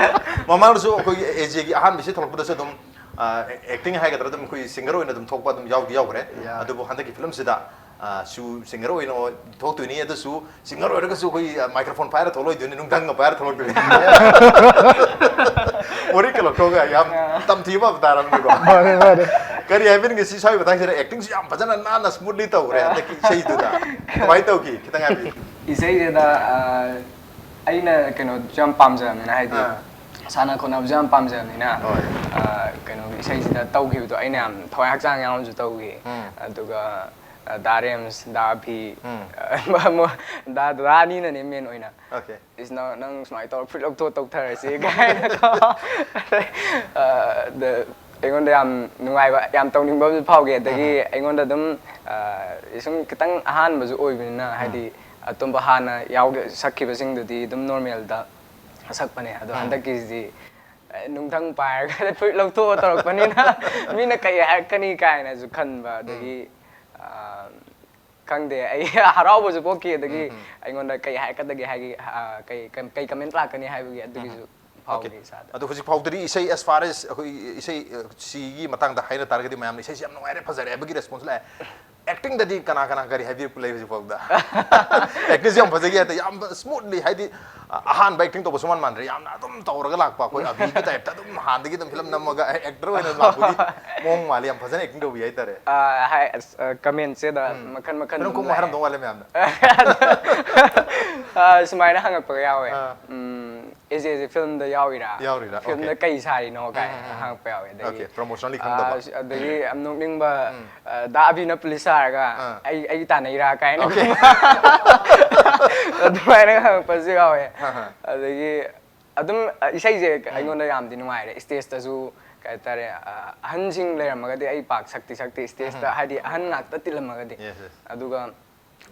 ꯃꯃꯥꯡꯗꯁꯨ ꯑꯩꯈꯣꯏꯒꯤ ꯑꯦꯖꯦꯒꯤ ꯑꯍꯥꯟꯕ ꯏꯁꯩ ꯊꯣꯛꯂꯛꯄꯗꯁꯨ ꯑꯗꯨꯝ, ꯑ, acting ꯍꯥꯏꯒꯗ꯭ꯔꯥ, ꯑꯗꯨꯝ ꯑꯩꯈꯣꯏ singer ꯑꯣꯏꯅ ꯑꯗꯨꯝ ꯊꯣꯛꯄ ꯑꯗꯨꯝ ꯌꯥꯎꯗꯤ ꯌꯥꯎꯈ꯭ꯔꯦ꯫ Yeah꯫ ꯑꯗꯨꯕꯨ ꯍꯟꯗꯛꯀꯤ film ꯁꯤꯗ, ꯑ, ꯁꯨ ꯁꯤꯡꯒꯔ ꯑꯣꯏꯅ ꯊꯣꯛꯇꯣꯏꯅꯤ, ꯑꯗꯨꯁꯨ ꯁꯤꯡꯒꯔ ꯑꯣꯏꯔꯒꯁꯨ ꯑꯩꯈꯣꯏ, ꯑ, ꯃꯥꯏꯀ꯭ꯔꯣꯐꯣꯟ ꯄꯥꯏꯔ ꯊꯣꯛꯂꯛꯑꯣꯏꯗꯣꯏꯅꯤ, ꯅꯨꯡꯊꯪꯒ ꯄꯥꯏꯔ ꯊꯣꯛꯂꯛꯇꯣꯏꯅꯤ꯫ ꯋꯥꯔꯤ ꯀꯩꯅꯣ ꯊꯣꯛꯑꯒ ꯌꯥꯝ ꯇꯝꯊꯤꯕ ꯑꯃ ꯇꯥꯔꯝꯅꯤꯀꯣ꯫ ꯃꯥꯅꯦ, ꯃꯥꯅꯦ꯫ ꯀꯔꯤ ꯍꯥꯏꯕꯤꯅꯤꯡꯒꯦ, ꯁꯤ ꯁ꯭ꯋꯥꯏ ꯃꯇꯥꯡꯁꯤꯗ ꯑꯦꯛꯇꯤꯡꯁꯨ ꯌꯥꯝ ꯐꯖꯅ ꯅꯥꯟꯅ ꯁ꯭ꯃꯨꯠꯂꯤ ꯇꯧꯈ꯭ꯔꯦ ꯍꯟꯗꯛꯀꯤ ꯏꯁꯩꯗꯨꯗ꯫ ꯀꯃꯥꯏꯅ ꯇꯧꯈꯤ, ꯈꯤꯇꯪ ꯍꯥꯏꯕꯤꯌꯨ꯫ ꯏꯁꯩꯁꯤꯗ ꯑ, ꯑꯩꯅ ꯀꯩꯅꯣꯁꯨ ꯌꯥꯝ ꯄꯥꯝꯖꯕꯅꯤꯅ, ꯍꯥꯏꯗꯤ ꯑꯥ꯫ ꯁꯥꯟꯅ ꯈꯣꯠꯅꯕꯁꯨ ꯌꯥꯝ ꯄꯥꯝꯖꯕꯅꯤꯅ, ꯍꯣꯏ꯫ ꯑ, ꯀꯩꯅꯣꯒꯤ ꯏꯁꯩꯁꯤꯗ ꯇꯧꯈꯤꯕꯗꯣ ꯑꯩꯅ ꯌꯥꯝ ꯊꯋꯥꯏ ꯍꯛꯆꯥꯡ ꯌꯥꯎꯅꯁꯨ ꯇꯧꯈꯤ꯫ ꯎꯝ꯫ ꯑꯗꯨꯒ ꯑ, ꯗꯥ ꯔꯦꯝꯁ, ꯗꯥ ꯑꯚꯤ, ꯎꯝ꯫ ꯑ, ꯃꯣ- ꯗꯥ ꯗꯥ ꯑꯅꯤꯅꯅꯦ ꯃꯦꯟ ꯑꯣꯏꯅ꯫ Okay꯫ "ꯏꯁ, ꯅꯪ, ꯅꯪ ꯁꯨꯃꯥꯏꯅ ꯇꯧꯔ ꯐꯨꯔꯤꯠ ꯂꯧꯊꯣꯛ ꯇꯧꯊꯔꯁꯤ" ꯀꯥꯏꯅꯀꯣ꯫ ꯑ, ꯗ- ꯑꯩꯉꯣꯟꯗ ꯌꯥꯝ ꯅꯨꯡꯉꯥꯏꯕ, ꯌꯥꯝ ꯇꯧꯅꯤꯡꯕ ꯑꯃꯁꯨ ꯐꯥꯎꯈꯤ꯫ ꯑꯗꯒꯤ ꯎꯝ꯫ ꯑꯩꯉꯣꯟꯗ ꯑꯗꯨꯝ, ꯑ, ꯁꯨꯝ ꯈꯤꯇꯪ ꯑꯍꯥꯟꯕꯁꯨ ꯑꯣꯏꯕꯅꯤꯅ, ꯍꯥꯏꯗꯤ ꯑꯇꯣꯞꯄ ꯍꯥꯟꯅ ꯌꯥꯎꯈꯤ-, ꯁꯛꯈꯤꯕꯁꯤꯡꯗꯨꯗꯤ ꯑꯗꯨꯝ ꯅꯣꯔꯃꯦꯜꯗ ꯁꯛꯄꯅꯦ꯫ ꯑꯗꯣ ꯎꯝ꯫ ꯍꯟꯗꯛꯀꯤꯁꯤꯗꯤ, ꯑ, ꯅꯨꯡꯊꯪ ꯄꯥꯏꯔꯒ ꯐꯨꯔꯤꯠ ꯂꯧꯊꯣꯛꯑ ꯇꯧꯔꯛꯄꯅꯤꯅ ꯃꯤꯅ ꯀꯩ ꯍꯥꯏꯔꯛꯀꯅꯤ ꯀꯥꯏꯅꯁꯨ ꯈꯟꯕ꯫ ꯑꯗꯒꯤ, ꯑ, ꯈꯪꯗꯦ, ꯑꯩ ꯍꯔꯥꯎꯕꯁꯨ ꯄꯣꯛꯈꯤ꯫ ꯑꯗꯒꯤ ꯎꯝ꯫ ꯑꯩꯉꯣꯟꯗ ꯀꯩ ꯍꯥꯏꯔꯛꯀꯗꯒꯦ ꯍꯥꯏꯒꯤ, ꯑ, ꯀꯩ, ꯀꯩ, ꯀꯩ ꯀꯃꯦꯟ ꯂꯥꯛꯀꯅꯤ ꯍꯥꯏꯕꯒꯤ ꯑꯗꯨꯒꯤꯁꯨ ꯐꯥꯎꯈꯤ Okay꯫ ꯏꯁꯥꯗ꯫ ꯑꯗꯣ ꯍꯧꯖꯤꯛ ꯐꯥꯎꯗꯗꯤ ꯏꯁꯩ, as far as ꯑꯩꯈꯣꯏ ꯏꯁꯩ, ꯑ, ꯁꯤꯒꯤ ꯃꯇꯥꯡꯗ ꯍꯥꯏꯅ ꯇꯥꯔꯒꯗꯤ ꯃꯌꯥꯝꯅ "ꯏꯁꯩꯁꯤ ꯌꯥꯝ ꯅꯨꯡꯉꯥꯏꯔꯦ, ꯐꯖꯔꯦ" ꯍꯥꯏꯕꯒꯤ ꯔꯦꯁꯄꯣꯟꯁ ꯂꯥꯛꯑꯦ꯫ ꯑꯦꯛꯇꯤꯡꯗꯗꯤ ꯀꯅꯥ ꯀꯅꯥ ꯀꯔꯤ ꯍꯥꯏꯕꯤꯔꯛꯄ ꯂꯩ ꯍꯧꯖꯤꯛ ꯐꯥꯎꯗ? ꯑꯦꯛꯇꯤꯡꯁꯦ ꯌꯥꯝ ꯐꯖꯈꯤ, ꯍꯥꯏꯗꯤ ꯌꯥꯝ ꯁ꯭ꯃꯨꯠꯂꯤ, ꯍꯥꯏꯗꯤ ꯑ, ꯑꯍꯥꯟꯕ ꯑꯦꯛꯇꯤꯡ ꯇꯧꯕ ꯁꯨꯃꯥꯟ ꯃꯥꯟꯗ꯭ꯔꯦ, ꯌꯥꯝꯅ ꯑꯗꯨꯝ ꯇꯧꯔꯒ ꯂꯥꯛꯄ, ꯑꯩꯈꯣꯏ ꯑꯕꯤꯒꯤ ꯇꯥꯏꯞꯇ ꯑꯗꯨꯝ ꯍꯥꯟꯅꯗꯒꯤ ꯑꯗꯨꯝ ꯐꯤꯂꯝ ꯅꯝꯃꯒ ꯑꯦꯛꯇꯔ ꯑꯣꯏꯅ ꯂꯥꯛꯄꯒꯤ ꯃꯑꯣꯡ ꯃꯥꯜꯂꯤ, ꯌꯥꯝ ꯐꯖꯅ ꯑꯦꯛꯇꯤꯡ ꯇꯧꯕꯤ ꯍꯥꯏꯇꯥꯔꯦ꯫ ꯑ, ꯍꯥꯏ, ꯑꯁ, ꯑ, ꯀꯃꯦꯟꯁꯦꯗ ꯎꯝ꯫ ꯃꯈꯟ ꯃꯈꯟ ꯐꯤꯂꯝ ꯑꯗꯨꯝ ꯀꯨꯝꯕ ꯂꯥꯛꯑꯦ꯫ ꯍꯥꯏꯔꯝꯗꯧ ꯃꯥꯜꯂꯦ ꯃꯌꯥꯝꯅ꯫ ꯑ, ꯁꯨꯃꯥꯏꯅ ꯍꯪꯉꯛꯄꯒ ꯌꯥꯎꯋꯦ꯫ ꯑꯥ꯫ ꯎꯝ, "ꯑꯦꯖꯦꯁꯦ ꯐꯤꯂꯝꯗ ꯌꯥꯎꯔꯤꯔꯥ? ꯌꯥꯎꯔꯤꯔꯥ? ꯐꯤꯂꯝꯗ Okay꯫ ꯀꯩ ꯁꯥꯔꯤꯅꯣ?" ꯀꯥꯏꯅ ꯎꯝ, ꯎꯝ, ꯎꯝ꯫ ꯍꯪꯉꯛꯄ ꯌꯥꯎꯋꯦ꯫ ꯑꯗꯒꯤ, Okay, promotionally ꯈꯪꯗꯕ꯫ ꯑ, ꯑꯗꯒꯤ ꯌꯥꯝ ꯅꯣꯛꯅꯤꯡꯕ, ꯎꯝ꯫ ꯑ, "ꯗꯥ ꯑꯕꯤꯅ ꯄꯨꯂꯤꯁ ꯁꯥꯔꯒ ꯑꯥ꯫ ꯑꯩ, ꯑꯩꯒꯤ ꯇꯥꯟꯅꯩꯔꯥ?" ꯀꯥꯏꯅ꯫ Okay꯫ ꯑꯗꯨꯃꯥꯏꯅ ꯍꯪꯉꯛꯄꯁꯨ ꯌꯥꯎꯋꯦ꯫ ꯑꯍꯥ꯫ ꯑꯗꯒꯤ ꯑꯗꯨꯝ, ꯑ, ꯏꯁꯩꯁꯦ ꯑꯩꯉꯣꯟꯗ ꯌꯥꯝꯗꯤ ꯅꯨꯡꯉꯥꯏꯔꯦ꯫ ꯏꯁꯇꯦꯖꯇꯁꯨ ꯀꯩ ꯍꯥꯏꯇꯥꯔꯦ, ꯑ, ꯑꯍꯟꯁꯤꯡ ꯂꯩꯔꯝꯃꯒꯗꯤ ꯑꯩ ꯄꯥꯛ ꯁꯛꯇꯤ ꯁꯛꯇꯦ ꯏꯁꯇꯦꯖꯇ, ꯍꯥꯏꯗꯤ ꯑꯍꯟ ꯉꯥꯛꯇ ꯇꯤꯜꯂꯝꯃꯒꯗꯤ꯫ Yes, yes꯫ ꯑꯗꯨꯒ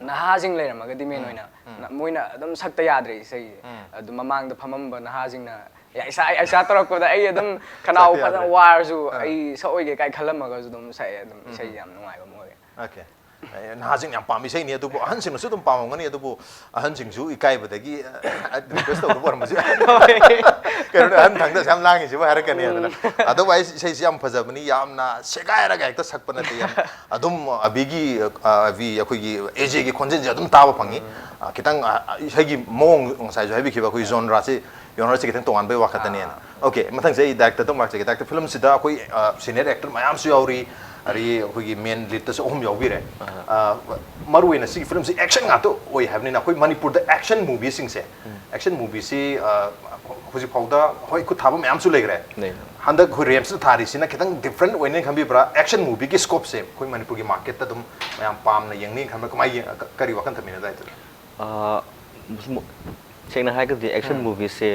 ꯅꯍꯥꯁꯤꯡ ꯂꯩꯔꯝꯃꯒꯗꯤ ꯃꯦꯟ ꯑꯣꯏꯅ, ꯅ-, ꯃꯣꯏꯅ ꯑꯗꯨꯝ ꯁꯛꯇ ꯌꯥꯗ꯭ꯔꯦ ꯏꯁꯩꯁꯦ꯫ ꯎꯝ꯫ ꯑꯗꯨ ꯃꯃꯥꯡꯗ ꯐꯝꯃꯝꯕ ꯅꯍꯥꯁꯤꯡꯅ ꯌꯥꯏꯁꯥ ꯌꯥꯏꯁꯥ ꯇꯧꯔꯛꯄꯗ ꯑꯩ ꯑꯗꯨꯝ ꯈꯅꯥꯎ ꯁꯛꯇ ꯐꯖꯅ ꯌꯥꯗ꯭ꯔꯦ꯫ ꯋꯥꯔꯁꯨ ꯑꯥ꯫ ꯑꯩ ꯁꯛꯑꯣꯏꯒꯦ ꯀꯥꯏ ꯈꯜꯂꯝꯃꯒꯁꯨ ꯑꯗꯨꯝ ꯁꯛꯑꯦ꯫ ꯑꯗꯨꯝ ꯏꯁꯩꯁꯦ ꯌꯥꯝ ꯅꯨꯡꯉꯥꯏꯕ ꯑꯃ ꯑꯣꯏꯌꯦ꯫ Okay꯫ ꯅꯍꯥꯁꯤꯡ ꯌꯥꯝ ꯄꯥꯝꯕ ꯏꯁꯩꯅꯤ, ꯑꯗꯨꯕꯨ ꯑꯍꯟꯁꯤꯡꯅꯁꯨ ꯑꯗꯨꯝ ꯄꯥꯝꯃꯝꯒꯅꯤ꯫ ꯑꯗꯨꯕꯨ ꯑꯍꯟꯁꯤꯡꯁꯨ ꯏꯀꯥꯏꯕꯗꯒꯤ ꯔꯤꯀ꯭ꯋꯦꯁ ꯇꯧꯗꯕ ꯑꯣꯏꯔꯝꯕꯁꯨ ꯌꯥꯏ꯫ ꯀꯩꯅꯣꯅꯦ, ꯑꯍꯟ ꯊꯪꯗ ꯑꯁꯨꯛ ꯌꯥꯝ ꯂꯥꯡꯉꯤꯁꯤꯕꯨ ꯍꯥꯏꯔꯛꯀꯅꯤ ꯍꯥꯏꯗꯅ꯫ ꯑꯗꯨꯕꯨ ꯑꯩ ꯏꯁꯩꯁꯤ ꯌꯥꯝ ꯐꯖꯕꯅꯤ, ꯌꯥꯝꯅ ꯁꯦꯒꯥꯏꯔꯒ ꯍꯦꯛꯇ ꯁꯛꯄ ꯅꯠꯇꯦ, ꯌꯥꯝ ꯑꯗꯨꯝ ꯑꯕꯤꯒꯤ, ꯑ, ꯑꯕꯤ, ꯑꯩꯈꯣꯏꯒꯤ ꯑꯦꯖꯦꯒꯤ ꯈꯣꯟꯖꯦꯜꯁꯦ ꯑꯗꯨꯝ ꯇꯥꯕ ꯐꯪꯉꯤ꯫ ꯑ, ꯈꯤꯇꯪ, ꯑ, ꯏꯁꯩꯒꯤ ꯃꯑꯣꯡ ꯉꯁꯥꯏꯁꯨ ꯍꯥꯏꯕꯤꯈꯤꯕ, ꯑꯩꯈꯣꯏꯒꯤ ꯖꯣꯟꯔꯥꯁꯤ, ꯖꯣꯟꯔꯥꯁꯤ ꯈꯤꯇꯪ ꯇꯣꯉꯥꯟꯕꯒꯤ ꯋꯥꯈꯛꯇꯅꯦꯅ꯫ ꯑꯣꯀꯦ, ꯃꯊꯪꯁꯦ ꯑꯩ ꯗꯥꯏꯔꯦꯛꯇꯔꯗ ꯑꯃꯨꯛ ꯂꯥꯛꯆꯒꯦ꯫ ꯗꯥꯏꯔꯦꯛꯇꯔ, ꯐꯤꯂꯝꯁꯤꯗ ꯑꯩꯈꯣꯏ, ꯑ, ꯁꯤꯅꯤꯌꯔ ꯑꯦꯛꯇꯔ ꯃꯌꯥꯝꯁꯨ ꯌꯥꯎꯔꯤ, ꯑꯗꯒꯤ ꯑꯩꯈꯣꯏꯒꯤ ꯃꯦꯟ ꯂꯤꯗꯇꯁꯨ ꯑꯍꯨꯝ ꯌꯥꯎꯕꯤꯔꯦ꯫ ꯑ, ꯃꯔꯨ ꯑꯣꯏꯅ ꯁꯤꯒꯤ ꯐꯤꯂꯝꯁꯤ ꯑꯦꯛꯁꯟ ꯉꯥꯛꯇ ꯑꯣꯏ ꯍꯥꯏꯕꯅꯤꯅ, ꯑꯩꯈꯣꯏ ꯃꯅꯤꯄꯨꯔꯗ ꯑꯦꯛꯁꯟ ꯃꯨꯚꯤꯁꯤꯡꯁꯦ, ꯑꯦꯛꯁꯟ ꯃꯨꯚꯤꯁꯤ, ꯑ, ꯍꯧꯖꯤꯛ ꯐꯥꯎꯗ ꯍꯣꯏ ꯈꯨꯠ ꯊꯥꯕ ꯃꯌꯥꯝꯁꯨ ꯂꯩꯈ꯭ꯔꯦ꯫ ꯂꯩ꯫ ꯍꯟꯗꯛ ꯑꯩꯈꯣꯏ ꯔꯦꯝꯁꯇ ꯊꯥꯔꯤꯁꯤꯅ ꯈꯤꯇꯪ ꯗꯤꯐ꯭ꯔꯦꯟ ꯑꯣꯏꯅꯦꯅ ꯈꯟꯕꯤꯕ꯭ꯔꯥ? ꯑꯦꯛꯁꯟ ꯃꯨꯚꯤꯒꯤ ꯁ꯭ꯀꯣꯞꯁꯦ ꯑꯩꯈꯣꯏ ꯃꯅꯤꯄꯨꯔꯒꯤ ꯃꯥꯔꯀꯦꯠꯇ ꯑꯗꯨꯝ ꯃꯌꯥꯝ ꯄꯥꯝꯅ ꯌꯦꯡꯅꯤ ꯈꯟꯕ꯭ꯔꯥ? ꯀꯃꯥꯏꯅ ꯌꯦꯡ-, ꯀ-, ꯀꯔꯤ ꯋꯥꯈꯜ ꯊꯝꯕꯤꯅꯣ ꯑꯗꯨꯋꯥꯏꯗꯨꯗ? ꯑꯥ, ꯁꯨꯝ ꯁꯦꯡꯅ ꯍꯥꯏꯔꯒꯗꯤ ꯑꯦꯛꯁꯟ ꯎꯝ꯫ ꯃꯨꯚꯤꯁꯦ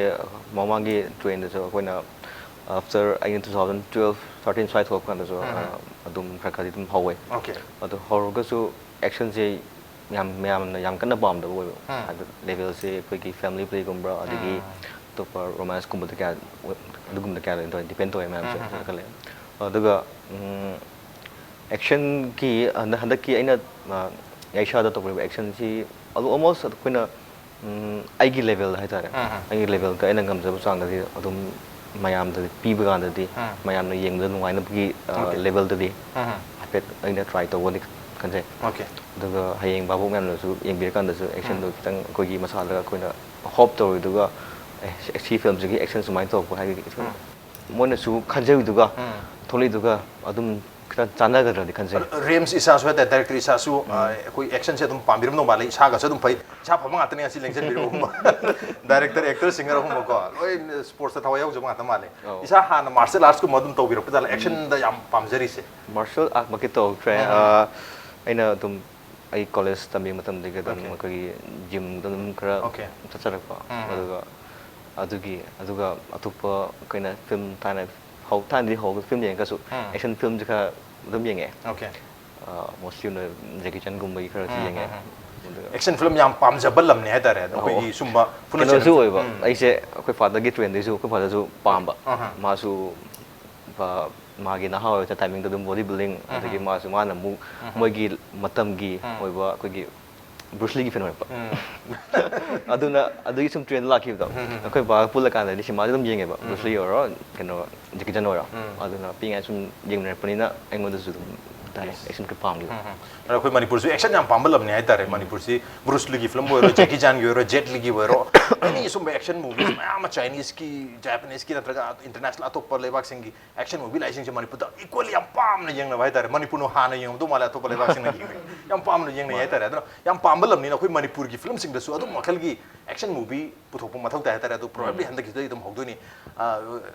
ꯃꯃꯥꯡꯒꯤ ꯇ꯭ꯔꯦꯟꯗꯁꯨ ꯑꯩꯈꯣꯏꯅ, ꯑꯥꯐꯇꯔ ꯑꯩꯅ two thousand twelve thirteen ꯁ꯭ꯋꯥꯏ ꯊꯣꯛꯂꯛꯄ ꯀꯥꯟꯗꯁꯨ, ꯎꯝ, ꯎꯝ꯫ ꯑꯥ, ꯑꯗꯨꯝ ꯈꯔ ꯈꯔꯗꯤ ꯑꯗꯨꯝ ꯍꯧꯋꯦ꯫ ꯑꯣꯀꯦ꯫ ꯑꯗꯨ ꯍꯧꯔꯒꯁꯨ ꯑꯦꯛꯁꯟꯁꯦ ꯌꯥꯝ, ꯃꯌꯥꯝꯅ ꯌꯥꯝ ꯀꯟꯅ ꯄꯥꯝꯗꯕ ꯑꯣꯏꯕ꯫ ꯎꯝ꯫ ꯍꯥꯏꯗꯤ ꯂꯦꯚꯦꯜꯁꯦ ꯑꯩꯈꯣꯏꯒꯤ ꯐꯦꯃꯤꯂꯤ ꯄ꯭ꯂꯦꯒꯨꯝꯕ, ꯑꯗꯒꯤ ꯎꯝ꯫ ꯑꯇꯣꯞꯄ ꯔꯣꯃꯥꯟꯁꯀꯨꯝꯕꯗ ꯀꯌꯥ, ꯑꯗꯨꯒꯨꯝꯕꯗ ꯀꯌꯥ ꯂꯩ, ꯗꯤꯄꯦꯟ ꯇꯧꯋꯦ ꯃꯌꯥꯝꯁꯦ, ꯎꯝ, ꯎꯝ, ꯎꯝ꯫ ꯈꯜꯂꯦ꯫ ꯑꯗꯨꯒ, ꯎꯝ, ꯑꯦꯛꯁꯟꯒꯤ ꯍꯟꯗꯛ, ꯍꯟꯗꯛꯀꯤ ꯑꯩꯅ, ꯑ, ꯌꯥꯏꯁꯥꯗ ꯇꯧꯔꯤꯕ ꯑꯦꯛꯁꯟꯁꯤ ꯑꯗꯨ ꯑꯣꯜꯃꯣꯁ ꯑꯩꯈꯣꯏꯅ, ꯎꯝ, ꯑꯩꯒꯤ ꯂꯦꯚꯦꯜꯗ ꯍꯥꯏꯇꯥꯔꯦ, ꯎꯝ, ꯎꯝ꯫ ꯑꯩꯒꯤ ꯂꯦꯚꯦꯜꯗ ꯑꯩꯅ ꯉꯝꯖꯕ ꯆꯥꯡꯗꯗꯤ ꯑꯗꯨꯝ ꯃꯌꯥꯝꯗ ꯄꯤꯕ ꯀꯥꯟꯗꯗꯤ, ꯎꯝ꯫ ꯃꯌꯥꯝꯅ ꯌꯦꯡꯕꯗ ꯅꯨꯡꯉꯥꯏꯅꯕꯒꯤ, ꯑ, ꯑꯣꯀꯦ꯫ ꯂꯦꯚꯦꯜꯗꯗꯤ ꯎꯝ, ꯎꯝ꯫ ꯍꯥꯏꯐꯦꯠ ꯑꯩꯅ ꯇ꯭ꯔꯥꯏ ꯇꯧꯒꯅꯤ ꯈꯟꯖꯩ꯫ ꯑꯣꯀꯦ꯫ ꯑꯗꯨꯒ ꯍꯌꯦꯡ ꯚꯥꯕꯣꯛ ꯃꯌꯥꯝꯅꯁꯨ ꯌꯦꯡꯕꯤꯔꯀꯥꯟꯗꯁꯨ ꯑꯦꯛꯁꯟꯗꯣ ꯎꯝ꯫ ꯈꯤꯇꯪ ꯑꯩꯈꯣꯏꯒꯤ ꯃꯁꯥꯗ ꯑꯩꯈꯣꯏꯅ ꯍꯣꯞ ꯇꯧꯔꯣꯏꯗꯨꯒ, "ꯑꯦ, ꯁꯤ, ꯁꯤ ꯐꯤꯂꯝꯁꯤꯒꯤ ꯑꯦꯛꯁꯟ ꯁꯨꯃꯥꯏꯅ ꯇꯧꯔꯛꯄ" ꯍꯥꯏꯕꯒꯤ ꯈꯤꯇꯪ ꯎꯝ꯫ ꯃꯣꯏꯅꯁꯨ ꯈꯟꯖꯕꯗꯨꯒ ꯎꯝ꯫ ꯊꯣꯛꯂꯛꯏꯗꯨꯒ ꯑꯗꯨꯝ ꯈꯤꯇꯪ ꯆꯥꯟꯅꯒꯗ꯭ꯔꯗꯤ ꯈꯟꯖꯩ꯫ ꯔꯦꯝꯁ ꯏꯁꯥꯁꯨ ꯍꯥꯏꯇꯥꯔꯦ, ꯗꯥꯏꯔꯦꯛꯇꯔ ꯏꯁꯥꯁꯨ, ꯎꯝ꯫ ꯑ, ꯑꯩꯈꯣꯏ ꯑꯦꯛꯁꯟꯁꯦ ꯑꯗꯨꯝ ꯄꯥꯝꯕꯤꯔꯝꯗꯧ ꯃꯥꯜꯂꯦ꯫ ꯏꯁꯥꯒꯁꯨ ꯑꯗꯨꯝ ꯐꯩ, ꯏꯁꯥ ꯐꯕ ꯉꯥꯛꯇꯅꯦ ꯉꯁꯤ ꯂꯦꯡꯁꯤꯟꯕꯤꯔꯛꯎ꯫ ꯗꯥꯏꯔꯦꯛꯇꯔ, ꯑꯦꯛꯇꯔ, ꯁꯤꯡꯒꯔ ꯑꯍꯨꯝꯃꯛꯀꯣ, ꯂꯣꯏ ꯁ꯭ꯄꯣꯔꯠꯁꯇ ꯊꯋꯥꯏ ꯌꯥꯎꯖꯕ ꯉꯥꯛꯇ ꯃꯥꯜꯂꯦ꯫ ꯑꯧ꯫ ꯏꯁꯥ ꯍꯥꯟꯅ ꯃꯥꯔꯁꯦꯜ ꯑꯥꯔꯠꯁꯀꯨꯝꯕ ꯑꯗꯨꯝ ꯇꯧꯕꯤꯔꯛꯄ ꯖꯥꯠꯂ, ꯎꯝ꯫ ꯑꯦꯛꯁꯟꯗ ꯌꯥꯝ ꯄꯥꯝꯖꯔꯤꯁꯦ? ꯃꯥꯔꯁꯦꯜ ꯑꯥꯔꯠꯃꯛꯇꯤ ꯇꯧꯔꯛꯇ꯭ꯔꯦ꯫ ꯎꯝ꯫ ꯑ, ꯑꯩꯅ ꯑꯗꯨꯝ ꯑꯩ ꯀꯣꯂꯦꯖ ꯇꯝꯕꯤꯕ ꯃꯇꯝꯗꯒꯤ ꯑꯗꯨꯝ ꯑꯣꯀꯦ꯫ ꯑꯩꯈꯣꯏꯒꯤ ꯖꯤꯝꯗ ꯑꯗꯨꯝ ꯈꯔ ꯎꯝ, ꯎꯝ꯫ ꯆꯠꯆꯔꯛꯄ꯫ ꯎꯝ, ꯎꯝ꯫ ꯑꯗꯨꯒ ꯑꯗꯨꯒꯤ, ꯑꯗꯨꯒ ꯑꯇꯣꯞꯄ ꯑꯩꯈꯣꯏꯅ ꯐꯤꯂꯝ ꯊꯥꯏꯅ ꯍꯧ-, ꯊꯥꯏꯅꯗꯤ ꯍꯧꯔꯒ ꯐꯤꯂꯝ ꯌꯦꯡꯉꯒꯁꯨ ꯎꯝ꯫ ꯑꯦꯛꯁꯟ ꯐꯤꯂꯝꯁꯦ ꯈꯔ ꯑꯗꯨꯝ ꯌꯦꯡꯉꯦ꯫ ꯑꯣꯀꯦ꯫ ꯑ, ꯃꯣꯁꯂꯤ ꯑꯣꯏꯅ ꯖꯦꯀꯤ ꯆꯟꯒꯨꯝꯕꯒꯤ ꯈꯔꯁꯨ ꯎꯝ, ꯌꯦꯡꯉꯦ꯫ ꯎꯝ, ꯎꯝ꯫ ꯑꯗꯨꯒ ꯑꯦꯛꯁꯟ ꯐꯤꯂꯝ ꯌꯥꯝ ꯄꯥꯝꯖꯕ ꯂꯝꯅꯦ ꯍꯥꯏꯇꯥꯔꯦ꯫ ꯑꯗꯣ ꯑꯣ꯫ ꯑꯩꯈꯣꯏꯒꯤ ꯁꯨꯝꯕ ꯐꯨꯅ ꯀꯩꯅꯣꯁꯨ ꯆꯩꯅꯕꯁꯦ꯫ ꯑꯣꯏꯕ, ꯎꯝ꯫ ꯑꯩꯁꯦ ꯑꯩꯈꯣꯏ ꯐꯥꯗꯔꯒꯤ ꯇ꯭ꯔꯦꯟꯗꯩꯁꯨ ꯑꯩꯈꯣꯏ ꯐꯥꯗꯔꯁꯨ ꯄꯥꯝꯕ꯫ ꯑꯍꯥ꯫ ꯃꯥꯁꯨ, ꯑ, ꯃꯥꯒꯤ ꯅꯍꯥ ꯑꯣꯏꯔꯤꯉꯩ ꯇꯥꯏꯃꯤꯡꯗ ꯑꯗꯨꯝ ꯕꯣꯗꯤ ꯕꯤꯜꯗꯤꯡ, ꯑꯗꯒꯤ ꯃꯥꯁꯨ ꯃꯥꯅ ꯑꯃꯨꯛ ꯃꯣꯏꯒꯤ ꯃꯇꯝꯒꯤ ꯑꯣꯏꯕ ꯑꯩꯈꯣꯏꯒꯤ ꯕ꯭ꯔꯨꯁ ꯂꯤꯒꯤ ꯐꯦꯟ ꯑꯣꯏꯔꯛꯄ꯫ ꯑꯗꯨꯅ ꯑꯗꯨꯒꯤ ꯁꯨꯝ ꯇ꯭ꯔꯦꯟꯗ ꯂꯥꯛꯈꯤꯕꯗꯣ꯫ ꯑꯩꯈꯣꯏ ꯕꯥꯒ ꯄꯨꯜꯂꯀꯥꯟꯗꯗꯤ ꯁꯤꯃꯥꯁꯦ ꯑꯗꯨꯝ ꯌꯦꯡꯉꯦꯕ, ꯕ꯭ꯔꯨꯁ ꯂꯤ ꯑꯣꯏꯔꯣ, ꯀꯩꯅꯣ, ꯖꯦꯀꯤ ꯆꯥꯟ ꯑꯣꯏꯔꯣ꯫ ꯑꯗꯨꯅ ꯄꯤꯛꯏꯉꯩ ꯁꯨꯝ ꯌꯦꯡꯅꯔꯛꯄꯅꯤꯅ ꯑꯩꯉꯣꯟꯗꯁꯨ ꯑꯗꯨꯝ ꯇꯥꯏ, ꯑꯦꯛꯁꯟ ꯈꯔ ꯄꯥꯝꯈꯤꯕ꯫ ꯑꯗꯣ ꯑꯩꯈꯣꯏ ꯃꯅꯤꯄꯨꯔꯁꯨ ꯑꯦꯛꯁꯟ ꯌꯥꯝ ꯄꯥꯝꯕ ꯂꯝꯅꯤ ꯍꯥꯏꯇꯥꯔꯦ꯫ ꯃꯅꯤꯄꯨꯔꯁꯤ ꯕ꯭ꯔꯨꯁ ꯂꯤꯒꯤ ꯐꯤꯂꯝꯕꯨ ꯑꯣꯏꯔꯣ, ꯖꯦꯀꯤ ꯆꯥꯟꯒꯤ ꯑꯣꯏꯔꯣ, ꯖꯦꯠ ꯂꯤꯒꯤ ꯑꯣꯏꯔꯣ, ꯑꯦꯅꯤ ꯁꯨꯝꯕ ꯑꯦꯛꯁꯟ ꯃꯨꯚꯤꯁ ꯃꯌꯥꯝ ꯑꯃ, ꯆꯥꯏꯅꯤꯁꯀꯤ, ꯖꯥꯄꯅꯤꯁꯀꯤ ꯅꯠꯇ꯭ꯔꯒ ꯏꯟꯇꯔꯅꯦꯁꯅꯦꯜ ꯑꯇꯣꯞꯄ ꯂꯩꯕꯥꯛꯁꯤꯡꯒꯤ ꯑꯦꯛꯁꯟ ꯃꯨꯚꯤ ꯂꯥꯛꯏꯁꯤꯡꯁꯦ ꯃꯅꯤꯄꯨꯔꯗ ꯏꯀ꯭ꯋꯦꯜꯂꯤ ꯌꯥꯝ ꯄꯥꯝꯅ ꯌꯦꯡꯅꯕ ꯍꯥꯏꯇꯥꯔꯦ꯫ ꯃꯅꯤꯄꯨꯔꯅ ꯍꯥꯟꯅ ꯌꯦꯡꯉꯝꯗꯧ ꯃꯥꯜꯂꯦ, ꯑꯇꯣꯞꯄ ꯂꯩꯕꯥꯛꯁꯤꯡꯅ ꯌꯦꯡꯉꯦ꯫ ꯌꯥꯝ ꯄꯥꯝꯅ ꯌꯦꯡꯅꯩ ꯍꯥꯏꯇꯥꯔꯦ꯫ ꯑꯗꯨꯅ ꯌꯥꯝ ꯄꯥꯝꯕ ꯂꯝꯅꯤꯅ ꯑꯩꯈꯣꯏ ꯃꯅꯤꯄꯨꯔꯒꯤ ꯐꯤꯂꯝꯁꯤꯡꯗꯁꯨ ꯑꯗꯨꯝ ꯃꯈꯜꯒꯤ ꯑꯦꯛꯁꯟ ꯃꯨꯚꯤ ꯄꯨꯊꯣꯛꯄ ꯃꯊꯧ ꯇꯥꯏ ꯍꯥꯏꯇꯥꯔꯦ꯫ ꯑꯗꯣ ꯄ꯭ꯔꯣꯕꯦꯕ꯭ꯂꯤ ꯍꯟꯗꯛꯀꯤꯁꯤꯗꯩ ꯑꯗꯨꯝ ꯍꯧꯗꯣꯏꯅꯤ꯫ ꯑ,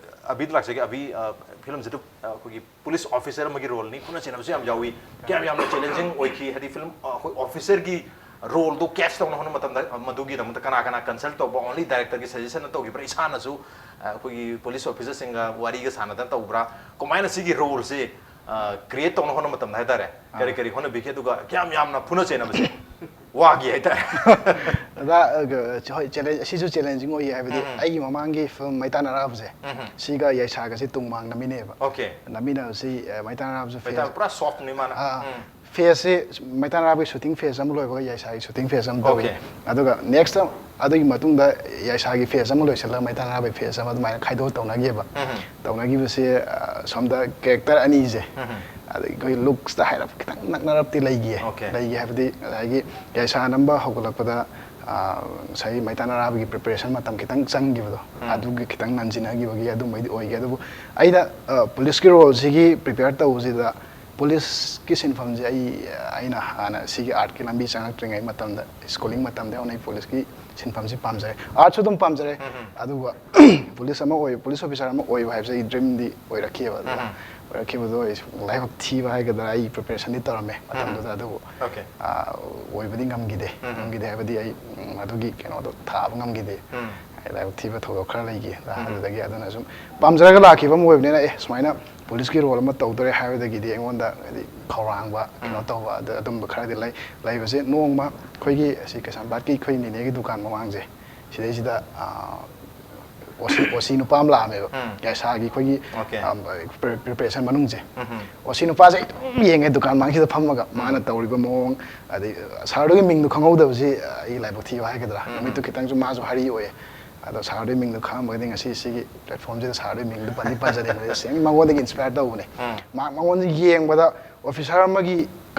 ꯑꯕꯤꯗ ꯂꯥꯛꯆꯒꯦ꯫ ꯑꯕꯤ, ꯑ, ꯐꯤꯂꯝꯁꯤꯗ, ꯑ, ꯑꯩꯈꯣꯏꯒꯤ ꯄꯨꯂꯤꯁ ꯑꯣꯐꯤꯁꯔ ꯑꯃꯒꯤ ꯔꯣꯜꯅꯤ, ꯐꯨꯅ ꯆꯩꯅꯕꯁꯨ ꯌꯥꯝ ꯌꯥꯎꯏ, ꯀꯌꯥꯝ ꯌꯥꯝꯅ ꯆꯦꯂꯦꯟꯖꯤꯡ ꯑꯣꯏꯈꯤ, ꯍꯥꯏꯗꯤ ꯐꯤꯂꯝ, ꯑ, ꯑꯩꯈꯣꯏ ꯑꯣꯐꯤꯁꯔꯒꯤ ꯔꯣꯜꯗꯣ ꯀꯦꯆ ꯇꯧꯅ ꯍꯣꯠꯅꯕ ꯃꯇꯝꯗ, ꯑ, ꯃꯗꯨꯒꯤꯗꯃꯛꯇ ꯀꯅꯥ ꯀꯅꯥ ꯀꯟꯁꯜ ꯇꯧꯕ, ꯑꯣꯟꯂꯤ ꯗꯥꯏꯔꯦꯛꯇꯔꯒꯤ ꯁꯖꯦꯁꯟꯅ ꯇꯧꯈꯤꯕ꯭ꯔꯥ, ꯏꯁꯥꯅꯁꯨ, ꯑ, ꯑꯩꯈꯣꯏꯒꯤ ꯄꯨꯂꯤꯁ ꯑꯣꯐꯤꯁꯔꯁꯤꯡꯒ ꯋꯥꯔꯤꯒ ꯁꯥꯟꯅꯗꯅ ꯇꯧꯕ꯭ꯔꯥ, ꯀꯃꯥꯏꯅ ꯁꯤꯒꯤ ꯔꯣꯜꯁꯤ, ꯑ, ꯀ꯭ꯔꯤꯌꯦꯠ ꯇꯧꯅ ꯍꯣꯠꯅꯕ ꯃꯇꯝꯗ ꯍꯥꯏꯇꯥꯔꯦ, ꯀꯔꯤ ꯀꯔꯤ ꯍꯣꯠꯅꯕꯤꯈꯤ, ꯑꯗꯨꯒ ꯀꯌꯥꯝ ꯌꯥꯝꯅ ꯐꯨꯅ ꯆꯩꯅꯕꯁꯦ ꯋꯥꯈꯤ ꯍꯥꯏꯇꯥꯔꯦ꯫ ꯑꯗ, ꯑ, ꯍꯣꯏ, ꯆꯦꯂꯦꯟꯖ, ꯑꯁꯤꯁꯨ ꯆꯦꯂꯦꯟꯖꯤꯡ ꯑꯣꯏꯌꯦ, ꯍꯥꯏꯕꯗꯤ ꯑꯩꯒꯤ ꯃꯃꯥꯡꯒꯤ ꯐꯤꯂꯝ ꯃꯩꯇꯥꯟ ꯑꯔꯥꯕꯁꯦ, ꯁꯤꯒ ꯌꯥꯏꯁꯥꯒꯁꯦ ꯇꯨꯡꯃꯥꯡ ꯅꯝꯃꯤꯟꯅꯩꯕ꯫ ꯑꯣꯀꯦ꯫ ꯅꯝꯃꯤꯟꯅꯕꯁꯤ, ꯑ, ꯃꯩꯇꯥꯟ ꯑꯔꯥꯕꯁꯨ ꯃꯩꯇꯥꯟ ꯐꯦꯁ ꯄꯨꯔꯥ ꯁꯣꯐ꯭ꯠꯅꯤ ꯃꯥꯅ꯫ ꯑꯥ, ꯎꯝ꯫ ꯐꯦꯁꯁꯤ ꯃꯩꯇꯥꯟ ꯑꯔꯥꯕꯒꯤ ꯁꯨꯇꯤꯡ ꯐꯦꯁ ꯑꯃ ꯂꯣꯏꯕꯒ ꯌꯥꯏꯁꯥꯒꯤ ꯁꯨꯇꯤꯡ ꯐꯦꯁ ꯑꯃ ꯇꯧꯏ꯫ ꯑꯣꯀꯦ꯫ ꯑꯗꯨꯒ ꯅꯦꯛꯁꯇ ꯑꯗꯨꯒꯤ ꯃꯇꯨꯡꯗ ꯌꯥꯏꯁꯥꯒꯤ ꯐꯦꯁ ꯑꯃ ꯂꯣꯏꯁꯤꯜꯂꯒ ꯃꯩꯇꯥꯟ ꯑꯔꯥꯕꯒꯤ ꯐꯦꯁ ꯑꯃ ꯑꯗꯨꯃꯥꯏꯅ ꯈꯥꯏꯗꯣꯛꯑ ꯇꯧꯅꯈꯤꯕ꯫ ꯇꯧꯅꯈꯤꯕꯁꯦ, ꯑ, ꯁꯣꯝꯗ ꯀꯦꯔꯦꯛꯇꯔ ꯑꯅꯤꯁꯦ, ꯑꯗꯒꯤ ꯑꯩꯈꯣꯏ ꯂꯨꯛꯁꯇ ꯍꯥꯏꯔꯞ ꯈꯤꯇꯪ ꯅꯛꯅꯔꯞꯇꯤ ꯂꯩꯈꯤꯌꯦ꯫ ꯑꯣꯀꯦ꯫ ꯂꯩꯈꯤ ꯍꯥꯏꯕꯗꯤ ꯉꯁꯥꯏꯒꯤ ꯌꯥꯏꯁꯥ ꯅꯝꯕ ꯍꯧꯒꯠꯂꯛꯄꯗ, ꯑ, ꯉꯁꯥꯏꯒꯤ ꯃꯩꯇꯥꯟ ꯑꯔꯥꯕꯒꯤ ꯄ꯭ꯔꯤꯄꯦꯔꯦꯁꯟ ꯃꯇꯝ ꯈꯤꯇꯪ ꯆꯪꯈꯤꯕꯗꯣ, ꯑꯗꯨꯒꯤ ꯈꯤꯇꯪ ꯅꯟꯁꯤꯟꯅꯈꯤꯕꯒꯤ ꯑꯗꯨꯝꯕꯩꯗꯤ ꯑꯣꯏꯈꯤ꯫ ꯑꯗꯨꯕꯨ ꯑꯩꯅ, ꯑ, ꯄꯨꯂꯤꯁꯀꯤ ꯔꯣꯜꯁꯤꯒꯤ ꯄ꯭ꯔꯤꯄꯦꯌꯔ ꯇꯧꯕꯁꯤꯗ ꯄꯨꯂꯤꯁꯀꯤ ꯁꯤꯟꯐꯝꯁꯦ ꯑꯩ, ꯑꯩꯅ ꯍꯥꯟꯅ ꯁꯤꯒꯤ ꯑꯥꯔꯠꯀꯤ ꯂꯝꯕꯤ ꯆꯪꯉꯛꯇ꯭ꯔꯤꯉꯩ ꯃꯇꯝꯗ, ꯁ꯭ꯀꯨꯂꯤꯡ ꯃꯇꯝꯗ ꯍꯧꯅ ꯑꯩ ꯄꯨꯂꯤꯁꯀꯤ ꯁꯤꯟꯐꯝꯁꯤ ꯄꯥꯝꯖꯔꯦ꯫ ꯑꯥꯔꯠꯁꯨ ꯑꯗꯨꯝ ꯄꯥꯝꯖꯔꯦ, ꯑꯗꯨꯒ ꯄꯨꯂꯤꯁ ꯑꯃ ꯑꯣꯏ, ꯄꯨꯂꯤꯁ ꯑꯣꯐꯤꯁꯥꯔ ꯑꯃ ꯑꯣꯏꯕ ꯍꯥꯏꯕꯁꯦ ꯑꯩ ꯗ꯭ꯔꯤꯝꯗꯤ ꯑꯣꯏꯔꯛꯈꯤꯑꯕ꯫ ꯑꯗꯨꯒ ꯑꯣꯏꯔꯛꯈꯤꯕꯗꯣ ꯑꯩ ꯂꯥꯏꯕꯛ ꯊꯤꯕ ꯍꯥꯏꯒꯗ꯭ꯔꯥ, ꯑꯩ ꯄ꯭ꯔꯤꯄꯦꯔꯦꯁꯟꯗꯤ ꯇꯧꯔꯝꯃꯦ ꯃꯇꯝꯗꯨꯗ, ꯑꯗꯨꯕꯨ, ꯑꯣꯀꯦ꯫ ꯑ, ꯑꯣꯏꯕꯗꯤ ꯉꯝꯈꯤꯗꯦ꯫ ꯉꯝꯈꯤꯗꯦ ꯍꯥꯏꯕꯗꯤ ꯑꯩ, ꯎꯝ, ꯑꯗꯨꯒꯤ ꯀꯩꯅꯣꯗꯣ ꯊꯥꯕ ꯉꯝꯈꯤꯗꯦ꯫ ꯑꯩ ꯂꯥꯏꯕꯛ ꯊꯤꯕ ꯊꯧꯗꯣꯛ ꯈꯔ ꯂꯩꯈꯤ꯫ ꯑꯗꯨꯗꯒꯤ ꯑꯗꯨꯅ ꯁꯨꯝ ꯄꯥꯝꯖꯔꯒ ꯂꯥꯛꯈꯤꯕ ꯑꯃ ꯑꯣꯏꯕꯅꯤꯅ, ꯑꯦ, ꯁꯨꯃꯥꯏꯅ ꯄꯨꯂꯤꯁꯀꯤ ꯔꯣꯜ ꯑꯃ ꯇꯧꯗꯣꯔꯦ ꯍꯥꯏꯕꯗꯒꯤꯗꯤ ꯑꯩꯉꯣꯟꯗ ꯍꯥꯏꯗꯤ ꯈꯧꯔꯥꯡꯕ, ꯀꯩꯅꯣ ꯇꯧꯕ, ꯑꯗꯨ, ꯑꯗꯨꯝꯕ ꯈꯔꯗꯤ ꯂꯩ꯫ ꯂꯩꯕꯁꯦ ꯅꯣꯡꯃ ꯑꯩꯈꯣꯏꯒꯤ ꯑꯁꯤ ꯀꯩꯁꯥꯝꯄꯥꯠꯀꯤ ꯑꯩꯈꯣꯏ ꯅꯤꯅꯦꯒꯤ ꯗꯨꯀꯥꯟ ꯃꯃꯥꯡꯁꯦ, ꯁꯤꯗꯩꯁꯤꯗ, ꯑ, ꯑꯣ ꯁꯤ ꯑꯣ ꯁꯤ ꯅꯨꯄꯥ ꯑꯃ ꯂꯥꯛꯑꯝꯃꯦꯕ꯫ ꯎꯝ. ꯌꯥꯏꯁꯥꯒꯤ ꯑꯩꯈꯣꯏꯒꯤ Okay. ꯄ꯭ꯔꯤꯄꯦꯔꯦꯁꯟ ꯃꯅꯨꯡꯁꯦ꯫ ꯎꯝ. ꯑꯣ ꯁꯤ ꯅꯨꯄꯥꯁꯦ ꯑꯩ ꯑꯗꯨꯝ ꯌꯦꯡꯉꯦ ꯗꯨꯀꯥꯟ ꯃꯥꯡꯁꯤꯗ ꯐꯝꯃꯒ ꯃꯥꯅ ꯇꯧꯔꯤꯕ ꯃꯑꯣꯡ, ꯑꯗꯩ ꯁꯥꯔꯗꯨꯒꯤ ꯃꯤꯡꯗꯣ ꯈꯪꯍꯧꯗꯕꯁꯤ ꯑꯩ ꯂꯥꯏꯕꯛ ꯊꯤꯕ ꯍꯥꯏꯒꯗ꯭ꯔꯥ, ꯅꯨꯃꯤꯠꯇꯨ ꯈꯤꯇꯪꯁꯨ ꯃꯥꯁꯨ ꯍꯔꯤ ꯑꯣꯏꯌꯦ꯫ ꯑꯗꯣ ꯁꯥꯔꯗꯨꯒꯤ ꯃꯤꯡꯗꯣ ꯈꯪꯉꯝꯃꯒꯗꯤ ꯉꯁꯤ ꯁꯤꯒꯤ ꯄ꯭ꯂꯦꯠꯐꯣꯝꯁꯤꯗ ꯁꯥꯔꯗꯨꯒꯤ ꯃꯤꯡꯗꯣ ꯄꯟꯗꯤ ꯄꯟꯖꯅꯤꯡꯕꯅꯤ, ꯁꯦꯡꯅ ꯃꯉꯣꯟꯗꯒꯤ ꯏꯟꯁꯄꯥꯌꯔ ꯇꯧꯕꯅꯦ꯫ ꯎꯝ. ꯃꯥ ꯃꯉꯣꯟꯗ ꯌꯦꯡꯕꯗ ꯑꯣꯐꯤꯁꯥꯔ ꯑꯃꯒꯤ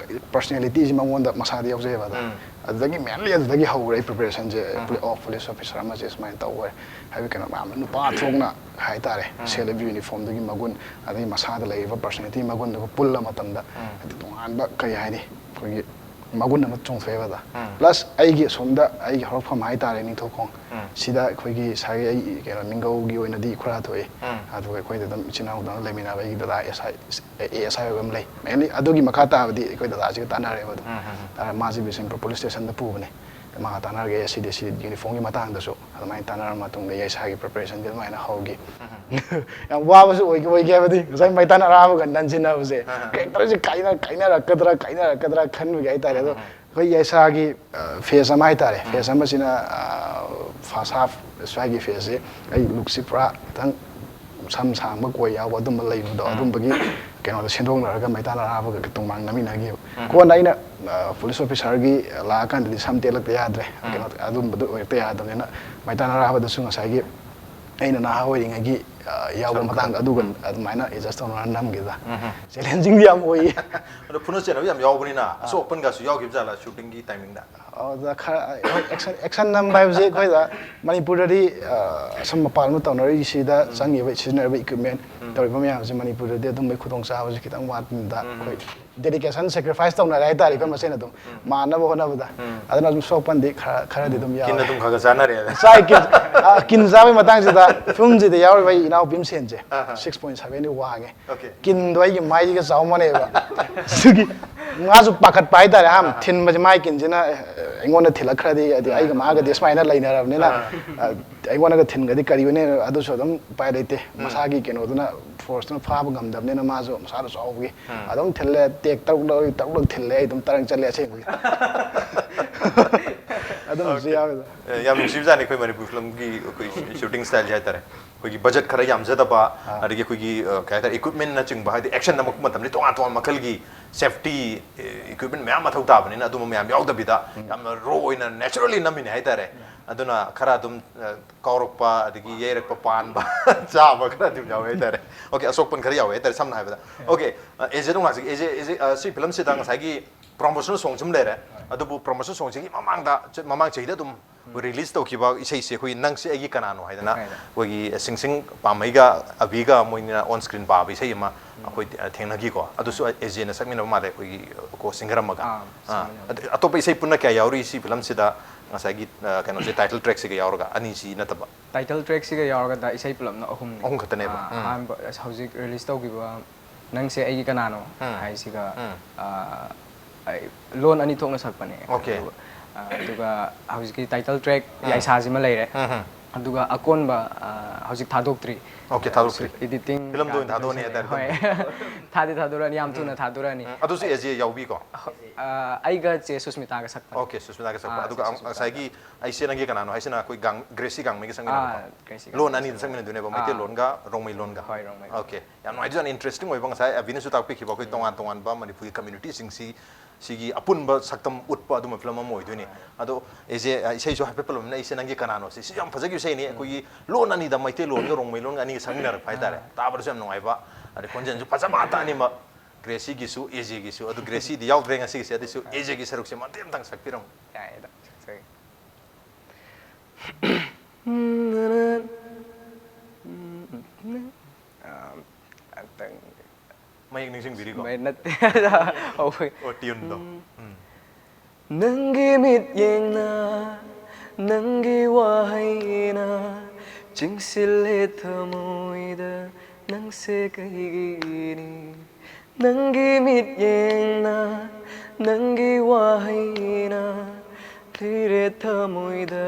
ꯄꯔꯁꯅꯦꯂꯤꯇꯤꯁꯤ ꯃꯉꯣꯟꯗ ꯃꯁꯥꯗ ꯌꯥꯎꯖꯩꯑꯕ ꯑꯗ꯫ ꯎꯝ. ꯑꯗꯨꯗꯒꯤ ꯃꯦꯟꯂꯤ ꯑꯗꯨꯗꯒꯤ ꯍꯧꯈ꯭ꯔꯦ ꯑꯩ ꯄ꯭ꯔꯤꯄꯦꯔꯦꯁꯟꯁꯦ꯫ ꯑꯣ ꯄꯨꯂꯤꯁ ꯑꯣꯐꯤꯁꯥꯔ ꯑꯃꯁꯦ ꯁꯨꯃꯥꯏꯅ ꯇꯧꯈ꯭ꯔꯦ ꯍꯥꯏꯕ ꯀꯩꯅꯣ ꯃꯌꯥꯝ ꯅꯨꯄꯥ ꯊꯣꯛꯅ ꯍꯥꯏꯇꯥꯔꯦ꯫ ꯁꯦꯂꯦꯕ ꯌꯨꯅꯤꯐꯣꯔꯝꯗꯨꯒꯤ ꯃꯒꯨꯟ, ꯑꯗꯒꯤ ꯃꯁꯥꯗ ꯂꯩꯔꯤꯕ ꯄꯔꯁꯅꯦꯂꯤꯇꯤ ꯃꯒꯨꯟꯗꯨꯒ ꯄꯨꯜꯂ ꯃꯇꯝꯗ ꯍꯥꯏꯗꯤ ꯇꯣꯉꯥꯟꯕ ꯀꯩ ꯍꯥꯏꯅꯤ, ꯑꯩꯈꯣꯏꯒꯤ ꯃꯒꯨꯟ ꯑꯃ ꯆꯣꯡꯊꯣꯛꯑꯦꯕ ꯑꯗ꯫ ꯎꯝ. ꯄ꯭ꯂꯁ ꯑꯩꯒꯤ ꯑꯁꯣꯝꯗ ꯑꯩꯒꯤ ꯍꯧꯔꯛꯐꯝ ꯍꯥꯏꯇꯥꯔꯦ, ꯅꯤꯡꯊꯧꯈꯣꯡ꯫ ꯎꯝ. ꯁꯤꯗ ꯑꯩꯈꯣꯏꯒꯤ ꯁꯥꯒꯩ ꯑꯩ ꯀꯩꯅꯣ ꯅꯤꯡꯒꯧꯒꯤ ꯑꯣꯏꯅꯗꯤ ꯈꯨꯔꯥ ꯊꯣꯛꯑꯦ꯫ ꯎꯝ. ꯑꯗꯨꯒ ꯑꯩꯈꯣꯏꯗ ꯑꯗꯨꯝ ꯏꯆꯤꯟ ꯏꯅꯥꯎꯗꯧꯅ ꯂꯩꯃꯤꯟꯅꯕ ꯑꯩꯒꯤ ꯗꯗꯥ ꯑꯦꯁ ꯑꯥꯏ ꯑꯦ ꯑꯦꯁ ꯑꯥꯏ ꯑꯣꯏꯕ ꯑꯃ ꯂꯩ꯫ ꯃꯦꯟꯂꯤ ꯑꯗꯨꯒꯤ ꯃꯈꯥ ꯇꯥꯕꯗꯤ ꯑꯩꯈꯣꯏ ꯗꯗꯥꯁꯤꯒ ꯇꯥꯟꯅꯔꯦꯕ ꯑꯗꯨꯝ꯫ ꯎꯝ, ꯎꯝ, ꯎꯝ. ꯇꯥꯟꯅꯔ ꯃꯥꯁꯦ ꯕꯤꯁꯦꯝꯄꯨꯔ ꯄꯨꯂꯤꯁ ꯁ꯭ꯇꯦꯁꯟꯗ ꯄꯨꯕꯅꯦ꯫ ꯃꯥꯒ ꯇꯥꯟꯅꯔꯒ ꯑꯦ ꯁꯤꯗꯤ ꯁꯤ ꯌꯨꯅꯤꯐꯣꯔꯝꯒꯤ ꯃꯇꯥꯡꯗꯁꯨ ꯑꯗꯨꯃꯥꯏꯅ ꯇꯥꯟꯅꯔ ꯃꯇꯨꯡꯗ ꯌꯥꯏꯁꯥꯒꯤ ꯄ꯭ꯔꯤꯄꯦꯔꯦꯁꯟꯁꯦ ꯑꯗꯨꯃꯥꯏꯅ ꯍꯧꯈꯤ꯫ ꯌꯥꯝ ꯋꯥꯕꯁꯨ ꯑꯣꯏꯈꯤ ꯑꯣꯏꯈꯤ ꯍꯥꯏꯕꯗꯤ ꯉꯁꯥꯏ ꯃꯩꯇꯥꯟ ꯑꯔꯥꯕꯒ ꯅꯟꯁꯤꯟꯅꯕꯁꯦ ꯑꯍ. ꯀꯦꯔꯦꯛꯇꯔꯁꯦ ꯀꯥꯏꯅ ꯀꯥꯏꯅꯔꯛꯀꯗ꯭ꯔꯥ ꯀꯥꯏꯅꯔꯛꯀꯗ꯭ꯔꯥ ꯈꯟꯕꯒꯤ ꯍꯥꯏꯇꯥꯔꯦ꯫ ꯑꯗꯣ ꯑꯩꯈꯣꯏ ꯌꯥꯏꯁꯥꯒꯤ ꯐꯦꯁ ꯑꯃ ꯍꯥꯏꯇꯥꯔꯦ, ꯐꯦꯁ ꯑꯃꯁꯤꯅ ꯐꯥꯔꯁ ꯍꯥꯐ ꯁ꯭ꯋꯥꯏꯒꯤ ꯐꯦꯁꯁꯦ ꯑꯩ ꯂꯨꯛꯁꯤ ꯄꯨꯔꯥ ꯈꯤꯇꯪ ꯁꯝ ꯁꯥꯡꯕ ꯀꯣꯏ ꯌꯥꯎꯕ ꯑꯗꯨꯝꯕ ꯂꯩꯕꯗꯣ ꯑꯗꯨꯝꯕꯒꯤ ꯀꯩꯅꯣꯗ ꯁꯦꯝꯗꯣꯛꯅꯔꯒ ꯃꯩꯇꯥꯟ ꯑꯔꯥꯕꯒ ꯇꯨꯡꯃꯥꯡ ꯅꯝꯃꯤꯟꯅꯈꯤꯕ꯫ ꯀꯣꯟꯅ ꯑꯩꯅ ꯄꯨꯂꯤꯁ ꯑꯣꯐꯤꯁꯔꯒꯤ ꯂꯥꯛꯑꯀꯥꯟꯗꯗꯤ ꯁꯝ ꯇꯦꯜꯂꯛꯇ ꯌꯥꯗ꯭ꯔꯦ, ꯀꯩꯅꯣ ꯑꯗꯨꯝꯕꯗꯣ ꯑꯣꯏꯔꯛꯇ ꯌꯥꯗꯕꯅꯤꯅ ꯃꯩꯇꯥꯟ ꯑꯔꯥꯕꯗꯁꯨ ꯉꯁꯥꯏꯒꯤ ꯑꯩꯅ ꯅꯍꯥ ꯑꯣꯏꯔꯤꯉꯩꯒꯤ ꯌꯥꯎꯕ ꯃꯇꯥꯡꯗ ꯑꯗꯨꯒ ꯑꯗꯨꯃꯥꯏꯅ ꯑꯦꯗꯖꯁ ꯇꯧꯅꯔ ꯅꯝꯈꯤꯗ꯫ ꯆꯦꯂꯦꯟꯖꯤꯡꯗꯤ ꯌꯥꯝ ꯑꯣꯏꯌꯦ꯫ ꯑꯗꯣ ꯐꯨꯅ ꯆꯩꯅꯕ ꯌꯥꯝ ꯌꯥꯎꯕꯅꯤꯅ ꯑꯁꯣꯛ ꯑꯄꯟꯒꯁꯨ ꯌꯥꯎꯈꯤꯕ ꯖꯥꯠꯂꯥ ꯁꯨꯇꯤꯡꯒꯤ ꯇꯥꯏꯃꯤꯡꯗ? ꯑꯗꯨꯗ ꯈꯔ ꯑꯦꯛꯁꯟ ꯑꯦꯛꯁꯟ ꯅꯝꯕ ꯍꯥꯏꯕꯁꯦ ꯑꯩꯈꯣꯏꯗ ꯃꯅꯤꯄꯨꯔꯗꯗꯤ ꯑ, ꯑꯁꯨꯝ ꯃꯄꯥꯟ ꯂꯣꯝꯗ ꯇꯧꯅꯔꯤꯁꯤꯗ ꯆꯪꯉꯤꯕ ꯁꯤꯖꯤꯟꯅꯔꯤꯕ ꯏꯀ꯭ꯋꯤꯞꯃꯦꯟ ꯇꯧꯔꯤꯕ ꯃꯌꯥꯝꯁꯦ ꯃꯅꯤꯄꯨꯔꯗꯗꯤ ꯑꯗꯨꯝꯕꯒꯤ ꯈꯨꯗꯣꯡꯆꯥꯕꯁꯦ ꯈꯤꯇꯪ ꯋꯥꯠꯄꯅꯤꯗ ꯑꯩꯈꯣꯏ ꯗꯦꯗꯤꯀꯦꯁꯟ ꯁꯦꯀ꯭ꯔꯤꯐꯥꯏꯁ ꯇꯧꯅꯔꯦ ꯍꯥꯏꯇꯥꯔꯦ ꯑꯩꯈꯣꯏ ꯃꯁꯦꯟ ꯑꯗꯨꯝ ꯃꯥꯟꯅꯕ ꯍꯣꯠꯅꯕꯗ꯫ ꯑꯗꯨꯅ ꯑꯗꯨꯝ ꯁꯣꯛꯄꯟꯗꯤ ꯈꯔ ꯈꯔꯗꯤ ꯑꯗꯨꯝ ꯌꯥꯎꯋꯦ꯫ ꯀꯤꯟ ꯑꯗꯨꯝ ꯈꯔ ꯈꯔ ꯆꯥꯅꯔꯦ꯫ ꯆꯥꯏ ꯀꯤꯟ ꯑ, ꯀꯤꯟ ꯆꯥꯕꯒꯤ ꯃꯇꯥꯡꯁꯤꯗ ꯐꯤꯂꯝꯁꯤꯗ ꯌꯥꯎꯔꯤꯕ ꯑꯩ ꯏꯅꯥꯎꯄꯤ ꯑꯃ ꯁꯦꯟꯁꯦ ꯑꯍ. ꯁꯤꯛꯁ ꯄꯣꯏꯟ ꯁꯚꯦꯟꯗꯤ ꯋꯥꯡꯉꯦ꯫ Okay. ꯀꯤꯟꯗꯣ ꯑꯩꯒꯤ ꯃꯥꯏꯁꯤꯒ ꯆꯥꯎ ꯃꯥꯟꯅꯩꯕ꯫ ꯑꯗꯨꯒꯤ ꯃꯥꯁꯨ ꯄꯥꯈꯠꯄ ꯍꯥꯏꯇꯥꯔꯦ꯫ ꯑꯍꯥꯟꯕ ꯊꯤꯟꯕꯁꯦ ꯃꯥꯏ ꯀꯤꯟꯁꯤꯅ ꯑꯦ, ꯑꯩꯉꯣꯟꯗ ꯊꯤꯜꯂꯛꯈ꯭ꯔꯗꯤ ꯍꯥꯏꯗꯤ ꯑꯩꯒ ꯃꯥꯒꯗꯤ ꯁꯨꯃꯥꯏꯅ ꯂꯩꯅꯔꯕꯅꯤꯅ ꯑ, ꯑꯩꯉꯣꯟꯗꯒ ꯊꯤꯟꯒꯗꯤ ꯀꯔꯤ ꯑꯣꯏꯅꯤ? ꯑꯗꯨꯁꯨ ꯑꯗꯨꯝ ꯎꯄꯥꯏ ꯂꯩꯇꯦ꯫ ꯃꯁꯥꯒꯤ ꯀꯩꯅꯣꯗꯨꯅ ꯐꯣꯔꯁꯇꯨꯅ ꯐꯥꯕ ꯉꯝꯗꯕꯅꯤꯅ ꯃꯥꯁꯨ ꯃꯁꯥꯗꯣ ꯆꯥꯎꯕꯒꯤ ꯑꯗꯨꯝ ꯊꯤꯜꯂꯦ꯫ ꯇꯦꯛ ꯇꯔꯨꯛꯂꯛ ꯇꯔꯨꯛꯂꯛ ꯊꯤꯜꯂꯦ꯫ ꯑꯩ ꯑꯗꯨꯝ ꯇꯔꯪ ꯆꯠꯂꯦ ꯑꯁꯦꯡꯕꯒꯤ꯫ ꯑꯗꯨꯝꯕꯁꯨ ꯌꯥꯎꯋꯦꯗ꯫ ꯑꯦ, ꯌꯥꯝ ꯅꯨꯡꯁꯤꯕꯖꯥꯠꯅꯤ ꯑꯩꯈꯣꯏ ꯃꯅꯤꯄꯨꯔ ꯐꯤꯂꯝꯒꯤ ꯑꯩꯈꯣꯏ ꯁꯨꯇꯤꯡ ꯁ꯭ꯇꯥꯏꯜꯁꯦ ꯍꯥꯏꯇꯥꯔꯦ꯫ ꯑꯩꯈꯣꯏꯒꯤ ꯕꯖꯦꯠ ꯈꯔ ꯌꯥꯝꯖꯗꯕ, ꯑꯗꯒꯤ ꯑꯩꯈꯣꯏꯒꯤ ꯑ, ꯀꯩ ꯍꯥꯏꯇꯥꯔꯦ, ꯏꯀ꯭ꯋꯤꯞꯃꯦꯟꯅꯆꯤꯡꯕ, ꯍꯥꯏꯗꯤ ꯑꯦꯛꯁꯟ ꯅꯝꯃꯛꯄ ꯃꯇꯝꯗ ꯇꯣꯉꯥꯟ ꯇꯣꯉꯥꯟꯕ ꯃꯈꯜꯒꯤ ꯁꯦꯐꯇꯤ ꯏꯀ꯭ꯋꯤꯞꯃꯦꯟ ꯃꯌꯥꯝ ꯃꯊꯧ ꯇꯥꯕꯅꯤꯅ ꯑꯗꯨꯝꯕ ꯃꯌꯥꯝ ꯌꯥꯎꯗꯕꯤꯗ ꯌꯥꯝꯅ ꯔꯣ ꯑꯣꯏꯅ ꯅꯦꯆꯔꯦꯜꯂꯤ ꯅꯝꯃꯤꯅꯦ ꯍꯥꯏꯇꯥꯔꯦ꯫ ꯑꯗꯨꯅ ꯈꯔ ꯑꯗꯨꯝ ꯑ, ꯀꯥꯎꯔꯛꯄ, ꯑꯗꯒꯤ ꯌꯩꯔꯛꯄ, ꯄꯥꯟꯕ, ꯆꯥꯕ ꯈꯔ ꯑꯗꯨꯝ ꯌꯥꯎꯋꯦ ꯍꯥꯏꯇꯥꯔꯦ꯫ ꯑꯣꯀꯦ, ꯑꯁꯣꯛꯄꯟ ꯈꯔ ꯌꯥꯎꯋꯦ ꯍꯥꯏꯇꯥꯔꯦ꯫ ꯁꯝꯅ ꯍꯥꯏꯔꯕꯗ, ꯑꯣꯀꯦ, ꯑꯦꯖꯦꯗ ꯑꯃꯨꯛ ꯂꯥꯛꯆꯒꯦ꯫ ꯑꯦꯖꯦ, ꯑꯦꯖꯦ, ꯑ, ꯁꯤ ꯐꯤꯂꯝꯁꯤꯗ ꯉꯁꯥꯏꯒꯤ ꯄ꯭ꯔꯣꯃꯣꯁꯅꯦꯜ ꯁꯣꯡꯁꯤ ꯑꯃ ꯂꯩꯔꯦ, ꯑꯗꯨꯕꯨ ꯄ꯭ꯔꯣꯃꯣꯁꯅꯦꯜ ꯁꯣꯡꯁꯤꯒꯤ ꯃꯃꯥꯡꯗ ꯆ- ꯃꯃꯥꯡ ꯆꯍꯤꯗ ꯑꯗꯨꯝ ꯔꯤꯂꯤꯁ ꯇꯧꯈꯤꯕ ꯏꯁꯩꯁꯦ, ꯑꯩꯈꯣꯏꯒꯤ "ꯅꯪꯁꯦ ꯑꯩꯒꯤ ꯀꯅꯥꯅꯣ" ꯍꯥꯏꯗꯅ ꯑꯩꯈꯣꯏꯒꯤ ꯁꯤꯡꯁꯤꯡ ꯄꯥꯝꯃꯩꯒ ꯑꯕꯤꯒ ꯃꯣꯏꯅ ꯑꯣꯟ ꯁ꯭ꯀ꯭ꯔꯤꯟ ꯄꯥꯕ ꯏꯁꯩ ꯑꯃ ꯑꯩꯈꯣꯏ ꯊꯦꯡꯅꯈꯤꯀꯣ꯫ ꯑꯗꯨꯁꯨ ꯑꯦꯖꯦꯅ ꯁꯛꯃꯤꯟꯅꯕ ꯃꯥꯜꯂꯦ, ꯑꯩꯈꯣꯏꯒꯤ ꯀꯣ ꯁꯤꯡꯒꯔ ꯑꯃꯒ꯫ ꯑꯥ, ꯑꯥ, ꯑꯗ- ꯑꯇꯣꯞꯄ ꯏꯁꯩ ꯄꯨꯟꯅ ꯀꯌꯥ ꯌꯥꯎꯔꯤ ꯁꯤ ꯐꯤꯂꯝꯁꯤꯗ? ꯉꯁꯥꯏꯒꯤ ꯑ, ꯀꯩꯅꯣꯁꯦ, ꯇꯥꯏꯇꯜ ꯇ꯭ꯔꯦꯛꯁꯤꯒ ꯌꯥꯎꯔꯒ, ꯑꯅꯤꯁꯤ ꯅꯠꯇꯕ꯫ ꯇꯥꯏꯇꯜ ꯇ꯭ꯔꯦꯛꯁꯤꯒ ꯌꯥꯎꯔꯒꯗ ꯏꯁꯩ ꯄꯨꯂꯞꯅ ꯑꯍꯨꯝꯅꯤ꯫ ꯑꯍꯨꯝ ꯈꯛꯇꯅꯦꯕ꯫ ꯑꯥ, ꯎꯝ꯫ ꯑꯍꯥꯟꯕ ꯍꯧꯖꯤꯛ ꯔꯤꯂꯤꯁ ꯇꯧꯈꯤꯕ "ꯅꯪꯁꯦ ꯑꯩꯒꯤ ꯀꯅꯥꯅꯣ" ꯎꯝ꯫ ꯍꯥꯏꯁꯤꯒ ꯎꯝ꯫ ꯑꯥ, ꯑꯩ ꯂꯣꯟ ꯑꯅꯤ ꯊꯣꯛꯅ ꯁꯛꯄꯅꯦ꯫ ꯑꯣꯀꯦ꯫ ꯑꯗꯨꯒ, ꯑꯥ, ꯑꯗꯨꯒ ꯍꯧꯖꯤꯛꯀꯤ ꯇꯥꯏꯇꯜ ꯇ꯭ꯔꯦꯛ "ꯌꯥꯏꯁꯥꯁꯤꯃ" ꯂꯩꯔꯦ꯫ ꯎꯝ꯫ ꯑꯗꯨꯒ ꯑꯀꯣꯟꯕ, ꯑꯥ, ꯍꯧꯖꯤꯛ ꯊꯥꯗꯣꯛꯇ꯭ꯔꯤ꯫ ꯑꯣꯀꯦ, ꯊꯥꯗꯣꯛꯇ꯭ꯔꯤ꯫ ꯏꯗꯤꯇꯤꯡ ꯐꯤꯂꯝꯗ ꯑꯣꯏꯅ ꯊꯥꯗꯣꯛꯑꯅꯤ ꯍꯥꯏꯇꯥꯔꯦ꯫ ꯍꯣꯏ꯫ ꯊꯥꯗꯤ ꯊꯥꯗꯣꯔꯛꯑꯅꯤ, ꯌꯥꯝ ꯊꯨꯅ ꯊꯥꯗꯣꯔꯛꯑꯅꯤ꯫ ꯎꯝ, ꯑꯗꯨꯁꯨ ꯑꯦꯖꯦ ꯌꯥꯎꯕꯤꯀꯣ꯫ ꯑꯥ, ꯑꯩꯒ ꯆꯦ ꯁꯨꯁꯃꯤꯇꯥꯒ ꯁꯛꯄꯅꯦ꯫ ꯑꯣꯀꯦ, ꯁꯨꯁꯃꯤꯇꯥꯒ ꯁꯛꯄ꯫ ꯑꯥ, ꯑꯗꯨꯒ ꯆꯦ ꯁꯨꯁꯃꯤꯇꯥꯒ꯫ ꯉꯁꯥꯏꯒꯤ "ꯑꯩꯁꯦ ꯅꯪꯒꯤ ꯀꯅꯥꯅꯣ" ꯍꯥꯏꯁꯤꯅ ꯑꯩꯈꯣꯏ ꯒꯥꯡ-, ꯒ꯭ꯔꯦꯁꯤ ꯒꯥꯡꯃꯩꯒ ꯁꯛꯃꯤꯟꯅꯕꯀꯣ꯫ ꯑꯥ, ꯒ꯭ꯔꯦꯁꯤꯒ ꯂꯣꯟ ꯁꯛꯃꯤꯟꯅꯕ꯫ ꯑꯅꯤꯗ ꯁꯛꯃꯤꯟꯅꯗꯣꯏꯅꯦꯕ, ꯃꯩꯇꯩ ꯑꯥ꯫ ꯂꯣꯟꯒ ꯔꯣꯡꯃꯩ ꯂꯣꯟꯒ꯫ ꯍꯣꯏ, ꯔꯣꯡꯃꯩ ꯂꯣꯟ꯫ ꯑꯣꯀꯦ, ꯌꯥꯝ ꯅꯨꯡꯉꯥꯏꯖꯥꯠꯅꯤ, ꯏꯟꯇꯔꯦꯁꯇꯤꯡ ꯑꯣꯏꯕ꯫ ꯉꯁꯥꯏ ꯑꯕꯤꯅꯁꯨ ꯇꯥꯛꯄꯤꯈꯤꯕ ꯑꯩꯈꯣꯏ ꯇꯣꯉꯥꯟ ꯇꯣꯉꯥꯟꯕ ꯃꯅꯤꯄꯨꯔꯒꯤ ꯀꯝꯃ꯭ꯌꯨꯅꯤꯇꯤꯁꯤꯡꯁꯤ, ꯁꯤꯒꯤ ꯑꯄꯨꯟꯕ ꯁꯛꯇꯝ ꯎꯠꯄ ꯑꯗꯨꯝꯕ ꯐꯤꯂꯝ ꯑꯃ ꯑꯣꯏꯗꯣꯏꯅꯤ꯫ ꯑꯗꯣ ꯑꯩꯁꯦ, ꯑ, ꯏꯁꯩꯁꯨ ꯍꯥꯏꯐꯦꯠ ꯄꯜꯂꯝꯃꯤꯅ "ꯑꯩꯁꯦ ꯅꯪꯒꯤ ꯀꯅꯥꯅꯣ" ꯁꯤ, ꯁꯤ ꯌꯥꯝ ꯐꯖꯈꯤꯕ ꯏꯁꯩꯅꯤ꯫ ꯑꯩꯈꯣꯏꯒꯤ ꯂꯣꯟ ꯑꯅꯤꯗ, ꯃꯩꯇꯩ ꯂꯣꯟꯒ ꯔꯣꯡꯃꯩ ꯂꯣꯟꯒ ꯑꯅꯤꯒ ꯁꯛꯃꯤꯟꯅꯔꯛꯄ ꯍꯥꯏꯇꯥꯔꯦ꯫ ꯇꯥꯕꯗꯁꯨ ꯌꯥꯝ ꯅꯨꯡꯉꯥꯏꯕ, ꯑꯗꯩ ꯈꯣꯟꯖꯦꯜꯁꯨ ꯐꯖꯕ ꯉꯥꯛꯇ ꯑꯅꯤꯃꯛ, ꯒ꯭ꯔꯦꯁꯤꯒꯤꯁꯨ ꯑꯦꯖꯦꯒꯤꯁꯨ꯫ ꯑꯗꯨ ꯒ꯭ꯔꯦꯁꯤꯗꯤ ꯌꯥꯎꯗ꯭ꯔꯦ ꯉꯁꯤꯒꯤꯁꯦ, ꯑꯗꯨꯁꯨ ꯑꯦꯖꯦꯒꯤ ꯁꯔꯨꯛꯁꯦ ꯃꯇꯦꯛ ꯑꯃꯇꯪ ꯁꯛꯄꯤꯔꯝꯃꯨ꯫ ꯌꯥꯏꯌꯦ, ꯑꯗꯨꯝ ꯁꯛꯆꯒꯦ꯫ ꯑꯝꯇꯪ ꯃꯌꯦꯛ ꯅꯤꯡꯁꯤꯡꯕꯤꯔꯤꯀꯣ? ꯃꯩ ꯅꯠꯇꯦ꯫ ꯍꯧꯕꯒꯤ꯫ ꯑꯣ, ꯇ꯭ꯌꯨꯟꯗꯣ꯫ ꯎꯝ꯫ ꯅꯪꯒꯤ ꯃꯤꯠꯌꯦꯡꯅ, ꯅꯪꯒꯤ ꯋꯥꯍꯩꯅ ꯆꯤꯡꯁꯤꯜꯂꯦ ꯊꯃꯣꯏꯗ, ꯅꯪꯁꯦ ꯀꯩꯒꯤꯅꯤ? ꯅꯪꯒꯤ ꯃꯤꯠꯌꯦꯡꯅ, ꯅꯪꯒꯤ ꯋꯥꯍꯩꯅ ꯊꯤꯔꯦ ꯊꯃꯣꯏꯗ,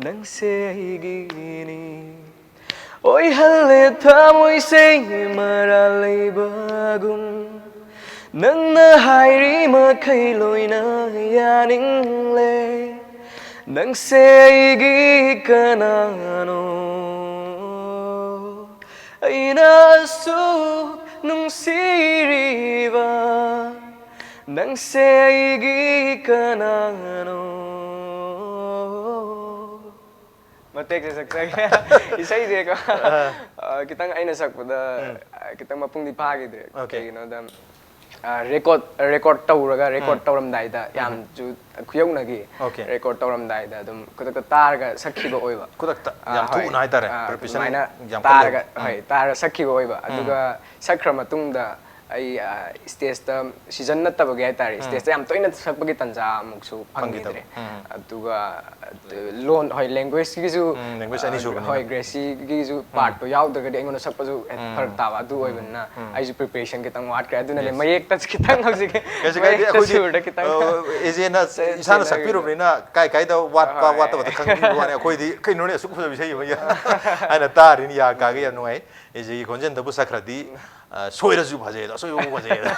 ꯅꯪꯁꯦ ꯑꯩꯒꯤꯅꯤ꯫ ꯑꯣꯏꯍꯜꯂꯦ ꯊꯃꯣꯏꯁꯦ ꯃꯔꯥꯜ ꯂꯩꯕꯒꯨꯝ, ꯅꯪꯅ ꯍꯥꯏꯔꯤ ꯃꯈꯩ ꯂꯣꯏꯅ ꯌꯥꯅꯤꯡꯂꯦ꯫ ꯅꯪꯁꯦ ꯑꯩꯒꯤ ꯀꯅꯥꯅꯣ? ꯑꯩꯅ ꯑꯁꯨꯛ ꯅꯨꯡꯁꯤꯔꯤꯕ ꯅꯪꯁꯦ ꯑꯩꯒꯤ ꯀꯅꯥꯅꯣ? ꯃꯇꯦꯛꯁꯦ ꯁꯛꯆꯒꯦ꯫ ꯏꯁꯩꯁꯦꯀꯣ, ꯑ, ꯈꯤꯇꯪ ꯑꯩꯅ ꯁꯛꯄꯗ, ꯑ, ꯈꯤꯇꯪ ꯃꯄꯨꯡꯗꯤ ꯐꯥꯈꯤꯗ꯭ꯔꯦ꯫ Okay. ꯀꯩꯒꯤꯅꯣꯗ, ꯑ, record, record ꯇꯧꯔꯒ, record ꯇꯧꯔꯝꯗꯥꯏꯗ ꯌꯥꯝꯁꯨ ꯈꯨꯌꯧꯅꯈꯤ꯫ Okay. Record ꯇꯧꯔꯝꯗꯥꯏꯗ ꯑꯗꯨꯝ ꯈꯨꯗꯛꯇ ꯇꯥꯔꯒ ꯁꯛꯈꯤꯕ ꯑꯣꯏꯕ꯫ ꯈꯨꯗꯛꯇ ꯑ, ꯌꯥꯝ ꯍꯣꯏ꯫ ꯊꯨꯅ ꯍꯥꯏꯇꯥꯔꯦ꯫ ꯑ, Preparation ꯑꯗꯨꯃꯥꯏꯅ ꯌꯥꯝ ꯀꯜꯂꯦ꯫ ꯇꯥꯔꯒ, ꯍꯣꯏ, ꯇꯥꯔꯒ ꯁꯛꯈꯤꯕ ꯑꯣꯏꯕ꯫ ꯑꯗꯨꯒ ꯁꯛꯈ꯭ꯔ ꯃꯇꯨꯡꯗ ꯑꯩ, ꯑ, stageꯇ season ꯅꯠꯇꯕꯒꯤ ꯍꯥꯏꯇꯥꯔꯦ, stageꯇ ꯌꯥꯝ ꯇꯣꯏꯅ ꯁꯛꯄꯒꯤ ꯇꯥꯟꯖꯥ ꯑꯃꯨꯛꯁꯨ ꯐꯪꯈꯤꯗꯕ꯫ ꯐꯪꯈꯤꯗ꯭ꯔꯦ꯫ ꯎꯝ꯫ ꯑꯗꯨꯒ, ꯑ, ꯂꯣꯟ, ꯍꯣꯏ, languageꯒꯤꯁꯨ, ꯎꯝ, language ꯑ, ꯑꯅꯤ ꯁꯨꯕꯅꯤꯅ꯫ ꯍꯣꯏ, Gracyꯒꯤꯁꯨ partꯇꯣ ꯌꯥꯎꯗ꯭ꯔꯒꯗꯤ ꯑꯩꯉꯣꯟꯗ ꯁꯛꯄꯁꯨ ꯍꯦꯛ ꯐꯔꯛ ꯇꯥꯕ꯫ ꯑꯗꯨ ꯑꯣꯏꯕꯅꯤꯅ ꯑꯩꯁꯨ preparationꯁꯦ ꯈꯤꯇꯪ ꯋꯥꯠꯈ꯭ꯔꯦ꯫ ꯑꯗꯨꯅꯅꯦ ꯃꯌꯦꯛꯇ ꯈꯤꯇꯪ ꯍꯧꯖꯤꯛ ꯀꯩꯁꯨ ꯀꯥꯏꯗꯦ꯫ ꯃꯌꯦꯛꯇ ꯑꯩꯈꯣꯏꯗꯤ, ꯁꯨꯔꯗ ꯈꯤꯇꯪ ꯑ, AJꯅ ꯆꯦ-, ꯏꯁꯥꯅ ꯆꯦꯟꯅꯈꯤꯕꯗꯣ꯫ ꯁꯛꯄꯤꯔꯨꯕꯅꯤꯅ ꯀꯥꯏ ꯀꯥꯏꯗ ꯋꯥꯠꯄ, ꯍꯣꯏ꯫ ꯋꯥꯠꯇꯕꯗ ꯈꯪꯕꯤꯕ ꯋꯥꯅꯤ꯫ ꯑꯩꯈꯣꯏꯗꯤ "ꯀꯩꯅꯣꯅꯦ, ꯑꯁꯨꯛ ꯐꯖꯕ ꯏꯁꯩ ꯑꯃ" ꯍꯥꯏꯅ ꯇꯥꯔꯤꯅꯤ, ꯌꯥ ꯀꯥꯒꯦ꯫ ꯌꯥꯝ ꯅꯨꯡꯉꯥꯏ꯫ AJꯒꯤ ꯈꯣꯟꯖꯦꯜꯗꯕꯨ ꯁꯛꯈ꯭ꯔꯗꯤ, ꯑ, ꯁꯣꯏꯔꯁꯨ ꯐꯖꯩ ꯑꯗꯣ, ꯑꯁꯣꯏꯕꯕꯨ ꯐꯖꯩ ꯑꯗꯣ꯫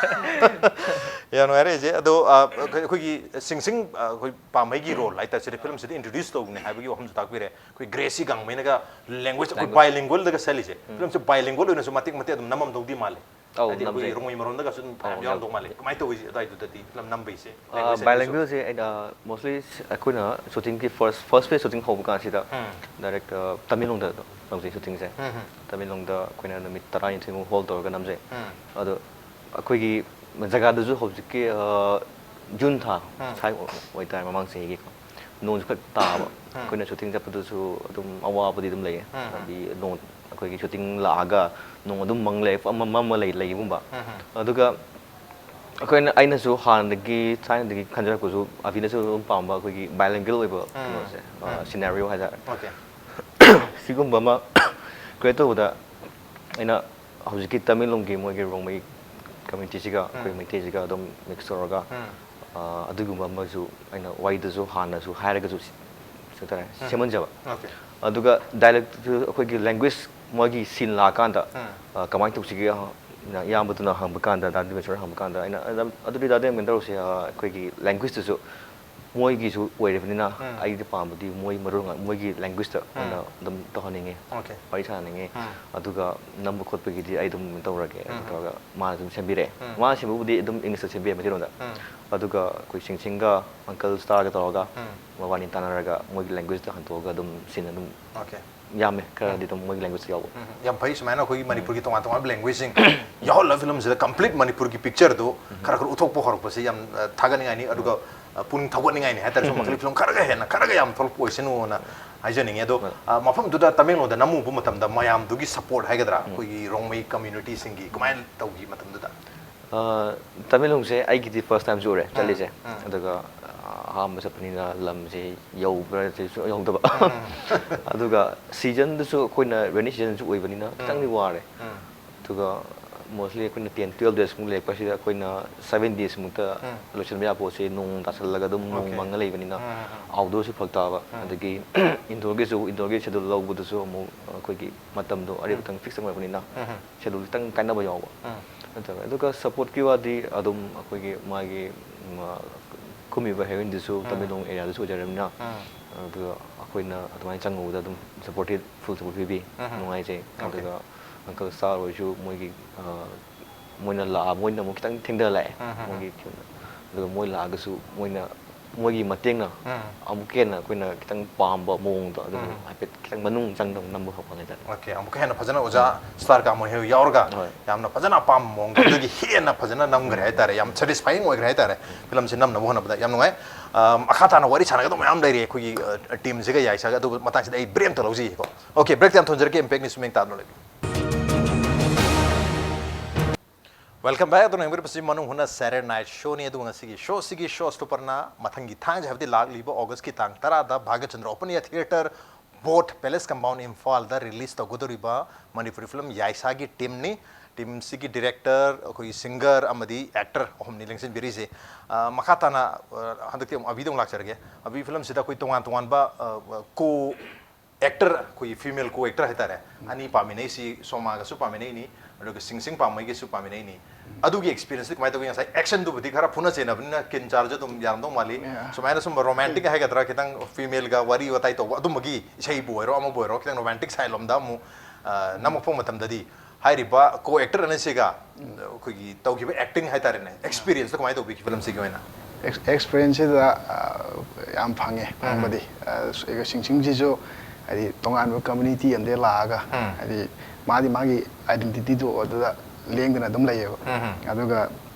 ꯌꯥꯝ ꯅꯨꯡꯉꯥꯏꯔꯦ, AJ꯫ ꯑꯗꯣ, ꯑ, ꯑꯩꯈꯣꯏꯒꯤ ꯁꯤꯡꯁꯤꯡ, ꯑ, ꯑꯩꯈꯣꯏ ꯄꯥꯝꯕꯩꯒꯤ role ꯍꯥꯏꯇꯥꯔꯦ, ꯁꯤꯗ filmꯁꯤꯗ introduce ꯇꯧꯕꯅꯦ ꯍꯥꯏꯕꯒꯤ ꯋꯥꯐꯝꯁꯨ ꯇꯥꯛꯄꯤꯔꯦ꯫ ꯑꯩꯈꯣꯏ Gracy ꯒꯥꯡꯃꯩꯅꯒ language, ꯑꯩꯈꯣꯏ bilingualꯗꯒ ꯁꯛꯍꯜꯂꯤꯁꯦ꯫ Filmꯁꯦ bilingual ꯑꯣꯏꯅꯁꯨ ꯃꯇꯦꯛ ꯃꯇꯦꯛ ꯑꯗꯨꯝ ꯅꯝꯃꯝꯗꯧꯗꯤ ꯃꯥꯜꯂꯦ꯫ ꯑꯧ, ꯍꯥꯏꯗꯤ ꯑꯩꯈꯣꯏꯒꯤ ꯅꯝꯖꯩ꯫ ꯔꯣꯡꯃꯩ ꯃꯔꯣꯟꯗꯒꯁꯨ ꯑꯗꯨꯝ ꯐꯅꯌꯥꯝ ꯑꯧ, ꯌꯥꯎꯔꯝꯗꯧ ꯌꯥꯎ-, ꯃꯥꯜꯂꯦ꯫ ꯀꯃꯥꯏꯅ ꯇꯧꯋꯤ ꯑꯗꯨꯋꯥꯏꯗꯨꯗꯗꯤ film ꯅꯝꯕꯩꯁꯦ? ꯑ, Language ꯑꯅꯤꯁꯨ? Bilingualꯁꯦ ꯑꯩꯅ, ꯑ, mostly ꯑꯩꯈꯣꯏꯅ shootingꯒꯤ first, first phase shooting ꯍꯧꯕ ꯀꯥꯟꯁꯤꯗ ꯎꯝ꯫ Direct, ꯑ, ꯇꯃꯦꯡꯂꯣꯡꯗ ꯇꯧꯖꯩ shootingꯁꯦ꯫ ꯎꯝ ꯍꯝ꯫ ꯇꯃꯦꯡꯂꯣꯡꯗ ꯑꯩꯈꯣꯏꯅ ꯅꯨꯃꯤꯠ ꯇꯔꯥꯅꯤꯊꯣꯏꯃꯨꯛ hold ꯇꯧꯔꯒ ꯅꯝꯖꯩ꯫ ꯎꯝ꯫ ꯑꯗꯣ ꯑꯩꯈꯣꯏꯒꯤ ꯖꯒꯥꯗꯨꯁꯨ ꯍꯧꯖꯤꯛꯀꯤ, ꯑ, June ꯊꯥ ꯎꯝ꯫ ꯁ꯭ꯋꯥꯏ ꯑꯣꯏꯇꯥꯔꯦ, ꯃꯃꯥꯡ ꯆꯍꯤꯒꯤꯀꯣ꯫ ꯅꯣꯡꯁꯨ ꯈꯔ ꯇꯥꯕ꯫ ꯎꯝ꯫ ꯑꯩꯈꯣꯏꯅ shooting ꯆꯠꯄꯗꯨꯁꯨ ꯑꯗꯨꯝ ꯑꯋꯥꯕꯗꯤ ꯑꯗꯨꯝ ꯂꯩꯌꯦ꯫ ꯎꯝ꯫ ꯍꯥꯏꯗꯤ ꯅꯣꯡ, ꯑꯩꯈꯣꯏꯒꯤ shooting ꯂꯥꯛꯑꯒ ꯅꯣꯡ ꯑꯗꯨꯝ ꯃꯪ ꯂꯩ, ꯃꯝ-, ꯃꯝꯃ ꯂꯩ, ꯂꯩꯒꯨꯝꯕ꯫ ꯎꯝ ꯍꯝ꯫ ꯑꯗꯨꯒ ꯑꯩꯈꯣꯏꯅ, ꯑꯩꯅꯁꯨ ꯍꯥꯟꯅꯗꯒꯤ, ꯊꯥꯏꯅꯗꯒꯤ ꯈꯟꯖꯔꯛꯄꯁꯨ, ꯑꯕꯤꯅꯁꯨ ꯑꯗꯨꯝ ꯄꯥꯝꯕ ꯑꯩꯈꯣꯏꯒꯤ bilingual ꯑꯣꯏꯕ ꯎꯝ꯫ ꯀꯩꯅꯣꯁꯦ, ꯑ, ꯎꯝ꯫ Scenario ꯍꯥꯏꯇꯥꯔꯦ꯫ Okay꯫ ꯁꯤꯒꯨꯝꯕ ꯑꯃ create ꯇꯧꯕꯗ ꯑꯩꯅ ꯍꯧꯖꯤꯛꯀꯤ ꯇꯃꯦꯡꯂꯣꯡꯒꯤ ꯃꯣꯏꯒꯤ ꯔꯣꯡꯃꯩ communityꯁꯤꯒ ꯑꯩꯈꯣꯏ ꯎꯝ꯫ ꯃꯩꯇꯩꯁꯤꯒ ꯑꯗꯨꯝ mix ꯇꯧꯔꯒ, ꯎꯝ꯫ ꯑ, ꯑꯗꯨꯒꯨꯝꯕ ꯑꯃꯁꯨ ꯑꯩꯅ ꯋꯥꯔꯤꯗꯨꯁꯨ ꯍꯥꯟꯅꯁꯨ ꯍꯥꯏꯔꯒꯁꯨ ꯁꯤ-, ꯁꯤ ꯍꯥꯏꯇꯥꯔꯦ, ꯎꯝ꯫ ꯁꯦꯝꯍꯟꯖꯕ꯫ Okay꯫ ꯑꯗꯨꯒ dialectꯁꯨ ꯑꯩꯈꯣꯏꯒꯤ language ꯃꯣꯏꯒꯤ scene ꯂꯥꯛꯑꯀꯥꯟꯗ, ꯎꯝ꯫ ꯑ, ꯀꯃꯥꯏꯅ ꯇꯧꯁꯤꯒꯦ, ꯑ, ꯏꯌꯥꯝꯕꯗꯨꯅ ꯍꯪꯕ ꯀꯥꯟꯗ, ꯗꯥ ꯗꯤꯕꯦꯁꯣꯔꯅ ꯍꯪꯕ ꯀꯥꯟꯗ ꯑꯩꯅ, ꯑꯗꯨꯝ, "ꯑꯗꯨꯗꯤ ꯗꯥ ꯗꯦꯝ ꯀꯩꯅꯣ ꯇꯧꯔꯁꯦ, ꯑ, ꯑꯩꯈꯣꯏꯒꯤ language2ꯇꯁꯨ ꯃꯣꯏꯒꯤꯁꯨ ꯑꯣꯏꯔꯕꯅꯤꯅ ꯑꯩꯗꯤ ꯄꯥꯝꯕꯗꯤ ꯃꯣꯏ ꯃꯔꯣꯟ ꯉꯥꯛ- ꯃꯣꯏꯒꯤ language ꯇ ꯑꯣꯏꯅ ꯑꯗꯨꯝ ꯇꯧꯍꯟꯅꯤꯡꯉꯦ꯫ Okay. ꯋꯥꯔꯤ ꯁꯥꯟꯅꯅꯤꯡꯉꯦ꯫ ꯑꯗꯨꯒ ꯅꯝꯕ ꯈꯣꯠꯄꯒꯤꯗꯤ ꯑꯩ ꯑꯗꯨꯝ ꯇꯧꯔꯒꯦ꯫ ꯑꯗꯨ ꯇꯧꯔꯒ ꯃꯥꯅ ꯑꯗꯨꯝ ꯁꯦꯝꯕꯤꯔꯛꯑꯦ꯫ ꯃꯥꯅ ꯁꯦꯝꯕꯕꯨꯗꯤ ꯑꯗꯨꯝ English ꯇ ꯁꯦꯝꯕꯤꯔꯦ ꯃꯩꯇꯩꯂꯣꯟꯗ꯫ ꯑꯗꯨꯒ ꯑꯩꯈꯣꯏ ꯁꯤꯡꯁꯤꯡꯒ uncle Star ꯒ ꯇꯧꯔꯒ ꯃꯕꯥꯅꯤ ꯇꯥꯟꯅꯔꯒ ꯃꯣꯏꯒꯤ language ꯇ ꯍꯟꯗꯣꯛꯑꯒ ꯑꯗꯨꯝ scene ꯑꯗꯨꯝ Okay. ꯌꯥꯝꯃꯦ ꯈꯔꯗꯤ ꯑꯗꯨꯝ ꯃꯣꯏꯒꯤ language ꯇ ꯌꯥꯎꯕ꯫ ꯌꯥꯝ ꯐꯩ ꯁꯨꯃꯥꯏꯅ ꯑꯩꯈꯣꯏꯒꯤ ꯃꯅꯤꯄꯨꯔꯒꯤ ꯇꯣꯉꯥꯟ ꯇꯣꯉꯥꯟꯕ language ꯁꯤꯡ ꯌꯥꯎꯍꯜꯂꯒ film ꯁꯤꯗ complete ꯃꯅꯤꯄꯨꯔꯒꯤ picture ꯗꯨ ꯈꯔ ꯈꯔ ꯎꯠꯊꯣꯛꯄ ꯍꯧꯔꯛꯄꯁꯦ ꯌꯥꯝ ꯑ, ꯊꯥꯒꯠꯅꯤꯡꯉꯥꯏꯅꯤ꯫ ꯑꯗꯨꯒ ꯑ, ꯄꯨꯛꯅꯤꯡ ꯊꯧꯒꯠꯅꯤꯡꯉꯥꯏꯅꯤ ꯍꯥꯏꯇꯥꯔꯦ꯫ ꯁꯨꯝ ꯃꯈꯜꯒꯤ film ꯈꯔꯒ ꯍꯦꯟꯅ ꯈꯔꯒ ꯌꯥꯝ ꯊꯣꯛꯂꯛꯄ ꯑꯣꯏꯁꯅꯨꯅ ꯍꯥꯏꯖꯅꯤꯡꯉꯦ꯫ ꯑꯗꯣ ꯑ, ꯃꯐꯝꯗꯨꯗ ꯇꯃꯦꯡꯂꯣꯡꯗ ꯅꯝꯃꯨꯕ ꯃꯇꯝꯗ ꯃꯌꯥꯝꯗꯨꯒꯤ support ꯍꯥꯏꯒꯗ꯭ꯔꯥ, ꯑꯩꯈꯣꯏꯒꯤ ꯔꯣꯡꯃꯩ community ꯁꯤꯡꯒꯤ ꯀꯃꯥꯏꯅ ꯇꯧꯈꯤ ꯃꯇꯝꯗꯨꯗ? ꯑ, ꯇꯃꯦꯡꯂꯣꯡꯁꯦ ꯑꯩꯒꯤꯗꯤ first time ꯁꯨ ꯑꯣꯏꯔꯦ ꯆꯠꯂꯤꯁꯦ꯫ ꯑꯗꯨꯒ ꯑ, ꯑꯍꯥꯟꯕ ꯆꯠꯄꯅꯤꯅ ꯂꯝꯁꯦ ꯌꯧꯕ꯭ꯔꯥ ꯁꯨ ꯌꯧꯗꯕ꯫ ꯑꯗꯨꯒ season ꯗꯨꯁꯨ ꯑꯩꯈꯣꯏꯅ rainy season ꯁꯨ ꯑꯣꯏꯕꯅꯤꯅ ꯈꯤꯇꯪꯗꯤ ꯋꯥꯔꯦ꯫ ꯑꯗꯨꯒ mostly ꯑꯩꯈꯣꯏꯅ ten twelve days ꯃꯨꯛ ꯂꯩꯔꯛꯄꯁꯤꯗ ꯑꯩꯈꯣꯏꯅ seven days ꯃꯨꯛꯇ ꯂꯣꯏꯁꯤꯟꯕ ꯌꯥꯕ ꯄꯣꯠꯁꯦ ꯅꯣꯡ ꯇꯥꯁꯜꯂꯒ ꯑꯗꯨꯝ ꯅꯣꯡ Okay. ꯃꯪꯉ ꯂꯩꯕꯅꯤꯅ outdoor ꯁꯨ ꯐꯔꯛ ꯇꯥꯕ꯫ ꯑꯗꯒꯤ indoor ꯒꯤꯁꯨ, indoor ꯒꯤ schedule ꯂꯧꯕꯗꯨꯁꯨ ꯑꯃꯨꯛ ꯑꯩꯈꯣꯏꯒꯤ ꯃꯇꯝꯗꯣ ꯑꯔꯦꯞ ꯈꯛꯇꯪ fix ꯑꯣꯏꯔꯛꯄꯅꯤꯅ schedule ꯈꯤꯇꯪ ꯀꯥꯏꯅꯕ ꯌꯥꯎꯕ꯫ ꯅꯠꯇ꯭ꯔꯒ ꯑꯗꯨꯒ support ꯀꯤ ꯋꯥꯗꯤ ꯑꯗꯨꯝ ꯑꯩꯈꯣꯏꯒꯤ ꯃꯥꯒꯤ ꯎꯝ, ꯑ, ꯀꯨꯝꯃꯤꯕ heroine ꯗꯨꯁꯨ ꯇꯃꯦꯡꯂꯣꯡ area ꯗꯁꯨ ꯑꯣꯏꯖꯔꯕꯅꯤꯅ ꯑꯗꯨꯒ ꯑꯩꯈꯣꯏꯅ ꯑꯗꯨꯃꯥꯏꯅ ꯆꯪꯉꯨꯕꯗ ꯑꯗꯨꯝ supportive, full support ꯄꯤꯕꯤ꯫ ꯅꯨꯡꯉꯥꯏꯖꯩ꯫ Okay. ꯑꯗꯨꯒ uncle Star ꯍꯣꯏꯁꯨ ꯃꯣꯏꯒꯤ ꯑ, ꯃꯣꯏꯅ ꯂꯥꯛꯑ ꯃꯣꯏꯅ ꯑꯃꯨꯛ ꯈꯤꯇꯪ ꯊꯦꯡꯊꯔ ꯂꯥꯛꯑꯦ꯫ ꯃꯣꯏꯒꯤ ꯑꯗꯨꯒ ꯃꯣꯏ ꯂꯥꯛꯑꯒꯁꯨ ꯃꯣꯏꯅ ꯃꯣꯏꯒꯤ ꯃꯇꯦꯡꯅ ꯑꯃꯨꯛꯀ ꯍꯦꯟꯅ ꯑꯩꯈꯣꯏꯅ ꯈꯤꯇꯪ ꯄꯥꯝꯕ ꯃꯑꯣꯡꯗꯣ ꯑꯗꯨꯝ ꯍꯥꯏꯐꯦꯠ ꯈꯤꯇꯪ ꯃꯅꯨꯡ ꯆꯪꯗꯕ ꯅꯝꯕ ꯍꯧꯔꯛꯄ ꯍꯥꯏꯇꯥꯔꯦ꯫ Okay, ꯑꯃꯨꯛꯀ ꯍꯦꯟꯅ ꯐꯖꯅ ꯑꯣꯖꯥ Star ꯀꯥꯃꯣ ꯍꯣꯏ ꯌꯥꯎꯔꯒ ꯍꯣꯏ꯫ ꯌꯥꯝꯅ ꯐꯖꯅ ꯑꯄꯥꯝꯕ ꯃꯑꯣꯡꯗ ꯑꯗꯨꯗꯒꯤ ꯍꯦꯟꯅ ꯐꯖꯅ ꯅꯝꯈ꯭ꯔꯦ ꯍꯥꯏꯇꯥꯔꯦ꯫ ꯌꯥꯝ satisfying ꯑꯣꯏꯈ꯭ꯔꯦ ꯍꯥꯏꯇꯥꯔꯦ film ꯁꯦ ꯅꯝꯅꯕ ꯍꯣꯠꯅꯕꯗ꯫ ꯌꯥꯝ ꯅꯨꯡꯉꯥꯏ꯫ ꯑ, ꯃꯈꯥ ꯇꯥꯅ ꯋꯥꯔꯤ ꯁꯥꯟꯅꯒꯗꯕ ꯃꯌꯥꯝ ꯂꯩꯔꯤ ꯑꯩꯈꯣꯏꯒꯤ ꯑ, team ꯁꯤꯒ ꯌꯥꯏꯁꯥꯒ꯫ ꯑꯗꯨꯕꯨ ꯃꯇꯥꯡꯁꯤꯗ ꯑꯩ break ꯑꯝꯇ ꯂꯧꯖꯈꯤꯒꯦꯀꯣ꯫ Okay, break ꯇꯤ ꯌꯥꯝ ꯊꯣꯟꯖꯔꯛꯀꯦ꯫ Impact News ꯁꯨ ꯃꯤꯠꯌꯦꯡ ꯇꯥꯗꯨꯅ ꯂꯩꯕꯤꯌꯨ꯫ Welcome back. ꯑꯗꯨꯅ ꯌꯦꯡꯕꯤꯔꯤꯕꯁꯤ ꯃꯅꯨꯡ ꯍꯨꯠꯅ Saturday Night Show ꯅꯤ꯫ ꯑꯗꯨꯒ ꯉꯁꯤꯒꯤ show ꯁꯤꯒꯤ show stopper ꯅ ꯃꯊꯪꯒꯤ ꯊꯥꯡꯖ ꯍꯥꯏꯕꯗꯤ ꯂꯥꯛꯂꯤꯕ August ꯀꯤ ꯇꯥꯡ ꯇꯔꯥꯗ Bhagyachandra Open Air Theatre, Boat Palace Compound, ꯏꯝꯐꯥꯜꯗ release ꯇꯧꯒꯗꯧꯔꯤꯕ ꯃꯅꯤꯄꯨꯔꯤ film ꯌꯥꯏꯁꯥꯒꯤ team ꯅꯤ꯫ Team ꯁꯤꯒꯤ director, ꯑꯩꯈꯣꯏꯒꯤ singer ꯑꯃꯗꯤ actor ꯑꯍꯨꯝꯅꯤ ꯂꯦꯡꯁꯤꯟꯕꯤꯔꯤꯁꯦ꯫ ꯑ, ꯃꯈꯥ ꯇꯥꯅ, ꯑ, ꯍꯟꯗꯛꯇꯤ ꯑꯃꯨꯛ ꯑꯕꯤꯗ ꯑꯃꯨꯛ ꯂꯥꯛꯆꯔꯒꯦ꯫ ꯑꯕꯤ film ꯁꯤꯗ ꯑꯩꯈꯣꯏ ꯇꯣꯉꯥꯟ ꯇꯣꯉꯥꯟꯕ, ꯑ, co actor, ꯑꯩꯈꯣꯏꯒꯤ female co actor ꯍꯥꯏꯇꯥꯔꯦ, ꯑꯅꯤ ꯄꯥꯃꯤꯟꯅꯩꯁꯤ, ꯁꯣꯃꯥꯒꯁꯨ ꯄꯥꯃꯤꯟꯅꯩꯅꯤ, ꯑꯗꯨꯒ ꯁꯤꯡꯁꯤꯡ ꯄꯥꯝꯃꯩꯒꯁꯨ ꯄꯥꯃꯤꯟꯅꯩꯅꯤ꯫ ꯑꯗꯨꯒꯤ experience ꯇꯤ ꯀꯃꯥꯏꯅ ꯇꯧꯒꯦ? ꯉꯁꯥꯏ action ꯗꯨꯕꯨꯗꯤ ꯈꯔ ꯐꯨꯅ ꯆꯩꯅꯕꯅꯤꯅ ꯀꯤꯟ ꯆꯥꯔꯁꯨ ꯑꯗꯨꯝ ꯌꯥꯔꯝꯗꯧ ꯃꯥꯜꯂꯤ꯫ Yeah. ꯁꯨꯃꯥꯏꯅ ꯁꯨꯝ romantic ꯍꯥꯏꯒꯗ꯭ꯔꯥ, ꯈꯤꯇꯪ female ꯒ ꯋꯥꯔꯤ ꯋꯥꯇꯥꯏ ꯇꯧꯕ ꯑꯗꯨꯝꯕꯒꯤ ꯏꯁꯩꯕꯨ ꯑꯣꯏꯔꯣ, ꯑꯃꯕꯨ ꯑꯣꯏꯔꯣ, ꯈꯤꯇꯪ romantic side ꯂꯣꯝꯗ ꯑꯃꯨꯛ ꯑ, ꯅꯝꯃꯛꯄ ꯃꯇꯝꯗꯗꯤ ꯍꯥꯏꯔꯤꯕ co actor ꯑꯅꯤꯁꯤꯒ ꯑꯩꯈꯣꯏꯒꯤ ꯇꯧꯈꯤꯕ acting ꯍꯥꯏꯇꯥꯔꯦꯅꯦ, experience ꯇꯣ ꯀꯃꯥꯏꯅ ꯇꯧꯕꯤ film ꯁꯤꯒꯤ ꯑꯣꯏꯅ? ꯑꯦꯛꯁꯄꯤꯔꯤꯌꯦꯟꯁꯁꯤꯗ ꯌꯥꯝ ꯐꯪꯉꯦ ꯐꯪꯕꯗꯤ꯫ ꯑ, ꯑꯩꯈꯣꯏ ꯁꯤꯡꯁꯤꯡꯁꯤꯁꯨ ꯍꯥꯏꯗꯤ ꯇꯣꯉꯥꯟꯕ community ꯑꯃꯗꯒꯤ ꯂꯥꯛꯑꯒ, ꯍꯥꯏꯗꯤ ꯃꯥꯗꯤ ꯃꯥꯒꯤ identity ꯗꯣ ꯑꯗꯨꯗ ꯂꯦꯡꯗꯅ ꯑꯗꯨꯝ ꯂꯩꯌꯦꯕ꯫ ꯑꯗꯨꯒ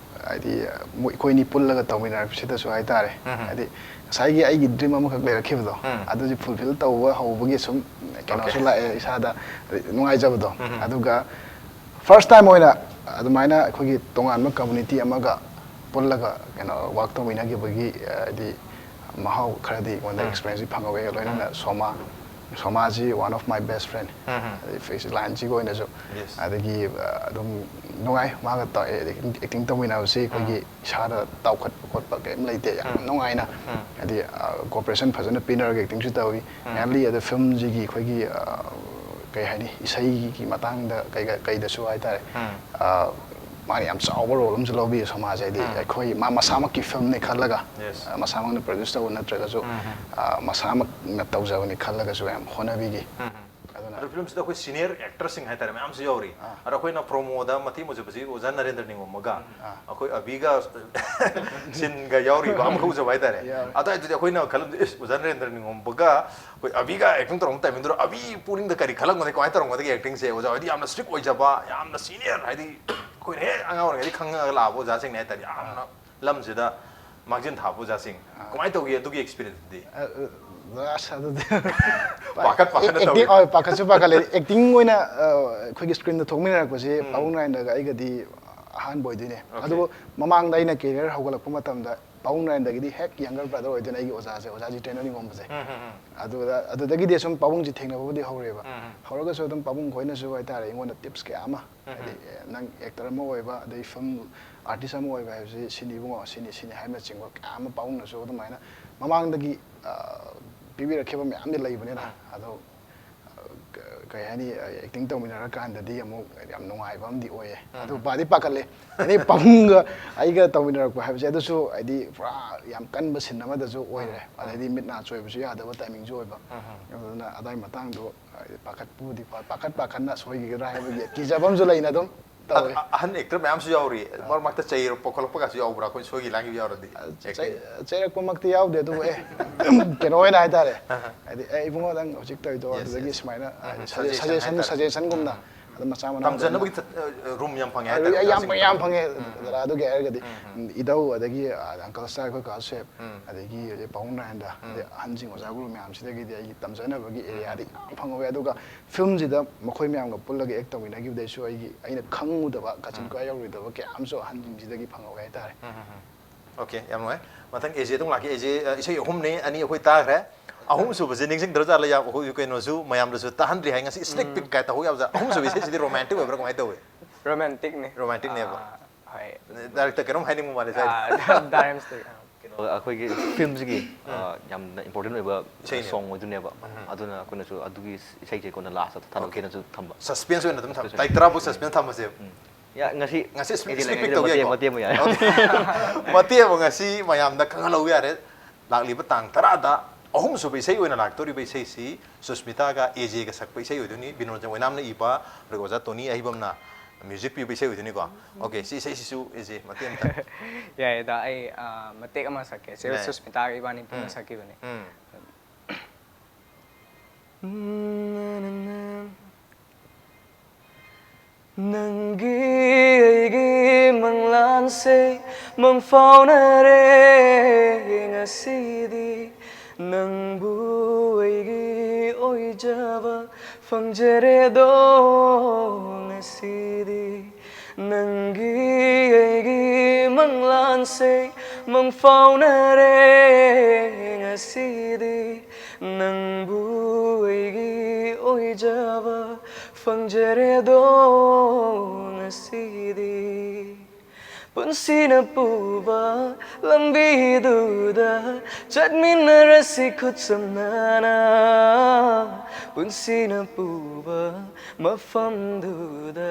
ꯍꯥꯏꯗꯤ ꯃꯣꯏ, ꯑꯩꯈꯣꯏꯅꯤ ꯄꯨꯜꯂꯒ ꯇꯧꯃꯤꯟꯅꯔꯛꯄꯁꯤꯗꯁꯨ ꯍꯥꯏꯇꯥꯔꯦ, ꯍꯥꯏꯗꯤ ꯉꯁꯥꯏꯒꯤ ꯑꯩꯒꯤ dream ꯑꯃꯈꯛ ꯂꯩꯔꯛꯈꯤꯕꯗꯣ, ꯑꯗꯨꯁꯨ fulfill ꯇꯧꯕ ꯍꯧꯕꯒꯤ ꯁꯨꯝ ꯀꯩꯅꯣꯁꯨ ꯂꯥꯛꯑꯦ ꯏꯁꯥꯗ, ꯍꯥꯏꯗꯤ ꯅꯨꯡꯉꯥꯏꯖꯕꯗꯣ꯫ ꯑꯗꯨꯒ first time ꯑꯣꯏꯅ ꯑꯗꯨꯃꯥꯏꯅ ꯑꯩꯈꯣꯏꯒꯤ ꯇꯣꯉꯥꯟꯕ community ꯑꯃꯒ ꯄꯨꯜꯂꯒ ꯀꯩꯅꯣ work ꯇꯧꯃꯤꯟꯅꯈꯤꯕꯒꯤ, ꯑ, ꯍꯥꯏꯗꯤ ꯃꯍꯥꯎ ꯈꯔꯗꯤ ꯑꯩꯉꯣꯟꯗ experience ꯁꯤ ꯐꯪꯍꯧꯋꯦ꯫ ꯂꯣꯏꯅꯅ ꯁꯣꯃꯥ, ꯁꯣꯃꯥꯁꯤ one of my best friend꯫ ꯑꯗꯩ ꯐꯤꯛꯁ ꯂꯥꯏꯟꯁꯤꯒꯤ ꯑꯣꯏꯅꯁꯨ꯫ Yes. ꯑꯗꯒꯤ, ꯑ, ꯑꯗꯨꯝ ꯅꯨꯡꯉꯥꯏ ꯃꯥꯒ ꯇꯧ-, ꯑꯦ, acting ꯇꯧꯃꯤꯟꯅꯕꯁꯤ ꯑꯩꯈꯣꯏꯒꯤ ꯏꯁꯥꯗ ꯇꯥꯎꯈꯠꯄ ꯈꯣꯠꯄ ꯀꯔꯤꯝ ꯂꯩꯇꯦ꯫ ꯌꯥꯝ ꯅꯨꯡꯉꯥꯏꯅ ꯍꯥꯏꯗꯤ, ꯑ, cooperation ꯐꯖꯅ ꯄꯤꯅꯔꯒ acting ꯁꯨ ꯇꯧꯏ꯫ Mainly ꯑꯗ film ꯁꯤꯒꯤ ꯑꯩꯈꯣꯏꯒꯤ, ꯑ, ꯀꯩ ꯍꯥꯏꯅꯤ, ꯏꯁꯩꯒꯤ ꯃꯇꯥꯡꯗ ꯀꯩꯒ-, ꯀꯩꯗꯁꯨ ꯍꯥꯏꯇꯥꯔꯦ꯫ ꯑ, ꯃꯥꯅ ꯌꯥꯝ ꯆꯥꯎꯕ role ꯑꯃꯁꯨ ꯂꯧꯕꯤ ꯁꯣꯃꯥꯁꯦ꯫ ꯍꯥꯏꯗꯤ ꯑꯩꯈꯣꯏ ꯃꯥ ꯃꯁꯥꯃꯛꯀꯤ film ꯅꯤ ꯈꯜꯂꯒ, Yes. ꯑ, ꯃꯁꯥꯃꯛꯅ produce ꯇꯧꯕ ꯅꯠꯇ꯭ꯔꯒꯁꯨ, ꯑ, ꯃꯁꯥꯃꯛꯅ ꯇꯧꯖꯕꯅꯤ ꯈꯜꯂꯒꯁꯨ ꯌꯥꯝ ꯍꯣꯠꯅꯕꯤꯈꯤ꯫ ꯑꯗꯨꯅ ꯑꯗꯣ film ꯁꯤꯗ ꯑꯩꯈꯣꯏ senior actor ꯁꯤꯡ ꯍꯥꯏꯇꯥꯔꯦ ꯃꯌꯥꯝꯁꯨ ꯌꯥꯎꯔꯤ꯫ ꯑꯗꯣ ꯑꯩꯈꯣꯏꯅ promo ꯗ ꯃꯇꯦꯛ ꯃꯆꯨ ꯍꯧꯖꯤꯛ ꯑꯣꯖꯥ ꯅꯔꯦꯟꯗ꯭ꯔ ꯅꯤꯡꯉꯣꯝꯕꯒ ꯑꯩꯈꯣꯏ ꯑꯕꯤꯒ scene ꯒ ꯌꯥꯎꯔꯤꯕ ꯑꯃꯈꯛ ꯎꯖꯕ ꯍꯥꯏꯇꯥꯔꯦ꯫ ꯌꯥꯎꯔꯤ꯫ ꯑꯗꯨꯋꯥꯏꯗꯨꯗꯤ ꯑꯩꯈꯣꯏꯅ ꯈꯜꯂꯝꯗꯣꯏ, "ꯏꯁ, ꯑꯣꯖꯥ ꯅꯔꯦꯟꯗ꯭ꯔ ꯅꯤꯡꯉꯣꯝꯕꯒ ꯑꯩꯈꯣꯏ ꯑꯕꯤꯒ acting ꯇꯧꯔꯝꯕ timing ꯗꯨꯗ ꯑꯕꯤ ꯄꯨꯛꯅꯤꯡꯗ ꯀꯔꯤ ꯈꯜꯂꯝꯒꯅꯤ, ꯀꯃꯥꯏꯅ ꯇꯧꯔꯝꯒꯗꯒꯦ acting ꯁꯦ?" ꯑꯣꯖꯥ ꯍꯣꯏꯗꯤ ꯌꯥꯝꯅ strict ꯑꯣꯏꯖꯕ, ꯌꯥꯝꯅ senior, ꯍꯥꯏꯗꯤ ꯑꯩꯈꯣꯏꯅ ꯍꯦꯛ ꯑꯉꯥꯡ ꯑꯣꯏꯔꯤꯉꯩꯗꯒꯤ ꯈꯪꯉꯒ ꯂꯥꯛꯑꯕ ꯑꯣꯖꯥꯁꯤꯡꯅꯦ ꯍꯥꯏꯇꯥꯔꯦ꯫ ꯌꯥꯝꯅ ꯂꯝꯁꯤꯗ ꯃꯥꯡꯖꯤꯟ ꯊꯥꯕ ꯑꯣꯖꯥꯁꯤꯡ꯫ ꯀꯃꯥꯏꯅ ꯇꯧꯒꯦ ꯑꯗꯨꯒꯤ experience ꯇꯨꯗꯤ? ꯑ, ꯑ, ꯑꯁ, ꯑꯗꯨꯗꯤ ꯄꯥꯈꯠ ꯄꯥꯈꯠꯅ Acting, ꯇꯧꯋꯤ꯫ ꯍꯣꯏ, ꯄꯥꯈꯠꯁꯨ ꯄꯥꯈꯠꯂꯦ꯫ Acting ꯑꯣꯏꯅ, ꯑ, ꯑꯩꯈꯣꯏꯒꯤ screen ꯗ ꯊꯣꯛꯃꯤꯟꯅꯔꯛꯄꯁꯦ ꯄꯥꯕꯨꯡ ꯅꯥꯔꯦꯟꯗ꯭ꯔꯒ ꯑꯩꯒꯗꯤ ꯑꯍꯥꯟꯕ ꯑꯣꯏꯗꯣꯏꯅꯦ꯫ Okay. ꯑꯗꯨꯕꯨ ꯃꯃꯥꯡꯗ ꯑꯩꯅ career ꯍꯧꯒꯠꯂꯛꯄ ꯃꯇꯝꯗ ꯄꯥꯕꯨꯡ ꯅꯥꯔꯦꯟꯗ꯭ꯔꯒꯤꯗꯤ ꯍꯦꯛ younger brother ꯑꯣꯏꯗꯣꯏꯅꯦ ꯑꯩꯒꯤ ꯑꯣꯖꯥꯁꯦ, ꯑꯣꯖꯥ ꯖꯤꯇꯦꯟꯗ꯭ꯔ ꯅꯤꯡꯉꯣꯝꯕꯁꯦ꯫ ꯑꯗꯨꯗ, ꯑꯗꯨꯗꯒꯤꯗꯤ ꯁꯨꯝ ꯄꯥꯕꯨꯡꯁꯦ ꯊꯦꯡꯅꯕꯕꯨꯗꯤ ꯍꯧꯔꯦꯕ꯫ ꯍꯧꯔꯒꯁꯨ ꯑꯗꯨꯝ ꯄꯥꯕꯨꯡ ꯈꯣꯏꯅꯁꯨ ꯍꯥꯏꯇꯥꯔꯦ ꯑꯩꯉꯣꯟꯗ tips ꯀꯌꯥ ꯑꯃ, ꯍꯥꯏꯗꯤ, ꯑꯦ, ꯅꯪ actor ꯑꯃ ꯑꯣꯏꯕ, ꯑꯗꯩ film artist ꯑꯃ ꯑꯣꯏꯕ ꯍꯥꯏꯕꯁꯤ ꯁꯤꯅꯤ ꯏꯕꯨꯡꯉꯣ, ꯁꯤꯅꯤ, ꯁꯤꯅꯤ ꯍꯥꯏꯕꯅꯆꯤꯡꯕ ꯀꯌꯥ ꯑꯃ ꯄꯥꯕꯨꯡꯅꯁꯨ ꯑꯗꯨꯃꯥꯏꯅ ꯃꯃꯥꯡꯗꯒꯤ, ꯑ, ꯄꯤꯕꯤꯔꯛꯈꯤꯕ ꯃꯌꯥꯝꯗꯤ ꯂꯩꯕꯅꯤꯅ꯫ ꯑꯗꯣ, ꯑ, ꯀ-, ꯀꯩ ꯍꯥꯏꯅꯤ, ꯑꯦꯛꯇꯤꯡ ꯇꯧꯃꯤꯟꯅꯔꯀꯥꯟꯗꯗꯤ ꯑꯃꯨꯛ ꯌꯥꯝ ꯅꯨꯡꯉꯥꯏꯕ ꯑꯃꯗꯤ ꯑꯣꯏꯌꯦ꯫ ꯑꯗꯨ ꯄꯥꯗꯤ ꯄꯥꯈꯠꯂꯦ꯫ ꯑꯩꯗꯤ ꯄꯥꯕꯨꯡꯒ ꯑꯩꯒ ꯇꯧꯃꯤꯟꯅꯔꯛꯄ ꯍꯥꯏꯕꯁꯦ ꯑꯗꯨꯁꯨ ꯍꯥꯏꯗꯤ ꯄꯨꯔꯥ ꯌꯥꯝ ꯀꯟꯕ ꯁꯤꯟ ꯑꯃꯗꯁꯨ ꯑꯣꯏꯔꯦ꯫ ꯑꯗꯩꯗꯤ ꯃꯤꯠ ꯅꯥ ꯆꯣꯏꯕꯁꯨ ꯌꯥꯗꯕ ꯇꯥꯏꯃꯤꯡꯁꯨ ꯑꯣꯏꯕ꯫ ꯑꯗꯨꯅ ꯑꯗꯥꯏ ꯃꯇꯥꯡꯗꯣ ꯍꯥꯏꯗꯤ ꯄꯥꯈꯠꯄꯨꯗꯤ ꯄꯥ-, ꯄꯥꯈꯠ ꯄꯥꯈꯠꯅ ꯁꯣꯏꯈꯤꯒꯗ꯭ꯔꯥ ꯍꯥꯏꯕꯒꯤ ꯀꯤꯖꯕ ꯑꯃꯁꯨ ꯂꯩꯅ ꯑꯗꯨꯝ ꯇꯧꯋꯦ꯫ ꯑ-, ꯑꯍꯟ ꯑꯦꯛꯇꯔ ꯃꯌꯥꯝꯁꯨ ꯌꯥꯎꯔꯤ꯫ ꯃꯔꯛ ꯃꯔꯛꯇ ꯆꯩꯔꯛꯄ ꯈꯣꯠꯂꯛꯄꯒꯁꯨ ꯌꯥꯎꯕ꯭ꯔꯥ? ꯑꯩꯈꯣꯏ ꯁꯣꯏꯈꯤ ꯂꯥꯡꯈꯤꯕ ꯌꯥꯎꯔꯗꯤ? ꯑ, ꯆꯩ-, ꯆꯩꯔꯛꯄꯃꯛꯇꯤ ꯌꯥꯎꯗꯦ, ꯑꯗꯨꯕꯨ ꯑꯦ, ꯀꯩꯅꯣ ꯑꯣꯏꯅ ꯍꯥꯏꯇꯥꯔꯦ꯫ ꯍꯥꯏꯗꯤ, "ꯑꯦ, ꯏꯕꯨꯡꯉꯣ, ꯅꯪ ꯍꯧꯖꯤꯛ ꯇꯧꯔꯤꯗꯣ ꯌꯦꯁ, ꯑꯗꯨꯗꯒꯤ ꯌꯦꯁ꯫ ꯁꯨꯃꯥꯏꯅ, ꯎꯝ, ꯍꯥꯏꯗꯤ, ꯁꯖꯦꯁꯟ ꯁꯖꯦꯁꯟ, ꯍꯥꯏꯇꯥꯔꯦ꯫ ꯁꯖꯦꯁꯟꯒꯨꯝꯅ ꯎꯝ꯫ ꯑꯗꯨꯝ ꯃꯆꯥ ꯃꯅꯥꯎ ꯇꯝꯖꯅꯕꯒꯤ ꯇꯝꯅ-, ꯆꯠ-, ꯑ, ꯔꯨꯝ ꯌꯥꯝ ꯐꯪꯉꯦ ꯑ, ꯍꯥꯏꯇꯥꯔꯦ, ꯌꯥꯝ, ꯑꯣꯖꯥꯁꯤꯡꯒꯤ꯫ ꯌꯥꯝ ꯐꯪꯉꯦ, ꯎꯝ, ꯎꯝ꯫ ꯗꯗꯥꯗꯨꯒꯤ ꯍꯥꯏꯔꯒꯗꯤ꯫ ꯎꯝ, ꯎꯝ꯫ ꯎꯝ, ꯏꯙꯧ, ꯑꯗꯒꯤ, ꯑ, ꯑꯪꯀꯜ ꯁ꯭ꯇꯥꯔ, ꯑꯩꯈꯣꯏ ꯀꯥ ꯁꯦꯞ, ꯎꯝ꯫ ꯑꯗꯒꯤ ꯍꯧꯖꯤꯛ ꯄꯥꯕꯨꯡ ꯅꯥꯔꯦꯟꯗ꯭ꯔ, ꯎꯝ꯫ ꯑꯗꯩ ꯑꯍꯟꯁꯤꯡ ꯑꯣꯖꯥ ꯒꯨꯔꯨ ꯃꯌꯥꯝꯁꯤꯗꯒꯤꯗꯤ ꯑꯩꯒꯤ ꯇꯝꯖꯅꯕꯒꯤ ꯎꯝ꯫ ꯑꯦꯔꯤꯌꯥꯗꯤ ꯌꯥꯝ ꯐꯪꯍꯧꯋꯦ꯫ ꯑꯗꯨꯒ ꯐꯤꯂꯝꯁꯤꯗ ꯃꯈꯣꯏ ꯃꯌꯥꯝꯒ ꯄꯨꯜꯂꯒ ꯑꯦꯛ ꯇꯧꯃꯤꯟꯅꯈꯤꯕꯗꯩꯁꯨ ꯑꯩꯒꯤ, ꯑꯩꯅ ꯈꯪꯉꯨꯗꯕ, ꯀꯥꯆꯤꯟ ꯎꯝ꯫ ꯀꯣꯌꯥ ꯌꯧꯔꯨꯗꯕ ꯀꯌꯥ ꯑꯃꯁꯨ ꯑꯍꯟꯁꯤꯡꯁꯤꯗꯒꯤ ꯐꯪꯍꯧꯋꯦ ꯍꯥꯏꯇꯥꯔꯦ꯫ ꯎꯝ, ꯎꯝ, ꯎꯝ꯫ ꯑꯣꯀꯦ, ꯌꯥꯝ ꯅꯨꯡꯉꯥꯏ꯫ ꯃꯊꯪ ꯑꯦꯖꯦ ꯑꯗꯨꯝ ꯂꯥꯛꯀꯦ꯫ ꯑꯦꯖꯦ, ꯑ, ꯏꯁꯩ ꯑꯍꯨꯝꯅꯤ, ꯑꯅꯤ ꯑꯩꯈꯣꯏ ꯇꯥꯈ꯭ꯔꯦ꯫ ꯑꯍꯨꯝꯁꯨꯕꯁꯦ ꯅꯤꯡꯁꯤꯡꯗ꯭ꯔꯖꯥꯠꯂ? ꯌꯥꯝ, ꯑꯩꯈꯣꯏ ꯀꯩꯅꯣꯁꯨ ꯃꯌꯥꯝꯗꯁꯨ ꯇꯥꯍꯟꯗ꯭ꯔꯤ ꯍꯥꯏ꯫ ꯉꯁꯤ sneak peek ꯎꯝ꯫ ꯀꯥꯏ ꯇꯧꯍꯧ ꯌꯥꯕꯖꯥꯠ꯫ ꯑꯍꯨꯝꯁꯨꯕ ꯏꯁꯩꯁꯤꯗꯤ romantic ꯑꯣꯏꯕ꯭ꯔꯥ, ꯀꯃꯥꯏꯅ ꯇꯧꯋꯤ? Romantic ꯅꯦ꯫ Romantic ꯅꯦꯕ꯫ ꯑꯥ, ꯍꯣꯏ꯫ Director ꯀꯩꯅꯣꯝ ꯍꯥꯏꯅꯤꯡꯕ ꯃꯥꯜꯂꯦ ꯁ꯭ꯋꯥꯏꯗ꯫ ꯑꯥ, ꯗꯥ ꯔꯥꯏꯝꯁꯇꯒꯤ, ꯑꯥ꯫ ꯀꯩꯅꯣ, ꯑꯩꯈꯣꯏꯒꯤ ꯐꯤꯂꯝꯁꯤꯒꯤ, ꯎꯝ꯫ ꯑ, ꯌꯥꯝꯅ important ꯑꯣꯏꯕ ꯏꯁꯩꯅꯦꯕ꯫ Song ꯑꯣꯏꯗꯣꯏꯅꯦꯕ꯫ ꯎꯝ꯫ ꯑꯗꯨꯅ ꯑꯩꯈꯣꯏꯅꯁꯨ ꯑꯗꯨꯒꯤ ꯏꯁꯩꯁꯦ ꯀꯣꯟꯅ last ꯊꯥꯗꯣꯛꯀꯦꯅꯁꯨ ꯊꯝꯕ꯫ Suspense ꯑꯣꯏꯅ ꯑꯗꯨꯝ ꯊꯝꯕ꯫ Suspense꯫ ꯇꯥꯔꯤꯛ ꯇꯔꯥ ꯐꯥꯎ suspense ꯊꯝꯃꯁꯦꯕ꯫ ꯎꯝ꯫ ꯌꯥ, ꯉꯁꯤ ꯉꯁꯤ sneak peek ꯇꯧꯒꯦ ꯍꯥꯏꯀꯣ? ꯃꯇꯦꯛ ꯑꯃ, ꯃꯇꯦꯛ ꯑꯃ ꯌꯥꯔꯦ꯫ ꯃꯇꯦꯛ ꯑꯃ ꯉꯁꯤ ꯃꯌꯥꯝꯗ ꯈꯪꯍꯜꯍꯧ ꯌꯥꯔꯦ꯫ ꯂꯥꯛꯂꯤꯕ ꯇꯥꯡ ꯇꯔꯥꯗ ꯑꯍꯨꯝꯁꯨꯕ ꯏꯁꯩ ꯑꯣꯏꯅ ꯂꯥꯛꯇꯧꯔꯤꯕ ꯏꯁꯩꯁꯤ ꯁꯨꯁꯃꯤꯇꯥꯒ ꯑꯦꯖꯦꯒ ꯁꯛꯄ ꯏꯁꯩ ꯑꯣꯏꯗꯣꯏꯅꯤ꯫ ꯕꯤꯅꯣꯗ ꯑꯣꯏꯅꯥꯝꯅ ꯏꯕ, ꯑꯗꯨꯒ ꯑꯣꯖꯥ ꯇꯣꯅꯤ ꯑꯍꯤꯕꯝꯅ music ꯄꯤꯕ ꯏꯁꯩ ꯑꯣꯏꯗꯣꯏꯅꯤꯀꯣ꯫ ꯑꯣꯀꯦ, ꯁꯤ ꯏꯁꯩꯁꯤꯁꯨ ꯑꯦꯖꯦ ꯃꯇꯦꯛ ꯑꯃꯇ꯫ ꯌꯥꯏꯌꯦ, ꯗꯥ, ꯑꯩ, ꯑ, ꯃꯇꯦꯛ ꯑꯃ ꯁꯛꯀꯦ꯫ ꯆꯦ ꯌꯥꯏ꯫ ꯁꯨꯁꯃꯤꯇꯥꯒ ꯏꯕꯥꯅꯤ ꯄꯨꯟꯅ ꯎꯝ꯫ ꯁꯛꯈꯤꯕꯅꯦ꯫ ꯎꯝ꯫ ꯅꯪꯒꯤ ꯑꯩꯒꯤ ꯃꯪꯂꯥꯟꯁꯦ ꯃꯪꯐꯥꯎꯅꯔꯦ ꯉꯁꯤꯗꯤ꯫ ꯅꯪꯕꯨ ꯑꯩꯒꯤ ꯑꯣꯏꯖꯕ ꯐꯪꯖꯔꯦꯗꯣ ꯉꯁꯤꯗꯤ꯫ ꯅꯪꯒꯤ ꯑꯩꯒꯤ ꯃꯪꯂꯥꯟꯁꯦ ꯃꯪꯐꯥꯎꯅꯔꯦ ꯉꯁꯤꯗꯤ꯫ ꯅꯪꯕꯨ ꯑꯩꯒꯤ ꯑꯣꯏꯖꯕ ꯐꯪꯖꯔꯦꯗꯣ ꯉꯁꯤꯗꯤ꯫ ꯄꯨꯟꯁꯤꯅ ꯄꯨꯕ ꯂꯝꯕꯤꯗꯨꯗ ꯆꯠꯃꯤꯟꯅꯔꯁꯤ ꯈꯨꯠꯁꯝꯅꯅ꯫ ꯄꯨꯟꯁꯤꯅ ꯄꯨꯕ ꯃꯐꯝꯗꯨꯗ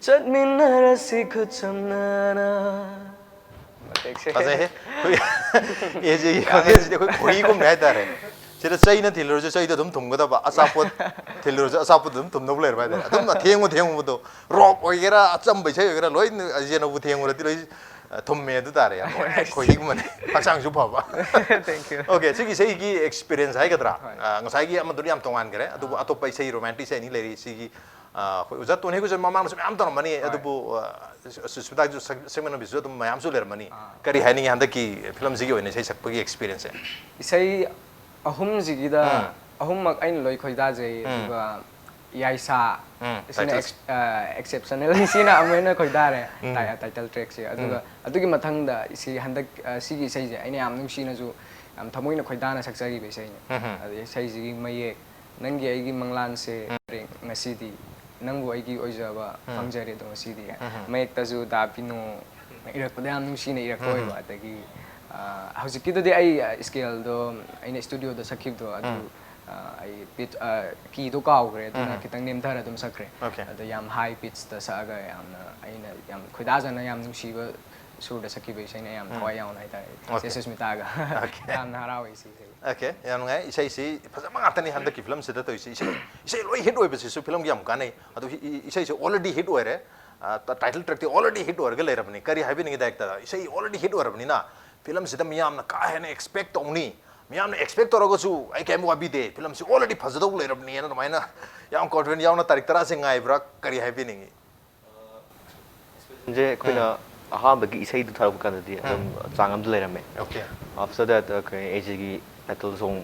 ꯆꯠꯃꯤꯟꯅꯔꯁꯤ ꯈꯨꯠꯁꯝꯅꯅ꯫ ꯃꯇꯦꯛꯁꯦ꯫ ꯐꯖꯩꯍꯦ꯫ ꯑꯩꯈꯣꯏ ꯑꯦꯖꯦꯒꯤ ꯈꯣꯟꯖꯦꯜꯁꯤꯗꯤ ꯑꯩꯈꯣꯏ ꯈꯣꯏꯍꯤꯒꯨꯝꯅꯦ ꯍꯥꯏꯇꯥꯔꯦ꯫ ꯁꯤꯗ ꯆꯩꯅ ꯊꯤꯜꯂꯨꯔꯁꯨ ꯆꯩꯗꯣ ꯑꯗꯨꯝ ꯊꯨꯝꯒꯗꯕ, ꯑꯆꯥꯄꯣꯠ ꯊꯤꯜꯂꯨꯔꯁꯨ ꯑꯆꯥꯄꯣꯠꯇꯣ ꯑꯗꯨꯝ ꯊꯨꯝꯗꯧ ꯂꯩꯔꯕ ꯍꯥꯏꯇꯥꯔꯦ꯫ ꯑꯗꯨꯝ ꯑꯊꯦꯡꯕ ꯊꯦꯡꯕꯗꯣ, ꯔꯣꯛ ꯑꯣꯏꯒꯦꯔꯥ, ꯑꯆꯝꯕ ꯏꯁꯩ ꯑꯣꯏꯒꯦꯔꯥ, ꯂꯣꯏꯅ ꯑꯦꯖꯦꯅꯕꯨ ꯊꯦꯡꯉꯨꯔꯗꯤ ꯂꯣꯏ, ꯑ, ꯊꯨꯝꯃꯦ ꯑꯗꯨ ꯇꯥꯔꯦ꯫ ꯌꯥꯝ ꯅꯨꯡꯉꯥꯏ, ꯈꯣꯏꯍꯤꯒꯨꯝꯕꯅꯦ, ꯍꯛꯆꯥꯡꯁꯨ ꯐꯕ꯫ Thank you. Okay, ꯁꯤꯒꯤ ꯏꯁꯩꯒꯤ experience ꯍꯥꯏꯒꯗ꯭ꯔꯥ? ꯍꯣꯏ꯫ ꯑ, ꯉꯁꯥꯏꯒꯤ ꯑꯃꯗꯨꯅ ꯌꯥꯝ ꯇꯣꯉꯥꯟꯈ꯭ꯔꯦ, ꯑꯗꯨꯕꯨ ꯑꯥ꯫ ꯑꯇꯣꯞꯄ ꯏꯁꯩ, romantic ꯏꯁꯩ ꯑꯅꯤ ꯂꯩꯔꯤ꯫ ꯁꯤꯒꯤ, ꯑ, ꯑꯩꯈꯣꯏ ꯑꯣꯖꯥ ꯇꯣꯅꯤ ꯍꯣꯏꯁꯨ ꯃꯃꯥꯡꯗꯁꯨ ꯃꯌꯥꯝ ꯇꯧꯔꯝꯃꯅꯤ, ꯍꯣꯏ꯫ ꯑꯗꯨꯕꯨ, ꯑ, ꯁꯨ-, ꯁꯨꯁꯃꯤꯇꯥꯒꯤꯁꯨ ꯁꯛ-, ꯁꯛꯃꯤꯟꯅꯕꯤꯁꯨ ꯑꯗꯨꯝ ꯃꯌꯥꯝꯁꯨ ꯂꯩꯔꯝꯃꯅꯤ꯫ ꯑꯥ꯫ ꯀꯔꯤ ꯍꯥꯏꯅꯤꯡꯉꯤ ꯍꯟꯗꯛꯀꯤ ꯐꯤꯂꯝꯁꯤꯒꯤ ꯑꯣꯏꯅ ꯏꯁꯩ ꯁꯛꯄꯒꯤ experience ꯁꯦ? ꯏꯁꯩ ꯑꯍꯨꯝꯁꯤꯒꯤꯗ ꯎꯝ꯫ ꯑꯍꯨꯝꯃꯛ ꯑꯩꯅ ꯂꯣꯏ ꯈꯣꯏꯗꯥꯖꯩ, ꯎꯝ꯫ ꯑꯗꯨꯒ ꯌꯥꯏꯁꯥ, ꯎꯝ, ꯁꯤꯅ title꯫ Ex-, ꯑ, exceptionally ꯁꯤꯅ ꯑꯃꯨꯛ ꯍꯦꯟꯅ ꯈꯣꯏꯗꯥꯔꯦ, ꯎꯝ꯫ ꯇꯥꯏ-, title track ꯁꯦ꯫ ꯑꯗꯨꯒ ꯎꯝ꯫ ꯑꯗꯨꯒꯤ ꯃꯊꯪꯗ ꯁꯤ ꯍꯟꯗꯛ, ꯑ, ꯁꯤꯒꯤ ꯏꯁꯩꯁꯦ ꯑꯩꯅ ꯌꯥꯝ ꯅꯨꯡꯁꯤꯅꯁꯨ, ꯌꯥꯝ ꯊꯃꯣꯏꯅ ꯈꯣꯏꯗꯥꯅ ꯁꯛꯆꯈꯤꯕ ꯏꯁꯩꯅꯤ꯫ ꯎꯝ ꯍꯝ꯫ ꯑꯗꯩ ꯏꯁꯩꯁꯤꯒꯤ ꯃꯌꯦꯛ, "ꯅꯪꯒꯤ ꯑꯩꯒꯤ ꯃꯪꯂꯥꯟꯁꯦ ꯎꯝ꯫ ꯉꯁꯤꯗꯤ, ꯅꯪꯕꯨ ꯑꯩꯒꯤ ꯑꯣꯏꯖꯕ ꯎꯝ꯫ ꯐꯪꯖꯔꯦ ꯑꯗꯣ ꯉꯁꯤꯗꯤ"꯫ ꯎꯝ ꯍꯝ꯫ ꯃꯌꯦꯛꯇꯁꯨ ꯗꯥ ꯄꯤꯅꯣ ꯏꯔꯛꯄꯗ ꯌꯥꯝ ꯅꯨꯡꯁꯤꯅ ꯏꯔꯛꯄ ꯎꯝ ꯍꯝ꯫ ꯑꯣꯏꯕ꯫ ꯑꯗꯒꯤ, ꯑ, ꯍꯧꯖꯤꯛꯀꯤꯗꯨꯗꯤ ꯑꯩ, ꯑ, scale ꯗꯣ ꯑꯩꯅ studio ꯗ ꯁꯛꯈꯤꯕꯗꯣ ꯑꯗꯨ, ꯎꯝ꯫ ꯑ, ꯑꯩ pitch, ꯑ, key ꯗꯣ ꯀꯥꯎꯈ꯭ꯔꯦ, ꯑꯗꯨꯅ ꯎꯝ꯫ ꯈꯤꯇꯪ ꯅꯦꯝꯊꯔ ꯑꯗꯨꯝ ꯁꯛꯈ꯭ꯔꯦ꯫ Okay꯫ ꯑꯗꯣ ꯌꯥꯝ high pitch ꯇ ꯁꯛꯑꯒ ꯌꯥꯝꯅ ꯑꯩꯅ ꯌꯥꯝ ꯈꯣꯏꯗꯥꯖꯅ ꯌꯥꯝ ꯅꯨꯡꯁꯤꯕ ꯁꯨꯔꯗ ꯁꯛꯈꯤꯕ ꯏꯁꯩꯅꯦ, ꯌꯥꯝ ꯎꯝ꯫ ꯊꯋꯥꯏ ꯌꯥꯎꯅ ꯍꯥꯏꯇꯥꯔꯦ꯫ Okay꯫ ꯆꯦ ꯁꯨꯁꯃꯤꯇꯥꯒ꯫ Okay꯫ ꯌꯥꯝꯅ ꯍꯔꯥꯎꯋꯦ ꯁꯤ ꯏꯁꯩ꯫ Okay, ꯌꯥꯝ ꯅꯨꯡꯉꯥꯏ꯫ ꯏꯁꯩꯁꯤ ꯐꯖꯕ ꯉꯥꯛꯇꯅꯤ ꯍꯟꯗꯛꯀꯤ ꯐꯤꯂꯝꯁꯤꯗ ꯇꯧꯔꯤꯁꯤ꯫ ꯏꯁꯩ, ꯏꯁꯩ ꯂꯣꯏ hit ꯑꯣꯏꯕꯁꯤꯁꯨ ꯐꯤꯂꯝꯒꯤ ꯌꯥꯝ ꯀꯥꯟꯅꯩ꯫ ꯑꯗꯨ ꯏ-, ꯏ-, ꯏꯁꯩꯁꯦ already hit ꯑꯣꯏꯔꯦ꯫ ꯑ, ꯇ-, title track T already hit ꯑꯣꯏꯔꯒ ꯂꯩꯔꯕꯅꯤ꯫ ꯀꯔꯤ ꯍꯥꯏꯕꯤꯅꯤꯡꯉꯤ director ꯗ? ꯏꯁꯩ already hit ꯑꯣꯏꯔꯕꯅꯤꯅ ꯐꯤꯂꯝꯁꯤꯗ ꯃꯤꯌꯥꯝꯅ ꯀꯥ ꯍꯦꯟꯅ expect ꯇꯧꯅꯤ, ꯃꯤꯌꯥꯝꯅ expect ꯇꯧꯔꯒꯁꯨ ꯑꯩ ꯀꯩꯝ ꯋꯥꯕꯤꯗꯦ, ꯐꯤꯂꯝꯁꯤ already ꯐꯖꯗꯧ ꯂꯩꯔꯕꯅꯤꯅ ꯑꯗꯨꯃꯥꯏꯅ ꯌꯥꯝ confident ꯌꯥꯎꯅ ꯇꯥꯔꯤꯛ ꯇꯔꯥꯁꯦ ꯉꯥꯏꯕ꯭ꯔꯥ? ꯀꯔꯤ ꯍꯥꯏꯕꯤꯅꯤꯡꯉꯤ? ꯁꯦ ꯑꯩꯈꯣꯏꯅ ꯎꯝ꯫ ꯑꯍꯥꯟꯕꯒꯤ ꯏꯁꯩꯗꯨ ꯊꯥꯔꯛꯄ ꯀꯥꯟꯗꯗꯤ ꯑꯗꯨꯝ ꯎꯝ꯫ ꯆꯥꯡ ꯑꯃꯗ ꯂꯩꯔꯝꯃꯦ꯫ Okay꯫ After that, ꯑ, ꯀꯩ, ꯑꯦꯖꯦꯒꯤ title song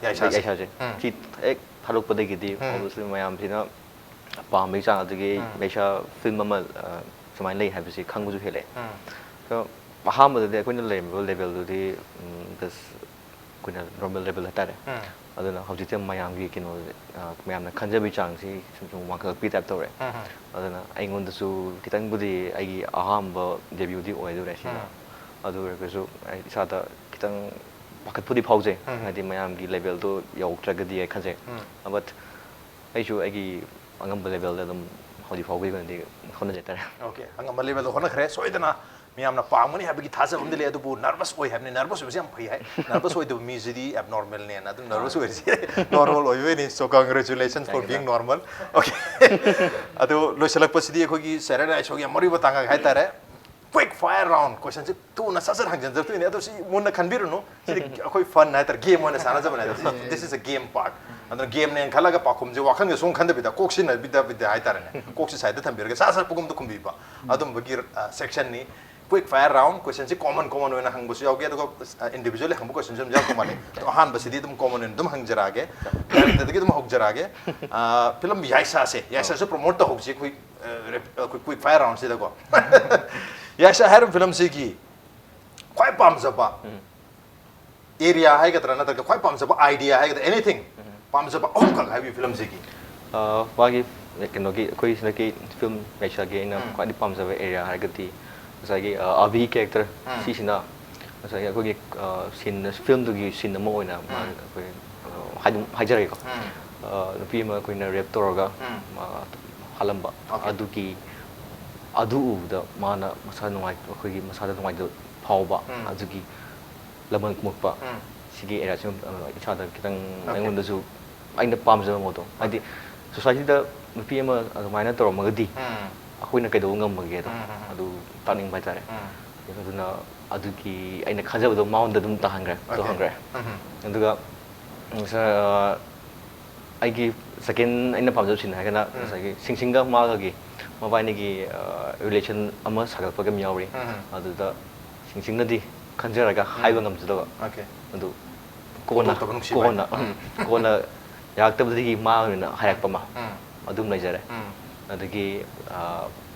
ꯌꯥꯏꯁꯥꯁꯦ꯫ ꯌꯥꯏꯁꯥꯁꯦ꯫ ꯎꯝ꯫ ꯁꯤ ꯍꯦꯛ ꯊꯥꯔꯛꯄꯗꯒꯤꯗꯤ ꯎꯝ꯫ Obviously ꯃꯌꯥꯝꯁꯤꯅ ꯄꯥꯝꯕꯒꯤ ꯆꯥꯡ ꯑꯗꯨꯗꯒꯤ ꯎꯝ꯫ ꯌꯥꯏꯁꯥ film ꯑꯃ, ꯑ, ꯁꯨꯃꯥꯏꯅ ꯂꯩ ꯍꯥꯏꯕꯁꯤ ꯈꯪꯕꯁꯨ ꯍꯦꯜꯂꯛꯑꯦ꯫ ꯎꯝ꯫ ꯑꯗꯣ ꯑꯍꯥꯟꯕꯗꯗꯤ ꯑꯩꯈꯣꯏꯅ ꯂꯩꯔꯝꯃꯤꯕ level ꯗꯨꯗꯤ, ꯎꯝ, just ꯑꯩꯈꯣꯏꯅ normal level ꯍꯥꯏꯇꯥꯔꯦ꯫ ꯎꯝ꯫ ꯑꯗꯨꯅ ꯍꯧꯖꯤꯛꯇꯤ ꯃꯌꯥꯝꯒꯤ ꯀꯩꯅꯣꯁꯦ, ꯑ, ꯃꯌꯥꯝꯅ ꯈꯟꯖꯕꯒꯤ ꯆꯥꯡꯁꯤ ꯁꯨꯝ ꯁꯨꯝ ꯋꯥꯡꯈꯠꯂꯛꯄꯒꯤ type ꯇꯧꯔꯦ꯫ ꯎꯝ, ꯎꯝ꯫ ꯑꯗꯨꯅ ꯑꯩꯉꯣꯟꯗꯁꯨ ꯈꯤꯇꯪꯕꯨꯗꯤ ꯑꯩꯒꯤ ꯑꯍꯥꯟꯕ debut ꯗꯤ ꯑꯣꯏꯗꯣꯔꯦ ꯁꯤꯅ꯫ ꯎꯝ꯫ ꯑꯗꯨ ꯑꯣꯏꯔꯒꯁꯨ ꯑꯩ ꯏꯁꯥꯗ ꯈꯤꯇꯪ ꯄꯥꯈꯠꯄꯨꯗꯤ ꯐꯥꯎꯖꯩ, ꯎꯝ꯫ ꯍꯥꯏꯗꯤ ꯃꯌꯥꯝꯒꯤ level ꯗꯣ ꯌꯧꯔꯛꯇ꯭ꯔꯒꯗꯤ ꯑꯩ ꯈꯟꯖꯩ꯫ ꯎꯝ꯫ But ꯑꯩꯁꯨ ꯑꯩꯒꯤ ꯑꯉꯝꯕ level ꯗ ꯑꯗꯨꯝ ꯍꯧꯖꯤꯛ ꯐꯥꯎꯕꯒꯤ ꯑꯣꯏꯅꯗꯤ ꯍꯣꯠꯅꯖꯩ ꯍꯥꯏꯇꯥꯔꯦ꯫ Okay, ꯑꯉꯝꯕ level ꯗ ꯍꯣꯠꯅꯈ꯭ꯔꯦ꯫ ꯁꯣꯏꯗꯅ ꯃꯤꯌꯥꯝꯅ ꯄꯥꯝꯒꯅꯤ ꯍꯥꯏꯕꯒꯤ ꯊꯥꯖꯕ ꯑꯃꯗꯤ ꯂꯩ, ꯑꯗꯨꯕꯨ nervous ꯑꯣꯏ ꯍꯥꯏꯕꯅꯤ꯫ Nervous ꯑꯣꯏꯕꯁꯤ ꯌꯥꯝ ꯐꯩ ꯍꯥꯏ꯫ Nervous ꯑꯣꯏꯗꯕ ꯃꯤꯁꯤꯗꯤ abnormal ꯅꯦꯅ꯫ ꯑꯗꯨꯝ nervous ꯑꯣꯏꯔꯤꯁꯤ normal ꯑꯣꯏꯕꯩꯅꯤ꯫ So congratulations for Thank you, being sir. Normal. Okay. ꯑꯗꯨ ꯂꯣꯏꯁꯤꯜꯂꯛꯄꯁꯤꯗꯤ ꯑꯩꯈꯣꯏꯒꯤ Saturday Night Show ꯒꯤ ꯌꯥꯝ ꯃꯔꯨ ꯑꯣꯏꯕ ꯇꯥꯡꯀꯛ ꯍꯥꯏꯇꯥꯔꯦ, quick fire round question ꯁꯤ ꯊꯨꯅ ꯁꯠ ꯁꯠ ꯍꯪꯖꯟꯖꯔꯛꯇꯣꯏꯅꯤ꯫ ꯑꯗꯣ ꯁꯤ ꯃꯨꯟꯅ ꯈꯟꯕꯤꯔꯨꯅꯨ, ꯁꯤꯗꯤ ꯑꯩꯈꯣꯏ fun ꯍꯥꯏꯇꯥꯔꯦ, game ꯑꯣꯏꯅ ꯁꯥꯟꯅꯖꯕꯅꯦ꯫ This is, this is a game part. ꯑꯗꯨꯅ game ꯅꯦꯅ ꯈꯜꯂꯒ ꯄꯥꯎꯈꯨꯝꯁꯦ ꯋꯥꯈꯜꯒ ꯁꯨꯝ ꯈꯟꯗꯕꯤꯗ, ꯀꯣꯛ ꯁꯤꯖꯤꯟꯅꯕꯤꯗꯕꯤꯗ ꯍꯥꯏꯇꯥꯔꯦꯅꯦ, ꯀꯣꯛꯁꯤ side ꯇ ꯊꯝꯕꯤꯔꯒ ꯁꯠ ꯁꯠ ꯄꯨꯡꯈꯨꯝꯗ ꯈꯨꯝꯕꯤꯕ, ꯑꯗꯨꯝꯕꯒꯤ section ꯅꯤ꯫ Quick fire round question ꯁꯤ common common ꯑꯣꯏꯅ ꯍꯪꯕꯁꯨ ꯌꯥꯎꯒꯦ, ꯑꯗꯨꯒ individually ꯍꯪꯕ question ꯁꯨ ꯑꯗꯨꯝ ꯌꯥꯎꯔꯛꯄ ꯃꯥꯜꯂꯦ꯫ ꯑꯗꯣ ꯑꯍꯥꯟꯕꯁꯤꯗꯤ ꯑꯗꯨꯝ common ꯑꯣꯏꯅ ꯑꯗꯨꯝ ꯍꯪꯖꯔꯛꯑꯒꯦ, director ꯗꯒꯤ ꯑꯗꯨꯝ ꯍꯧꯖꯔꯛꯑꯒꯦ꯫ ꯑ, film ꯌꯥꯏꯁꯥꯁꯦ, ꯌꯥꯏꯁꯥꯁꯨ promote ꯇꯧꯍꯧꯁꯤ ꯑꯩꯈꯣꯏ, ꯑ, rep-, ꯑꯩꯈꯣꯏ quick fire round ꯁꯤꯗꯀꯣ꯫ ꯌꯥꯏꯁꯥ ꯍꯥꯏꯔꯤꯕ film ꯁꯤꯒꯤ ꯈ꯭ꯋꯥꯏ ꯄꯥꯝꯖꯕ area ꯍꯥꯏꯒꯗ꯭ꯔꯥ, ꯅꯠꯇ꯭ꯔꯒ ꯈ꯭ꯋꯥꯏ ꯄꯥꯝꯖꯕ idea ꯍꯥꯏꯒꯗ꯭ꯔꯥ, anything, ꯄꯥꯝꯖꯕ ꯑꯍꯨꯝꯈꯛ ꯍꯥꯏꯕꯤꯌꯨ film ꯁꯤꯒꯤ꯫ ꯑ, ꯃꯥꯒꯤ ꯀꯩꯅꯣꯒꯤ, ꯑꯩꯈꯣꯏ ꯍꯟꯗꯛꯀꯤ film ꯌꯥꯏꯁꯥꯒꯤ ꯑꯩꯅ ꯎꯝ꯫ ꯈ꯭ꯋꯥꯏꯗꯒꯤ ꯄꯥꯝꯖꯕ area ꯍꯥꯏꯔꯒꯗꯤ ꯉꯁꯥꯏꯒꯤ, ꯑ, ꯑꯕꯤ character ꯎꯝ꯫ ꯁꯤꯁꯤꯅ ꯉꯁꯥꯏꯒꯤ ꯑꯩꯈꯣꯏꯒꯤ, ꯑ, scene, film ꯗꯨꯒꯤ scene ꯑꯃ ꯑꯣꯏꯅ ꯃꯥ ꯎꯝ꯫ ꯑꯩꯈꯣꯏ, ꯑ, ꯍꯥꯏꯗꯨꯝ ꯍꯥꯏꯖꯔꯒꯦꯀꯣ꯫ ꯎꯝ꯫ ꯑ, ꯅꯨꯄꯤ ꯑꯃ ꯑꯩꯈꯣꯏꯅ rape ꯇꯧꯔꯒ ꯎꯝ꯫ ꯃꯥ ꯍꯥꯠꯂꯝꯕ꯫ Okay. ꯑꯗꯨꯒꯤ, ꯑꯗꯨ ꯎꯕꯗ ꯃꯥꯅ ꯃꯁꯥ ꯅꯨꯡꯉꯥꯏ-, ꯑꯩꯈꯣꯏꯒꯤ ꯃꯁꯥꯗ ꯅꯨꯡꯉꯥꯏꯇꯕ ꯐꯥꯎꯕ, ꯎꯝ꯫ ꯑꯗꯨꯒꯤ ꯂꯃꯟ ꯈꯨꯝꯃꯛꯄ꯫ ꯎꯝ꯫ ꯁꯤꯒꯤ area ꯁꯤꯃ, ꯑ, ꯏꯁꯥꯗ ꯈꯤꯇꯪ Okay. ꯑꯩꯉꯣꯟꯗꯁꯨ ꯑꯩꯅ ꯄꯥꯝꯖꯕ ꯃꯑꯣꯡꯗꯣ꯫ ꯍꯥꯏꯗꯤ society ꯗ ꯅꯨꯄꯤ ꯑꯃ ꯑꯗꯨꯃꯥꯏꯅ ꯇꯧꯔꯝꯃꯒꯗꯤ ꯎꯝ꯫ ꯑꯩꯈꯣꯏꯅ ꯀꯩꯗꯧꯕ ꯉꯝꯃꯒꯦꯗꯣ ꯎꯝ, ꯎꯝ, ꯎꯝ꯫ ꯑꯗꯨ ꯇꯥꯛꯅꯤꯡꯕ ꯍꯥꯏꯇꯥꯔꯦ꯫ ꯎꯝ꯫ ꯑꯗꯨꯅ ꯑꯗꯨꯒꯤ ꯑꯩꯅ ꯈꯟꯖꯕꯗꯣ ꯃꯉꯣꯟꯗ ꯑꯗꯨꯝ ꯇꯥꯍꯟꯈ꯭ꯔꯦ, Okay. ꯇꯧꯍꯟꯈ꯭ꯔꯦ꯫ ꯎꯝ꯫ ꯑꯗꯨꯒ ꯉꯁꯥꯏ, ꯑ, ꯑꯩꯒꯤ second ꯑꯩꯅ ꯄꯥꯝꯖꯕ scene ꯍꯥꯏꯔꯒꯅ ꯎꯝ꯫ ꯉꯁꯥꯏꯒꯤ ꯁꯤꯡꯁꯤꯡꯒ ꯃꯥꯒꯒꯤ ꯃꯕꯥꯅꯤꯒꯤ, ꯑ, relation ꯑꯃ ꯁꯥꯒꯠꯄꯒꯤ ꯑꯃ ꯌꯥꯎꯔꯤ꯫ ꯎꯝ꯫ ꯑꯗꯨꯗ ꯁꯤꯡꯁꯤꯡꯅꯗꯤ ꯈꯟꯖꯔꯒ ꯎꯝ꯫ ꯍꯥꯏꯕ ꯉꯝꯖꯗꯕ꯫ Okay. ꯑꯗꯨ ꯀꯣꯟꯅ, ꯐꯣꯡꯗꯣꯛꯇꯕ ꯅꯨꯡꯁꯤꯕ ꯀꯣꯟꯅ, ꯍꯥꯏꯗꯣ꯫ ꯎꯝ, ꯀꯣꯟꯅ ꯌꯥꯔꯛꯇꯕꯗꯒꯤ ꯃꯥ ꯑꯣꯏꯅ ꯍꯥꯏꯔꯛꯄ ꯑꯃ ꯎꯝ꯫ ꯑꯗꯨꯝ ꯂꯩꯖꯔꯦ꯫ ꯎꯝ꯫ ꯑꯗꯒꯤ, ꯑ,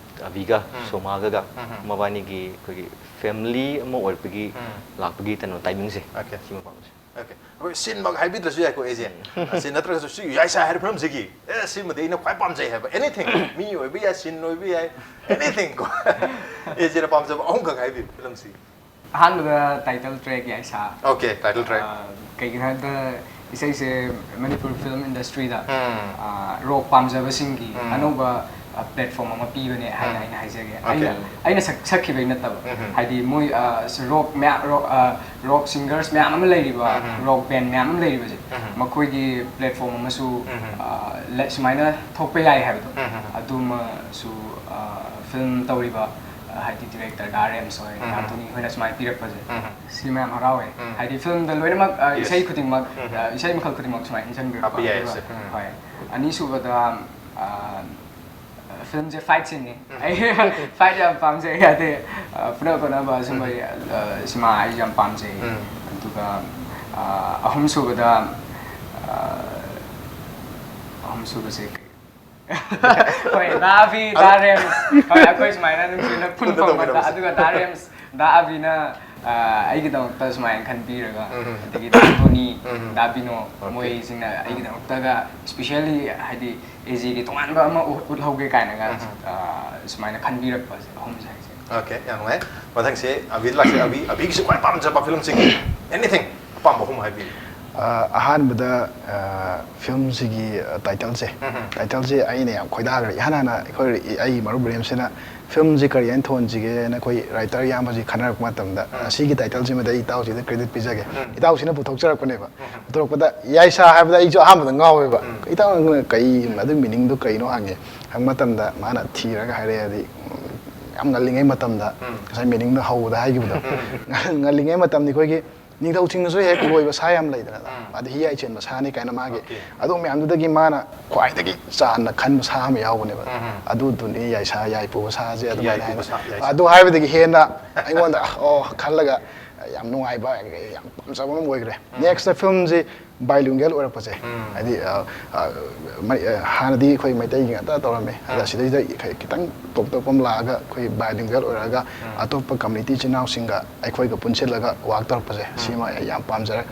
ꯑꯕꯤꯒ ꯎꯝ꯫ ꯁꯣꯃꯥꯒꯒ ꯎꯝ, ꯎꯝ꯫ ꯃꯕꯥꯅꯤꯒꯤ ꯑꯩꯈꯣꯏꯒꯤ family ꯑꯃ ꯑꯣꯏꯔꯛꯄꯒꯤ ꯎꯝ꯫ ꯂꯥꯛꯄꯒꯤ ꯀꯩꯅꯣ timing ꯁꯦ Okay. ꯁꯤꯃ ꯄꯥꯝꯖꯩ꯫ Okay. ꯑꯩꯈꯣꯏ ꯁꯤꯟꯃꯛ ꯍꯥꯏꯕꯤꯗ꯭ꯔꯁꯨ ꯌꯥꯏꯀꯣ ꯑꯦꯖꯦ꯫ ꯁꯤꯟ ꯅꯠꯇ꯭ꯔꯒꯁꯨ ꯁꯤ ꯌꯥꯏꯁꯥ ꯍꯥꯏꯔꯤꯕ ꯐꯤꯂꯝꯁꯤꯒꯤ ꯑꯦ ꯁꯤꯃꯗꯤ ꯑꯩꯅ ꯈ꯭ꯋꯥꯏ ꯄꯥꯝꯖꯩ ꯍꯥꯏꯕ ꯑꯦꯅꯤꯊꯤꯡ, ꯃꯤ ꯑꯣꯏꯕ ꯌꯥꯏ, ꯁꯤꯟ ꯑꯣꯏꯕ ꯌꯥꯏ, ꯑꯦꯅꯤꯊꯤꯡ ꯀꯣ꯫ ꯑꯦꯖꯦꯅ ꯄꯥꯝꯖꯕ ꯑꯍꯨꯝꯈꯛ ꯍꯥꯏꯕꯤꯌꯨ ꯐꯤꯂꯝꯁꯤ꯫ ꯑꯍꯥꯟꯕꯗ ꯇꯥꯏꯇꯜ ꯇ꯭ꯔꯦꯛ ꯌꯥꯏꯁꯥ꯫ Okay, title track. ꯑ, ꯀꯩꯒꯤꯅꯣ ꯍꯥꯏꯕꯗ ꯏꯁꯩꯁꯦ ꯃꯅꯤꯄꯨꯔ ꯐꯤꯂꯝ ꯏꯟꯗꯁꯇ꯭ꯔꯤꯗ ꯎꯝ꯫ ꯔꯣꯛ ꯄꯥꯝꯖꯕꯁꯤꯡꯒꯤ ꯎꯝ꯫ ꯑꯅꯧꯕ ꯄ꯭ꯂꯦꯠꯐꯣꯝ ꯑꯃ ꯄꯤꯕꯅꯦ ꯍꯥꯏꯅ ꯎꯝ꯫ ꯑꯩꯅ ꯍꯥꯏꯖꯒꯦ꯫ ꯑꯣꯀꯦ꯫ ꯑꯩꯅ ꯑꯩꯅ ꯁꯛ- ꯁꯛꯈꯤꯕꯩ ꯅꯠꯇꯕ, ꯎꯝ꯫ ꯍꯥꯏꯗꯤ ꯃꯣꯏ ꯔꯣꯛ ꯃꯌꯥꯝ ꯔꯣꯛ ꯁꯤꯡꯒꯔꯁ ꯃꯌꯥꯝ ꯑꯃ ꯂꯩꯔꯤꯕ, ꯎꯝ꯫ ꯔꯣꯛ ꯕꯦꯟ ꯃꯌꯥꯝ ꯑꯃ ꯂꯩꯔꯤꯕꯁꯦ, ꯎꯝ꯫ ꯃꯈꯣꯏꯒꯤ ꯄ꯭ꯂꯦꯠꯐꯣꯝ ꯑꯃꯁꯨ ꯎꯝ꯫ ꯑ, ꯂꯩ- ꯁꯨꯃꯥꯏꯅ ꯊꯣꯛꯄ ꯌꯥꯏ ꯍꯥꯏꯕꯗꯣ, ꯎꯝ꯫ ꯑꯗꯨꯃꯁꯨ ꯐꯤꯂꯝ ꯇꯧꯔꯤꯕ, ꯑ, ꯍꯥꯏꯗꯤ ꯗꯤꯔꯦꯛꯇꯔ ꯗꯥ ꯔꯦꯝꯁ ꯍꯣꯏ, ꯎꯝ꯫ ꯑꯦꯟꯊꯣꯅꯤ ꯍꯣꯏꯅ ꯁꯨꯃꯥꯏꯅ ꯄꯤꯔꯛꯄꯁꯦ, ꯎꯝ꯫ ꯁꯤ ꯃꯌꯥꯝ ꯍꯔꯥꯎꯋꯦ꯫ ꯎꯝ꯫ ꯍꯥꯏꯗꯤ ꯐꯤꯂꯝꯗ ꯂꯣꯏꯅꯃꯛ, ꯑ, Yes. ꯏꯁꯩ ꯈꯨꯗꯤꯡꯃꯛ, ꯎꯝ꯫ ꯑ, ꯏꯁꯩ ꯃꯈꯜ ꯈꯨꯗꯤꯡꯃꯛ ꯁꯨꯃꯥꯏꯅ ꯏꯟꯁꯤꯟꯕꯤꯔꯛꯄ꯫ ꯍꯥꯞꯄ ꯌꯥꯏ ꯑꯗꯨꯒ, ꯁꯦ꯫ ꯎꯝ꯫ ꯍꯣꯏ꯫ ꯑꯅꯤꯁꯨꯕꯗ, ꯑ, ꯐꯤꯂꯝꯁꯦ ꯐꯥꯏꯠ ꯁꯤꯟꯅꯤ꯫ ꯑꯩ ꯐꯥꯏꯠ ꯌꯥꯝ ꯄꯥꯝꯖꯩ꯫ ꯍꯥꯏꯗꯤ, ꯑ, ꯐꯨꯅ ꯈꯣꯠꯅꯕ ꯁꯨꯝꯕ, ꯑ, ꯁꯤꯃꯥ ꯑꯩꯁꯨ ꯌꯥꯝ ꯄꯥꯝꯖꯩ꯫ ꯎꯝ꯫ ꯑꯗꯨꯒ, ꯑ, ꯑꯍꯨꯝꯁꯨꯕꯗ, ꯑ, ꯑꯍꯨꯝꯁꯨꯕꯁꯦ ꯀꯩ? ꯍꯣꯏ, ꯗꯥ ꯑꯕꯤ, ꯗꯥ ꯔꯦꯝꯁ꯫ ꯍꯣꯏ, ꯑꯩꯈꯣꯏ ꯁꯨꯃꯥꯏꯅ ꯅꯨꯡꯁꯤꯅ ꯄꯨꯟ ꯄꯨꯟꯅ ꯐꯪꯕꯗ, ꯇꯧꯃꯤꯟꯅꯕꯁꯦ꯫ ꯑꯗꯨꯒ ꯗꯥ ꯔꯦꯝꯁ, ꯗꯥ ꯑꯕꯤꯅ, ꯑ, ꯑꯩꯒꯤꯗꯃꯛꯇ ꯁꯨꯃꯥꯏꯅ ꯈꯟꯕꯤꯔꯒ, ꯎꯝ꯫ ꯑꯗꯒꯤ ꯗꯥ ꯇꯣꯅꯤ, ꯎꯝ꯫ ꯗꯥ ꯕꯤꯅꯣ, ꯑꯣꯀꯦ꯫ ꯃꯣꯏꯁꯤꯡꯅ ꯑꯩꯒꯤꯗꯃꯛꯇꯒ specially ꯍꯥꯏꯗꯤ ꯑꯦꯖꯦꯒꯤ ꯇꯣꯉꯥꯟꯕ ꯑꯃ ꯎꯠ- ꯎꯠꯍꯧꯒꯦ ꯀꯥꯏꯅꯒ, ꯎꯝ꯫ ꯑ, ꯁꯨꯃꯥꯏꯅ ꯈꯟꯕꯤꯔꯛꯄꯁꯦ ꯑꯍꯨꯝꯁꯦ ꯍꯥꯏꯁꯦ꯫ ꯑꯣꯀꯦ, ꯌꯥꯝ ꯅꯨꯡꯉꯥꯏ꯫ ꯃꯊꯪꯁꯦ ꯑꯕꯤꯗ ꯂꯥꯛꯁꯦ꯫ ꯑꯕꯤ, ꯑꯕꯤꯒꯤꯁꯨ ꯈ꯭ꯋꯥꯏ ꯄꯥꯝꯖꯕ ꯐꯤꯂꯝꯁꯤꯡ, ꯑꯦꯅꯤꯊꯤꯡ ꯑꯄꯥꯝꯕ ꯑꯍꯨꯝ ꯍꯥꯏꯕꯤꯌꯨ꯫ ꯑ, ꯑꯍꯥꯟꯕꯗ, ꯑ, ꯐꯤꯂꯝꯁꯤꯒꯤ, ꯑ, ꯇꯥꯏꯇꯜꯁꯦ, ꯎꯝ꯫ ꯇꯥꯏꯇꯜꯁꯦ ꯑꯩꯅ ꯌꯥꯝ ꯈꯣꯏꯗꯥꯈ꯭ꯔꯦ꯫ ꯏꯍꯥꯟ ꯍꯥꯟꯅ ꯑꯩꯈꯣꯏ, ꯑꯩꯒꯤ ꯃꯔꯨꯞ ꯔꯦꯝꯁꯤꯅ ꯐꯤꯂꯝꯁꯦ ꯀꯔꯤ ꯍꯥꯏꯅ ꯊꯣꯟꯁꯤꯒꯦꯅ ꯑꯩꯈꯣꯏ ꯔꯥꯏꯇꯔ ꯏꯌꯥꯝꯕꯁꯤ ꯈꯟꯅꯔꯛꯄ ꯃꯇꯝꯗ, ꯎꯝ꯫ ꯑꯁꯤꯒꯤ ꯇꯥꯏꯇꯜꯁꯤꯃꯗꯤ ꯑꯩ ꯏꯇꯥꯎꯁꯤꯗ ꯀ꯭ꯔꯦꯗꯤꯠ ꯄꯤꯖꯒꯦ꯫ ꯎꯝ꯫ ꯏꯇꯥꯎꯁꯤꯅ ꯄꯨꯊꯣꯛꯆꯔꯛꯄꯅꯦꯕ꯫ ꯎꯝ꯫ ꯄꯨꯊꯣꯔꯛꯄꯗ ꯌꯥꯏꯁꯥ ꯍꯥꯏꯕꯗ ꯑꯩꯁꯨ ꯑꯍꯥꯟꯕꯗ ꯉꯥꯎꯋꯦꯕ꯫ ꯎꯝ꯫ ꯏꯇꯥꯎꯅ ꯀꯩ, ꯑꯗꯨ ꯃꯤꯅꯤꯡꯗꯣ ꯀꯩꯅꯣ ꯍꯪꯉꯦ꯫ ꯍꯪꯕ ꯃꯇꯝꯗ ꯃꯥꯅ ꯊꯤꯔꯒ ꯍꯥꯏꯔꯛꯑꯦ, ꯍꯥꯏꯗꯤ, ꯎꯝ, ꯌꯥꯝ ꯉꯜꯂꯤꯉꯩ ꯃꯇꯝꯗ, ꯎꯝ꯫ ꯉꯁꯥꯏ ꯃꯤꯅꯤꯡꯗꯣ ꯍꯧꯕꯗ ꯍꯥꯏꯈꯤꯕꯗꯣ, ꯉꯜꯂꯤꯉꯩ ꯃꯇꯝꯗ ꯑꯩꯈꯣꯏꯒꯤ ꯅꯤꯡꯊꯧꯁꯤꯡꯅꯁꯨ ꯍꯦꯛ ꯂꯣꯏꯕ ꯁꯥ ꯌꯥꯝ ꯂꯩꯗꯅ, ꯎꯝ꯫ ꯑꯗ ꯍꯤꯌꯥꯏ ꯆꯦꯟꯕ ꯁꯥꯅꯤ ꯀꯥꯏꯅ ꯃꯥꯒꯤ, ꯑꯣꯀꯦ꯫ ꯑꯗꯨ ꯃꯌꯥꯝꯗꯨꯗꯒꯤ ꯃꯥꯅ ꯈ꯭ꯋꯥꯏꯗꯒꯤ ꯆꯥꯟꯅ ꯈꯟꯕ ꯁꯥ ꯑꯃ ꯌꯥꯎꯕꯅꯦꯕ꯫ ꯎꯝ꯫ ꯑꯗꯨꯗꯨꯅꯤ ꯌꯥꯏꯁꯥ, ꯌꯥꯏꯄꯨꯕ ꯁꯥꯁꯦ ꯑꯗꯨꯃꯥꯏꯅ ꯌꯥꯏꯄꯨꯕ ꯍꯥꯏꯅ꯫ ꯁꯥ, ꯌꯥꯏꯁꯥ꯫ ꯑꯗꯨ ꯍꯥꯏꯕꯗꯒꯤ ꯍꯦꯟꯅ ꯑꯩꯉꯣꯟꯗ ꯑꯣ ꯈꯜꯂꯒ ꯌꯥꯝ ꯅꯨꯡꯉꯥꯏꯕ, ꯌꯥꯝ ꯄꯥꯝꯖꯕ ꯑꯃ ꯑꯣꯏꯈ꯭ꯔꯦ꯫ ꯅꯦꯛꯁꯇ ꯐꯤꯂꯝꯁꯤ ꯕꯥꯏꯂꯤꯡꯒꯦꯜ ꯑꯣꯏꯔꯛꯄꯁꯦ, ꯎꯝ꯫ ꯍꯥꯏꯗꯤ, ꯑ, ꯑ, ꯃꯩ-, ꯑ, ꯍꯥꯟꯅꯗꯤ ꯑꯩꯈꯣꯏ ꯃꯩꯇꯩꯒꯤ ꯉꯥꯛꯇ ꯇꯧꯔꯝꯃꯦ, ꯑꯗ ꯎꯝ꯫ ꯁꯤꯗꯩꯗ ꯈ-, ꯈꯤꯇꯪ ꯇꯣꯞ ꯇꯣꯞꯄ ꯑꯃ ꯂꯥꯛꯑꯒ ꯑꯩꯈꯣꯏ ꯕꯥꯏꯂꯤꯡꯒꯦꯜ ꯑꯣꯏꯔꯛꯑꯒ ꯎꯝ꯫ ꯑꯇꯣꯞꯄ ꯀꯝꯃ꯭ꯌꯨꯅꯤꯇꯤ ꯏꯆꯤꯟ ꯏꯅꯥꯎꯁꯤꯡꯒ ꯑꯩꯈꯣꯏꯒ ꯄꯨꯟꯁꯤꯜꯂꯒ ꯋꯥꯛ ꯇꯧꯔꯛꯄꯁꯦ, ꯁꯤꯃ ꯑꯩ ꯌꯥꯝ ꯄꯥꯝꯖꯔꯦ꯫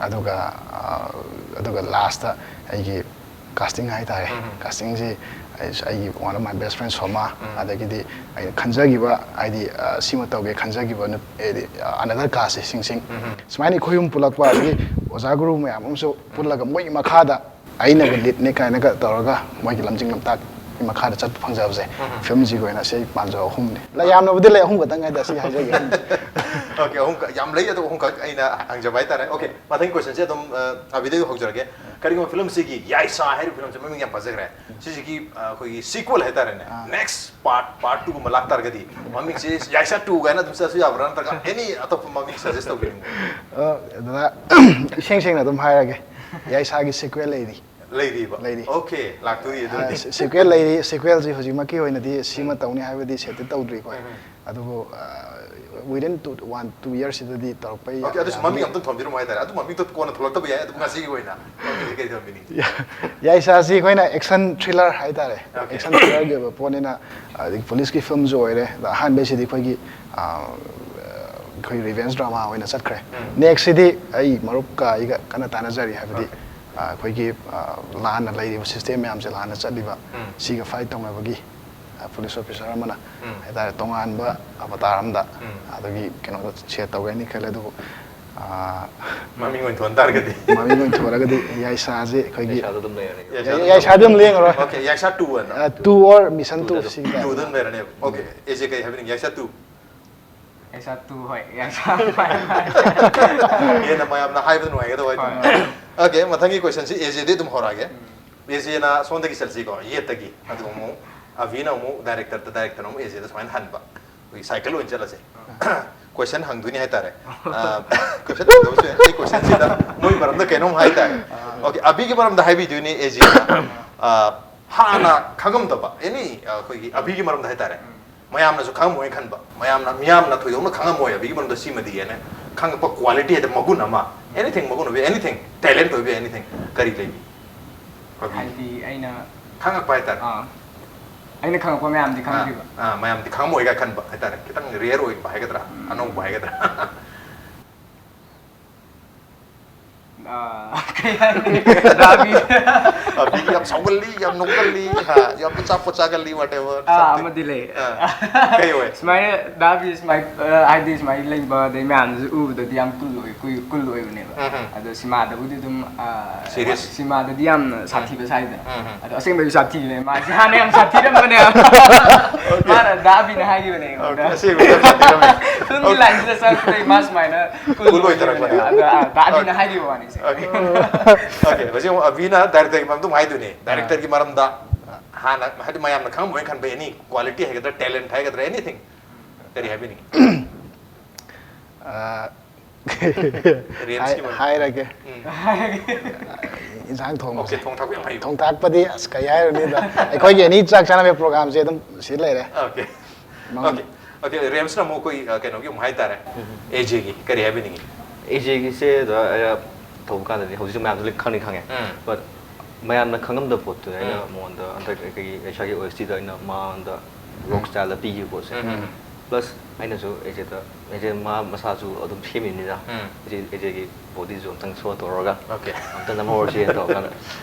ꯑꯗꯨꯒ ꯑ, ꯑꯗꯨꯒ ꯂꯥꯁꯇ ꯑꯩꯒꯤ ꯀꯥꯁꯇꯤꯡ ꯍꯥꯏꯇꯥꯔꯦ꯫ ꯀꯥꯁꯇꯤꯡꯁꯤ ꯑꯩ- ꯑꯩꯒꯤ one of my best friend ꯁꯣꯃꯥ, ꯑꯗꯒꯤꯗꯤ ꯑꯩꯅ ꯈꯟꯖꯈꯤꯕ ꯍꯥꯏꯗꯤ ꯑ, ꯁꯤꯃ ꯇꯧꯒꯦ ꯈꯟꯖꯈꯤꯕ ꯅꯨ- ꯍꯥꯏꯗꯤ ꯑ, another cast ꯁꯤꯡꯁꯤꯡ ꯁꯨꯃꯥꯏꯅ ꯑꯩꯈꯣꯏ ꯑꯍꯨꯝ ꯄꯨꯜꯂꯛꯄ ꯑꯗꯒꯤ ꯑꯣꯖꯥ ꯒꯨꯔꯨ ꯃꯌꯥꯝ ꯑꯃꯁꯨ ꯄꯨꯜꯂꯒ ꯃꯣꯏꯒꯤ ꯃꯈꯥꯗ ꯑꯩꯅꯒ ꯂꯤꯗꯅꯦ ꯀꯥꯏꯅꯒ ꯇꯧꯔꯒ ꯃꯣꯏꯒꯤ ꯂꯝꯖꯤꯡ ꯂꯝꯇꯥꯛꯀꯤ ꯃꯈꯥꯗ ꯆꯠꯄ ꯐꯪꯖꯕꯁꯦ ꯐꯤꯂꯝꯁꯤꯒꯤ ꯑꯣꯏꯅ ꯁꯤ ꯑꯩ ꯄꯥꯝꯖꯕ ꯑꯍꯨꯝꯅꯤ꯫ ꯂꯩ ꯌꯥꯝꯅꯕꯨꯗꯤ ꯂꯩ, ꯑꯍꯨꯝ ꯈꯛꯇꯪ ꯍꯥꯏꯗꯤ ꯑꯁꯤ ꯍꯥꯏꯖꯒꯦ꯫ ꯑꯍꯨꯝ꯫ ꯑꯣꯀꯦ, ꯑꯍꯨꯝ ꯌꯥꯝ ꯂꯩ, ꯑꯗꯣ ꯑꯍꯨꯝꯈꯛ ꯑꯩꯅ ꯍꯪꯖꯕ ꯍꯥꯏꯇꯥꯔꯦ꯫ ꯑꯣꯀꯦ, ꯃꯊꯪꯒꯤ ꯀꯣꯏꯁꯟꯁꯦ ꯑꯗꯨꯝ ꯑ, ꯑꯕꯤꯗꯒꯤ ꯍꯧꯖꯔꯒꯦ꯫ ꯀꯔꯤꯒꯨꯝꯕ ꯐꯤꯂꯝꯁꯤꯒꯤ ꯌꯥꯏꯁꯥ ꯍꯥꯏꯔꯤꯕ ꯐꯤꯂꯝꯁꯦ ꯃꯃꯤꯡ ꯌꯥꯝ ꯐꯖꯈ꯭ꯔꯦ, ꯁꯤꯁꯤꯒꯤ ꯑ, ꯑꯩꯈꯣꯏꯒꯤ ꯁꯤꯀ꯭ꯋꯦꯜ ꯍꯥꯏꯇꯥꯔꯦꯅꯦ, ꯅꯦꯛꯁ ꯄꯥꯔꯠ ꯄꯥꯔꯠ ꯇꯨꯒꯨꯝꯕ ꯂꯥꯛꯇꯥꯔꯒꯗꯤ ꯃꯃꯤꯡꯁꯦ ꯌꯥꯏꯁꯥ ꯇꯨ ꯀꯥꯏꯅ ꯑꯗꯨꯝ ꯆꯠꯁꯨ ꯌꯥꯕ꯭ꯔꯥ, ꯅꯠꯇ꯭ꯔꯒ ꯑꯦꯅꯤ ꯑꯇꯣꯞꯄ ꯃꯃꯤꯡ ꯁꯖꯦꯁ ꯇꯧꯕꯤꯅꯤꯡꯕ? ꯑ, ꯗꯗꯥ, ꯏꯁꯦꯡ ꯁꯦꯡꯅ ꯑꯗꯨꯝ ꯍꯥꯏꯔꯒꯦ, ꯌꯥꯏꯁꯥꯒꯤ ꯁꯤꯀ꯭ꯋꯦꯜ ꯂꯩꯔꯤ꯫ ꯂꯩꯔꯤꯕ? ꯂꯩꯔꯤ꯫ ꯑꯣꯀꯦ, ꯂꯥꯛꯇꯣꯔꯤ ꯑꯗꯨꯗꯤ꯫ ꯁꯤꯀ꯭ꯋꯦꯜ ꯂꯩꯔꯤ꯫ ꯁꯤꯀ꯭ꯋꯦꯜꯁꯤ ꯍꯧꯖꯤꯛꯃꯛꯀꯤ ꯑꯣꯏꯅꯗꯤ ꯁꯤꯃ ꯇꯧꯅꯤ ꯍꯥꯏꯕꯗꯤ ꯁꯦꯠꯇꯤ ꯇꯧꯗ꯭ꯔꯤꯀꯣ꯫ ꯑꯗꯨꯕꯨ within two one two yearsꯁꯤꯗꯗꯤ ꯇꯧꯔꯛꯄ ꯌꯥꯏ꯫ ꯑꯣꯀꯦ, ꯑꯗꯨꯁꯨ ꯃꯃꯤꯡ ꯑꯝꯇꯪ ꯊꯣꯟꯕꯤꯔꯝꯃꯣ ꯍꯥꯏꯇꯥꯔꯦ꯫ ꯑꯗꯨ ꯃꯃꯤꯡꯗꯣ ꯀꯣꯟꯅ ꯊꯣꯛꯂꯛꯇꯕ ꯌꯥꯏ꯫ ꯑꯗꯨ ꯉꯁꯤꯒꯤ ꯑꯣꯏꯅ ꯃꯃꯤꯡꯁꯦ ꯀꯩ ꯊꯣꯟꯕꯤꯅꯤꯡꯒꯦ? ꯌꯥꯏꯁꯥꯁꯤ ꯑꯩꯈꯣꯏꯅ ꯑꯦꯛꯁꯟ ꯊ꯭ꯔꯤꯂꯔ ꯍꯥꯏꯇꯥꯔꯦ꯫ ꯑꯣꯀꯦ꯫ ꯑꯦꯛꯁꯟ ꯊ꯭ꯔꯤꯂꯔꯒꯤ ꯑꯣꯏꯕ ꯄꯣꯠꯅꯤꯅ ꯑꯗꯒꯤ ꯄꯨꯂꯤꯁꯀꯤ ꯐꯤꯂꯝꯁꯨ ꯑꯣꯏꯔꯦ꯫ ꯑꯗ ꯑꯍꯥꯟꯕꯩꯁꯤꯗꯤ ꯑꯩꯈꯣꯏꯒꯤ ꯑ, ꯑꯩꯈꯣꯏ ꯔꯤꯚꯦꯟꯖ ꯗ꯭ꯔꯃꯥ ꯑꯣꯏꯅ ꯆꯠꯈ꯭ꯔꯦ꯫ ꯅꯦꯛꯁꯁꯤꯗꯤ ꯑꯩ ꯃꯔꯨꯞꯀ ꯑꯩꯒ ꯀꯟꯅ ꯇꯥꯟꯅꯖꯔꯤ, ꯍꯥꯏꯕꯗꯤ ꯑ, ꯑꯩꯈꯣꯏꯒꯤ ꯑ, ꯂꯥꯟꯅ ꯂꯩꯔꯤꯕ ꯁꯤꯁꯇꯦꯝ ꯃꯌꯥꯝꯁꯦ, ꯂꯥꯟꯅ ꯆꯠꯂꯤꯕ ꯁꯤꯒ ꯐꯥꯏꯠ ꯇꯧꯅꯕꯒꯤ ꯄꯨꯂꯤꯁ ꯑꯣꯐꯤꯁꯥꯔ ꯑꯃꯅ ꯍꯥꯏꯇꯥꯔꯦ, ꯇꯣꯉꯥꯟꯕ ꯑꯕꯇꯥꯔ ꯑꯃꯗ ꯑꯗꯨꯒꯤ ꯀꯩꯅꯣꯗ ꯁꯦꯠ ꯇꯧꯒꯦꯅ ꯈꯜꯂꯦ꯫ ꯑꯗꯨꯕꯨ ꯑ, ꯃꯃꯤꯡ ꯑꯣꯏꯅ ꯊꯣꯟ ꯇꯥꯔꯒꯗꯤ? ꯃꯃꯤꯡ ꯑꯣꯏꯅ ꯊꯣꯜꯂꯒꯗꯤ ꯌꯥꯏꯁꯥꯁꯦ ꯑꯩꯈꯣꯏꯒꯤ ꯌꯥꯏꯁꯥꯗ ꯑꯗꯨꯝ ꯂꯩꯔꯅꯤ꯫ ꯌꯥꯏꯁꯥꯗꯤ ꯑꯗꯨꯝ ꯂꯦꯡꯉꯔꯣꯏ꯫ ꯑꯣꯀꯦ, ꯌꯥꯏꯁꯥ ꯇꯨ ꯑꯅ꯫ ꯑ, ꯇꯨ ꯑꯣꯔ ꯃꯤꯁꯟ ꯇꯨ ꯁꯤꯒꯤ ꯇꯨ ꯑꯗꯨꯝ ꯂꯩꯔꯅꯦꯕ꯫ ꯑꯣꯀꯦ, ꯑꯦꯖꯦ ꯀꯩ ꯍꯥꯏꯕꯤꯅꯤꯡ? ꯌꯥꯏꯁꯥ ꯇꯨ꯫ ꯌꯥꯏꯁꯥ ꯇꯨ, ꯍꯣꯏ, ꯌꯥꯏꯁꯥ ꯃꯌꯥꯝ꯫ ꯍꯦꯟꯅ ꯃꯌꯥꯝꯅ ꯍꯥꯏꯕꯗ ꯅꯨꯡꯉꯥꯏꯒꯗꯕ ꯍꯥꯏꯇꯥꯔꯦ꯫ ꯑꯣꯀꯦ, ꯃꯊꯪꯒꯤ ꯀꯣꯏꯁꯟꯁꯤ ꯑꯦꯖꯦꯗꯤ ꯑꯗꯨꯝ ꯍꯧꯔꯛꯑꯒꯦ꯫ ꯑꯦꯖꯦꯅ ꯁꯣꯝꯗꯒꯤ ꯆꯠꯂꯁꯤꯀꯣ, ꯌꯦꯠꯇꯒꯤ꯫ ꯑꯗꯨꯒ ꯑꯃꯨꯛ ꯑꯚꯤꯅ ꯑꯃꯨꯛ ꯗꯥꯏꯔꯦꯛꯇꯔꯗ, ꯗꯥꯏꯔꯦꯛꯇꯔꯅ ꯑꯃꯨꯛ ꯑꯦꯖꯦꯗ ꯁꯨꯃꯥꯏꯅ ꯍꯟꯕ꯫ ꯑꯩꯈꯣꯏ ꯁꯥꯏꯀꯜ ꯑꯣꯏꯅ ꯆꯠꯂꯁꯦ꯫ ꯀꯣꯏꯁꯟ ꯍꯪꯗꯣꯏꯅꯤ ꯍꯥꯏꯇꯥꯔꯦ꯫ ꯀꯣꯏꯁꯟ ꯍꯪꯗꯕꯁꯨ ꯌꯥꯏ꯫ ꯑꯩ ꯀꯣꯏꯁꯟꯁꯤꯗ ꯃꯣꯏ ꯃꯔꯝꯗ ꯀꯩꯅꯣꯝ ꯍꯥꯏꯇꯥꯔꯦ꯫ ꯑꯣꯀꯦ, ꯑꯚꯤꯒꯤ ꯃꯔꯝꯗ ꯍꯥꯏꯕꯤꯗꯣꯏꯅꯤ ꯑꯦꯖꯦꯅ꯫ ꯍꯥꯟꯅ ꯈꯪꯉꯝꯗꯕ ꯑꯦꯅꯤ ꯑꯩꯈꯣꯏꯒꯤ ꯑꯚꯤꯒꯤ ꯃꯔꯝꯗ ꯍꯥꯏꯇꯥꯔꯦ꯫ ꯃꯌꯥꯝꯅꯁꯨ ꯈꯪꯉꯝꯃꯣꯏꯅ ꯈꯟꯕ, ꯃꯌꯥꯝꯅ, ꯃꯤꯌꯥꯝꯅ ꯊꯣꯏꯗꯣꯛꯅ ꯈꯪꯉꯝꯃꯣꯏ ꯑꯚꯤꯒꯤ ꯃꯔꯝꯗ ꯁꯤꯃꯗꯤ ꯍꯥꯏꯅ ꯈꯪꯉꯛꯄ ꯀ꯭ꯋꯥꯂꯤꯇꯤ ꯍꯥꯏꯗꯤ ꯃꯒꯨꯟ ꯑꯃ, ꯑꯦꯅꯤꯊꯤꯡ ꯃꯒꯨꯟ ꯑꯣꯏꯕ ꯑꯦꯅꯤꯊꯤꯡ, ꯇꯦꯂꯦꯟꯠ ꯑꯣꯏꯕ ꯑꯦꯅꯤꯊꯤꯡ, ꯀꯔꯤ ꯂꯩꯕꯤ? ꯑꯚꯤ꯫ ꯍꯥꯏꯗꯤ ꯑꯩꯅ ꯈꯪꯉꯛꯄ ꯍꯥꯏꯇꯥꯔꯦ꯫ ꯑꯥ, ꯑꯩꯅ ꯈꯪꯉꯛꯄ ꯃꯌꯥꯝꯗꯤ ꯑꯥ, ꯈꯪꯗ꯭ꯔꯤꯕ꯫ ꯑꯥ, ꯃꯌꯥꯝꯗꯤ ꯈꯪꯉꯝꯃꯣꯏꯒ ꯈꯟꯕ ꯍꯥꯏꯇꯥꯔꯦ, ꯈꯤꯇꯪ ꯔꯦꯌꯔ ꯑꯣꯏꯕ ꯍꯥꯏꯒꯗ꯭ꯔꯥ, ꯑꯅꯧꯕ ꯍꯥꯏꯒꯗ꯭ꯔꯥ? ꯑꯥ, ꯀꯩ ꯍꯥꯏꯅꯤ? ꯗꯥꯕꯤ꯫ ꯑꯕꯤꯒꯤ ꯌꯥꯝ ꯁꯥꯎꯒꯜꯂꯤ, ꯌꯥꯝ ꯅꯣꯛꯀꯜꯂꯤ, ꯍꯥ, ꯌꯥꯝ ꯑꯆꯥꯄꯣꯠ ꯆꯥꯒꯜꯂꯤ, whatever, ꯑꯥ, something. ꯑꯃꯗꯤ ꯂꯩ꯫ ꯑꯥ, ꯀꯩ ꯑꯣꯏ? ꯁꯨꯃꯥꯏꯅ, ꯗꯥꯕꯤ ꯁꯨꯃꯥꯏ, ꯑ, ꯍꯥꯏꯗꯤ ꯁꯨꯃꯥꯏꯅ ꯂꯩꯕ ꯑꯗꯩ ꯃꯌꯥꯝꯁꯨ ꯎꯕꯗꯗꯤ ꯌꯥꯝ ꯀꯨꯜ ꯑꯣꯏ, ꯀꯨꯏ- ꯀꯨꯜ ꯑꯣꯏꯕꯅꯦꯕ꯫ ꯎꯝ, ꯎꯝ. ꯑꯗꯣ ꯁꯤꯃꯥꯗꯕꯨꯗꯤ ꯑꯗꯨꯝ, ꯑ, Serious? ꯁꯤꯃꯥꯗꯗꯤ ꯌꯥꯝꯅ ꯁꯥꯊꯤꯕ ꯁꯥꯏꯗꯅ꯫ ꯎꯝ, ꯎꯝ. ꯑꯗꯣ ꯑꯁꯦꯡꯕꯩꯁꯨ ꯁꯥꯊꯤꯕꯅꯦ꯫ ꯃꯥꯁꯦ ꯍꯥꯟꯅ ꯌꯥꯝ ꯁꯥꯊꯤꯔꯝꯕꯅꯦ꯫ ꯃꯥꯅ, ꯗꯥꯕꯤꯅ ꯍꯥꯏꯈꯤꯕꯅꯦ ꯑꯩꯉꯣꯟꯗ꯫ Okay, ꯑꯁꯦꯡꯕꯩꯁꯨ ꯌꯥꯝ ꯁꯥꯊꯤꯔꯝꯃꯦ. ꯐꯤꯂꯝꯒꯤ Okay. ꯂꯥꯏꯟꯁꯤꯗ ꯆꯪꯉꯛꯄꯗꯩ ꯃꯥ ꯁꯨꯃꯥꯏꯅ ꯀꯨꯜ ꯀꯨꯜ ꯑꯣꯏꯊꯔꯛꯄꯅꯦ. ꯑꯣꯏꯈꯤꯕꯅꯦꯕ꯫ ꯑꯗꯣ, ꯑ, ꯗꯥꯕꯤꯅ ꯍꯥꯏꯈꯤꯕ ꯋꯥꯅꯤꯁꯦ꯫ Okay. Okay, ꯍꯧꯖꯤꯛ ꯑꯃꯨꯛ ꯑꯕꯤꯅ directorꯒꯤ ꯃꯔꯝꯗ ꯑꯃꯨꯛ ꯍꯥꯏꯗꯣꯏꯅꯦ꯫ Directorꯒꯤ ꯃꯔꯝꯗ ꯍꯥꯟꯅ, ꯍꯥꯏꯗꯤ, ꯃꯌꯥꯝꯅ ꯈꯪꯉꯝꯃꯣꯏꯅ ꯈꯟꯕ any quality ꯍꯥꯏꯒꯗ꯭ꯔꯥ, talent ꯍꯥꯏꯒꯗ꯭ꯔꯥ, anything, ꯀꯔꯤ ꯍꯥꯏꯕꯤꯅꯤꯡꯉꯤ? ꯑꯥ, Ramsꯀꯤ ꯃꯔꯝ. ꯍꯥꯏꯔꯒꯦ꯫ ꯎꯝ. ꯏꯟꯁꯥꯡ ꯊꯣꯡꯕꯁꯦ꯫ Okay, ꯊꯣꯡ ꯊꯥꯛꯄ ꯌꯥꯝ ꯍꯩ. ꯊꯣꯡ ꯊꯥꯛꯄꯗꯤ ꯑꯁ ꯀꯩ ꯍꯥꯏꯔꯨꯅꯤꯗ, ꯑꯩꯈꯣꯏꯒꯤ any ꯆꯥꯛ ꯆꯥꯅꯕ programꯁꯦ ꯑꯗꯨꯝ ꯁꯤ ꯂꯩꯔꯦ꯫ Okay. Okay. Okay, Ramsꯅ ꯑꯃꯨꯛ ꯑꯩꯈꯣꯏ, ꯑ, ꯀꯩꯅꯣꯒꯤ ꯑꯃꯨꯛ ꯍꯥꯏꯇꯥꯔꯦ, AJꯒꯤ ꯀꯔꯤ ꯍꯥꯏꯕꯤꯅꯤꯡꯉꯤ? AJꯒꯤꯁꯦ ꯑꯗ ꯑꯩꯅ ꯇꯧꯕ ꯀꯥꯟꯗꯗꯤ ꯍꯧꯖꯤꯛꯁꯨ ꯃꯌꯥꯝꯁꯨ ꯂꯣꯏ ꯈꯪꯅꯤ ꯈꯪꯉꯦ꯫ ꯎꯝ. But ꯃꯌꯥꯝꯅ ꯈꯪꯉꯝꯗꯕ ꯄꯣꯠꯇꯨꯗ ꯑꯩꯅ ꯎꯝ. ꯃꯉꯣꯟꯗ ꯍꯟꯗꯛ ꯑꯩꯈꯣꯏꯒꯤ ꯑꯦꯁꯤꯌꯥꯒꯤ OSTꯗ ꯑꯩꯅ ꯃꯉꯣꯟꯗ rock styleꯗ ꯄꯤꯈꯤꯕ ꯄꯣꯠꯁꯦ꯫ ꯎꯝ, ꯎꯝ, ꯎꯝ. Plus ꯑꯩꯅꯁꯨ AJꯗ, AJ ꯃꯥ ꯃꯁꯥꯁꯨ ꯑꯗꯨꯝ ꯁꯦꯝꯃꯤꯕꯅꯤꯅ, ꯎꯝ. AJ, AJꯒꯤ bodyꯁꯨ ꯑꯝꯇꯪ show ꯇꯧꯔꯒ Okay. ꯑꯝꯇ ꯅꯝꯍꯧꯔꯁꯤ ꯇꯧꯔꯀꯥꯟꯗ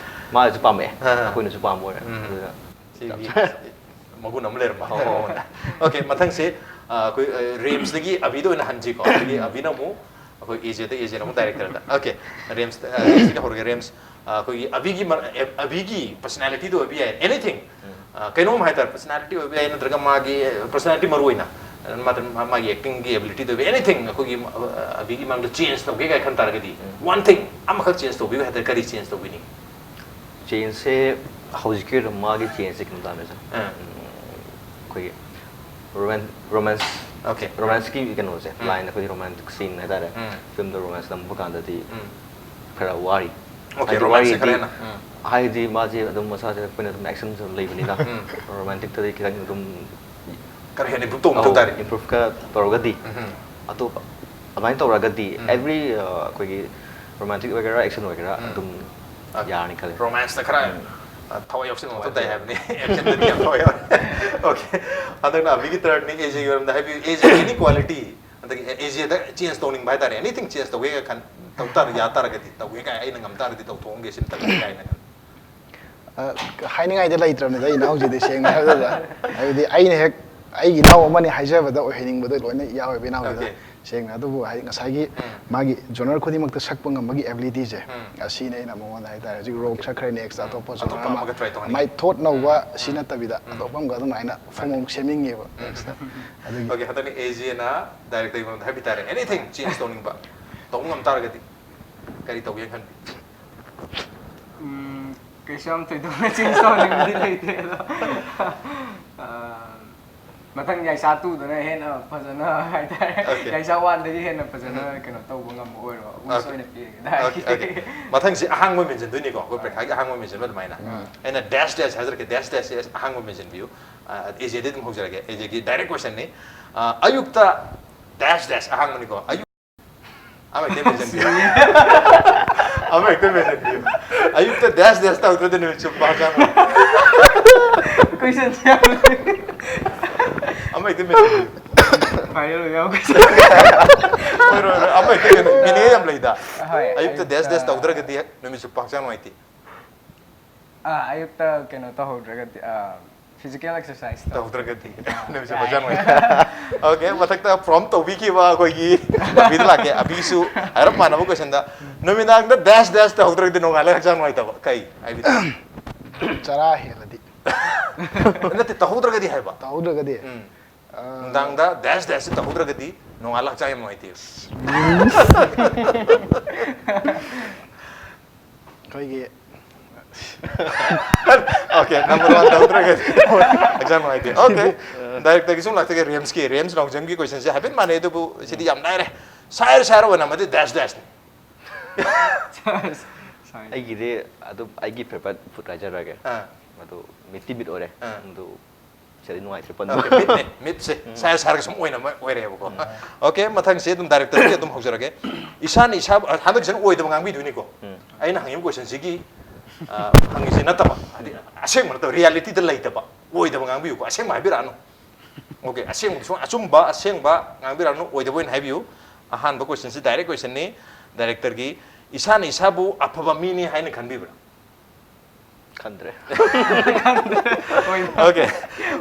ꯃꯥꯁꯨ ꯄꯥꯝꯃꯛꯑꯦ, ꯑꯥ. ꯑꯩꯈꯣꯏꯅꯁꯨ ꯄꯥꯝꯕ ꯑꯣꯏꯔꯦ꯫ ꯎꯝ. ꯑꯗꯨꯅ ꯁꯤꯒꯤ ꯃꯒꯨꯟ ꯑꯃ ꯂꯩꯔꯝꯕ ꯍꯥꯎꯕ ꯑꯃ꯫ Okay, ꯃꯊꯪꯁꯦ, ꯑ, ꯑꯩꯈꯣꯏ, ꯑ, Ramsꯗꯒꯤ ꯑꯕꯤꯗ ꯑꯣꯏꯅ ꯍꯟꯁꯤꯀꯣ꯫ ꯑꯗꯒꯤ ꯑꯕꯤꯅ ꯑꯃꯨꯛ ꯑꯩꯈꯣꯏ AJꯗ, AJꯅ ꯑꯃꯨꯛ directorꯗ꯫ Okay, Ramsꯗ, ꯑ, Ramsꯗꯒꯤ ꯍꯧꯔꯒꯦ꯫ Rams, ꯑ, ꯑꯩꯈꯣꯏꯒꯤ ꯑꯕꯤꯒꯤ ꯃꯔ-, ꯑꯦ, ꯑꯕꯤꯒꯤ personalityꯗ ꯑꯣꯏꯕ ꯌꯥꯏ, anything. ꯑ, ꯀꯩꯅꯣꯝ ꯍꯥꯏꯇꯥꯔꯦ, personality ꯑꯣꯏꯕ ꯌꯥꯏ, ꯅꯠꯇ꯭ꯔꯒ ꯃꯥꯒꯤ personality ꯃꯔꯨ ꯑꯣꯏꯅ, ꯃꯥ-, ꯃꯥ-, ꯃꯥꯒꯤ actingꯒꯤ abilityꯗ ꯑꯣꯏꯕ anything, ꯑꯩꯈꯣꯏꯒꯤ, ꯑ, ꯑꯕꯤꯒꯤ ꯃꯔꯝꯗ change ꯇꯧꯒꯦ ꯀꯥꯏ ꯈꯟ ꯇꯥꯔꯒꯗꯤ, one thing ꯑꯃꯈꯛ change ꯇꯧꯕꯤꯌꯨ ꯍꯥꯏ ꯇꯥꯔꯦ, ꯀꯔꯤ change ꯇꯧꯕꯤꯅꯤ? Changeꯁꯦ ꯍꯧꯖꯤꯛꯀꯤ ꯑꯣꯏꯅ ꯃꯥꯒꯤ changeꯁꯦ ꯀꯩꯅꯣ ꯇꯥꯔꯦ, sir꯫ ꯑꯥ. ꯎꯝ, ꯑꯩꯈꯣꯏꯒꯤ roman-, romance, Okay. romanceꯀꯤ ꯀꯩꯅꯣꯁꯦ, ꯎꯝ. Lineꯗ ꯑꯩꯈꯣꯏꯒꯤ romantic scene ꯍꯥꯏꯇꯥꯔꯦ, ꯎꯝ. Filmꯗ romance ꯅꯝꯕ ꯀꯥꯟꯗꯗꯤ ꯎꯝ. ꯈꯔ ꯋꯥꯔꯤ꯫ Okay, ꯍꯥꯏꯗꯤ romanceꯁꯦ ꯋꯥꯔꯤꯗꯤ, ꯈꯔ ꯍꯦꯟꯅ, ꯎꯝ. ꯍꯥꯏꯗꯤ ꯃꯥꯁꯦ ꯑꯗꯨꯝ ꯃꯁꯥꯁꯦ ꯑꯩꯈꯣꯏꯅ ꯑꯗꯨꯝ actionꯁꯨ ꯑꯗꯨꯝ ꯂꯩꯕꯅꯤꯅ, ꯎꯝ. romanticꯇꯗꯤ ꯈꯤꯇꯪ ꯑꯗꯨꯝ ꯈꯔ ꯍꯦꯟꯅ improve ꯇꯧꯕ ꯃꯊꯧ ꯇꯥꯔꯦ꯫ Improve ꯈꯔ ꯇꯧꯔꯒꯗꯤ, ꯎꯝ. ꯑꯇꯣꯞꯄ ꯑꯗꯨꯃꯥꯏꯅ ꯇꯧꯔꯒꯗꯤ, ꯎꯝ. Every, ꯑ, ꯑꯩꯈꯣꯏꯒꯤ romantic ꯑꯣꯏꯒꯦꯔꯥ, action ꯑꯣꯏꯒꯦꯔꯥ, ꯎꯝ. ꯑꯗꯨꯝ ꯑ, ꯌꯥꯔꯅꯤ ꯈꯜꯂꯦ꯫ Romanceꯇ ꯈꯔ, ꯎꯝ. ꯑ, ꯊꯋꯥꯏ ꯌꯥꯎꯁꯤꯟꯕ ꯃꯊꯧ ꯇꯥꯏ ꯍꯥꯏꯕꯅꯤ꯫ Actionꯗꯗꯤ ꯌꯥꯝ ꯊꯋꯥꯏ ꯌꯥꯎꯔꯦ꯫ Okay, ꯍꯟꯗꯛꯅ ꯑꯕꯤꯒꯤ turnꯅꯤ, AJꯒꯤ ꯃꯔꯝꯗ ꯍꯥꯏꯕꯤꯌꯨ꯫ AJꯒꯤ any quality, ꯑꯗꯒꯤ AJꯗ change ꯇꯧꯅꯤꯡꯕ ꯍꯥꯏꯇꯥꯔꯦ, anything change ꯇꯧꯒꯦ ꯈꯟ-, ꯇꯧ ꯇꯥꯔ ꯌꯥ ꯇꯥꯔꯒꯗꯤ ꯇꯧꯒꯦ ꯀꯥꯏ, ꯑꯩꯅ ꯉꯝ ꯇꯥꯔꯒꯗꯤ ꯇꯧꯊꯣꯛꯑꯝꯒꯦ ꯁꯤꯝꯇꯪ ꯀꯥꯏꯅ꯫ ꯑ, ꯍꯥꯏꯅꯤꯡꯉꯥꯏꯗꯤ ꯂꯩꯇ꯭ꯔꯕꯅꯤꯗ ꯑꯩ ꯏꯅꯥꯎꯁꯤꯗꯤ, ꯁꯦꯡꯅ ꯍꯥꯏꯔꯕꯗ꯫ ꯍꯥꯏꯕꯗꯤ ꯑꯩꯅ ꯍꯦꯛ ꯑꯩꯒꯤ ꯏꯅꯥꯎ ꯑꯃꯅꯤ ꯍꯥꯏꯖꯕꯗ ꯑꯣꯏꯍꯟꯅꯤꯡꯕꯗ ꯂꯣꯏꯅ ꯌꯥꯎꯋꯦꯕ ꯏꯅꯥꯎꯁꯤꯗ꯫ Okay. ꯁꯦꯡꯅ ꯑꯗꯨꯕꯨ ꯍꯥꯏ, ꯉꯁꯥꯏꯒꯤ ꯎꯝ. ꯃꯥꯒꯤ genre ꯈꯨꯗꯤꯡꯃꯛꯇ ꯁꯛꯄ ꯉꯝꯕꯒꯤ abilityꯁꯦ, ꯎꯝ. ꯑꯁꯤꯅ ꯑꯩꯅ ꯃꯉꯣꯟꯗ ꯍꯥꯏꯇꯥꯔꯦ ꯍꯧꯖꯤꯛ rock ꯁꯛꯈ꯭ꯔꯦ, next ꯑꯇꯣꯞꯄ genre ꯑꯇꯣꯞꯄ ꯑꯃ ꯑꯃꯒ try ꯇꯧꯍꯟꯅꯤꯡꯉꯤ꯫ ꯃꯥꯏ ꯊꯣꯠ ꯅꯧꯕ ꯎꯝ. ꯁꯤ ꯎꯝ. ꯅꯠꯇꯕꯤꯗ ꯎꯝ. ꯑꯇꯣꯞꯄ ꯑꯃꯒ ꯑꯗꯨꯃꯥꯏꯅ form ꯑꯃ ꯁꯦꯝꯅꯤꯡꯉꯦꯕ ꯎꯝ. next ꯑꯗꯨꯒꯤ꯫ Okay, ꯍꯟꯗꯛꯅꯤ ꯑꯦꯖꯦꯅ directorꯒꯤ ꯃꯔꯝꯗ ꯍꯥꯏꯕ ꯇꯥꯔꯦ, anything change ꯇꯧꯅꯤꯡꯕ, ꯇꯧꯕ ꯉꯝ ꯇꯥꯔꯒꯗꯤ ꯀꯔꯤ ꯇꯧꯒꯦꯅ ꯈꯟꯕꯤ? ꯎꯝ, ꯀꯩꯁꯨ ꯌꯥꯝ ꯊꯣꯏꯗꯣꯛꯅ change ꯇꯧꯍꯟꯅꯤꯡꯕꯗꯤ ꯂꯩꯇꯦ ꯑꯗꯣ, ꯑ, ꯃꯊꯪ ꯌꯥꯏꯁꯥ two ꯗꯅ ꯍꯦꯟꯅ ꯐꯖꯅ ꯍꯥꯏꯇꯥꯔꯦ, Okay. ꯌꯥꯏꯁꯥ one ꯗꯒꯤ ꯍꯦꯟꯅ ꯐꯖꯅ ꯎꯝ. ꯀꯩꯅꯣ ꯇꯧꯕ ꯉꯝꯕ ꯑꯣꯏꯔꯣ, wish Okay. ꯑꯣꯏꯅ ꯄꯤꯔꯒꯦ꯫ Okay, okay. ꯃꯊꯪꯁꯤ ꯑꯍꯥꯡꯕ ꯃꯦꯟꯁꯤꯟꯗꯣꯏꯅꯤꯀꯣ, ꯑꯩꯈꯣꯏ ꯄ꯭ꯔꯦꯈꯥꯒꯤ ꯑꯍꯥꯡꯕ ꯃꯦꯟꯁꯤꯟꯕ ꯑꯗꯨꯃꯥꯏꯅ꯫ ꯎꯝ. ꯑꯩꯅ dash dash ꯍꯥꯏꯖꯔꯛꯀꯦ, dash dash ꯑꯍꯥꯡꯕ ꯃꯦꯟꯁꯤꯟꯕꯤꯌꯨ꯫ ꯑ, ꯑꯦꯖꯦꯗꯤ ꯑꯗꯨꯝ ꯍꯧꯖꯔꯒꯦ, ꯑꯦꯖꯦꯒꯤ direct questionꯅꯤ꯫ ꯑ, ꯑꯌꯨꯛꯇ dash dash ꯑꯍꯥꯡꯕꯅꯤꯀꯣ, ꯑꯌꯨꯛ ꯑꯃ ꯍꯦꯛꯇ ꯃꯦꯟꯁꯤꯟꯕꯤꯌꯨ꯫ ꯑꯃ ꯍꯦꯛꯇ ꯃꯦꯟꯁꯤꯟꯕꯤꯌꯨ꯫ ꯑꯌꯨꯛꯇ dash dash ꯇꯧꯗ꯭ꯔꯗꯤ ꯅꯨꯃꯤꯠ ꯆꯨꯞꯄ ꯍꯛꯆꯥꯡ ꯅꯨꯡꯉꯥꯏ꯫ Questionꯁꯦ ꯌꯥꯝ ꯑꯃ ꯍꯦꯛꯇ ꯃꯦꯟꯁꯤꯟꯕꯤꯌꯨ꯫ viral ꯌꯥꯎ ꯍꯣꯏ, ꯍꯣꯏ, ꯍꯣꯏ, ꯑꯃ ꯍꯦꯛꯇ ꯃꯦꯟꯁꯤꯟꯕꯤꯌꯨ꯫ Meaning ꯌꯥꯝ ꯂꯩꯗ꯫ ꯍꯣꯏ, ꯑꯌꯨꯛꯇ dash dash ꯑꯌꯨꯛꯇ ꯇꯧꯗ꯭ꯔꯒꯗꯤ ꯅꯨꯃꯤꯠ ꯆꯨꯞꯄ ꯍꯛꯆꯥꯡ ꯅꯨꯡꯉꯥꯏꯇꯦ꯫ ꯑꯥ, ꯑꯌꯨꯛꯇ ꯀꯩꯅꯣ ꯇꯧꯍꯧꯗ꯭ꯔꯒꯗꯤ, ꯑꯥ, physical exercise ꯇꯧ- ꯇꯧꯗ꯭ꯔꯒꯗꯤ ꯅꯨꯃꯤꯠꯁꯦ ꯐꯖꯅ ꯑꯣꯏ꯫ Okay, ꯃꯊꯛꯇ prompt ꯇꯧꯕꯤꯈꯤꯕ ꯑꯩꯈꯣꯏꯒꯤ ꯑꯕꯤꯗ ꯂꯥꯛꯀꯦ꯫ ꯑꯕꯤꯁꯨ ꯍꯥꯏꯔꯞ ꯃꯥꯟꯅꯕ questionꯗ, ꯅꯨꯃꯤꯗꯥꯡꯗ dash dash ꯇꯧꯍꯧꯗ꯭ꯔꯒꯗꯤ ꯅꯣꯡꯉꯥꯜꯂꯒ ꯍꯛꯆꯥꯡ ꯅꯨꯡꯉꯥꯏꯇꯕ ꯀꯩ ꯍꯥꯏꯕꯤꯗ? ꯆꯔꯥ ꯍꯦꯜꯂꯗꯤ꯫ ꯅꯠꯇꯦ, ꯇꯧꯍꯧꯗ꯭ꯔꯒꯗꯤ ꯍꯥꯏꯕ꯫ ꯇꯧꯍꯧꯗ꯭ꯔꯒꯗꯤ꯫ ꯎꯝ. ꯑ, ꯅꯨꯡꯗꯥꯡꯗ dash dash ꯇꯧꯍꯧꯗ꯭ꯔꯒꯗꯤ ꯅꯣꯡꯉꯥꯜꯂꯒ ꯍꯛꯆꯥꯡ ꯌꯥꯝ ꯅꯨꯡꯉꯥꯏꯇꯦ꯫ ꯑꯩꯈꯣꯏꯒꯤ Okay, number one ꯇꯧꯗ꯭ꯔꯒꯗꯤ ꯍꯛꯆꯥꯡ ꯅꯨꯡꯉꯥꯏꯇꯦ꯫ Okay, directorꯒꯤ ꯁꯨꯝ ꯂꯥꯛꯆꯒꯦ, ꯔꯦꯝꯁꯀꯤ, ꯔꯦꯝꯁ ꯅꯥꯎꯖꯝꯒꯤ questionꯁꯦ ꯍꯥꯏꯐꯦꯠ ꯃꯥꯟꯅꯩ, ꯑꯗꯨꯕꯨ ꯁꯤꯗꯤ ꯌꯥꯝ ꯂꯥꯏꯔꯦ꯫ ꯁꯥꯏꯔ ꯁꯥꯏꯔ ꯑꯣꯏꯅ ꯑꯃꯗꯤ dash dashꯅꯤ꯫ Sorry. ꯑꯩꯒꯤꯗꯤ ꯑꯗꯨꯝ ꯑꯩꯒꯤ favorite food ꯍꯥꯏꯖꯔꯒꯦ꯫ ꯑꯥ. ꯑꯗꯨ ꯃꯤꯠꯇꯤ ꯃꯤꯠ ꯑꯣꯏꯔꯦ꯫ ꯑꯥ. ꯑꯗꯨ ꯁꯤꯗꯤ ꯅꯨꯡꯉꯥꯏꯇ꯭ꯔꯦ Okay, ꯄꯟꯕ꯫ ꯃꯤꯠꯅꯦ, ꯃꯤꯠꯁꯦ ꯁꯥꯏꯔ ꯁꯥꯏꯔꯒ ꯁꯨꯝ ꯑꯣꯏꯅ ꯑꯃ ꯑꯣꯏꯔꯦꯕꯀꯣ꯫ Okay, ꯃꯊꯪꯁꯦ ꯑꯗꯨꯝ directorꯒꯤ ꯑꯗꯨꯝ ꯍꯧꯖꯔꯒꯦ꯫ ꯏꯁꯥꯅ ꯏꯁꯥꯕꯨ, ꯍꯟꯗꯛꯁꯤꯅ ꯑꯣꯏꯗꯕ ꯉꯥꯡꯕꯤꯗꯣꯏꯅꯤꯀꯣ꯫ ꯎꯝ. ꯑꯩꯅ ꯍꯪꯉꯤꯕ questionꯁꯤꯒꯤ, ꯑ, ꯍꯪꯉꯤꯁꯤ ꯅꯠꯇꯕ, ꯍꯥꯏꯗꯤ ꯑꯁꯦꯡꯕ ꯅꯠꯇꯕ, realityꯗ ꯂꯩꯇꯕ, ꯑꯣꯏꯗꯕ ꯉꯥꯡꯕꯤꯌꯨꯀꯣ, ꯑꯁꯦꯡꯕ ꯍꯥꯏꯕꯤꯔꯛꯑꯅꯨ꯫ Okay, ꯑꯁꯦꯡꯕ ꯁꯨꯝ ꯑꯆꯨꯝꯕ ꯑꯁꯦꯡꯕ ꯉꯥꯡꯕꯤꯔꯛꯑꯅꯨ, ꯑꯣꯏꯗꯕ ꯑꯣꯏꯅ ꯍꯥꯏꯕꯤꯌꯨ꯫ ꯑꯍꯥꯟꯕ questionꯁꯤ direct questionꯅꯤ꯫ ꯗꯥꯏꯔꯦꯛꯇꯔꯒꯤ, ꯏꯁꯥꯅ ꯏꯁꯥꯕꯨ ꯑꯐꯕ ꯃꯤꯅꯤ ꯍꯥꯏꯅ ꯈꯟꯕꯤꯕ꯭ꯔꯥ? ꯈꯟꯗ꯭ꯔꯦ꯫ ꯑꯣꯀꯦ,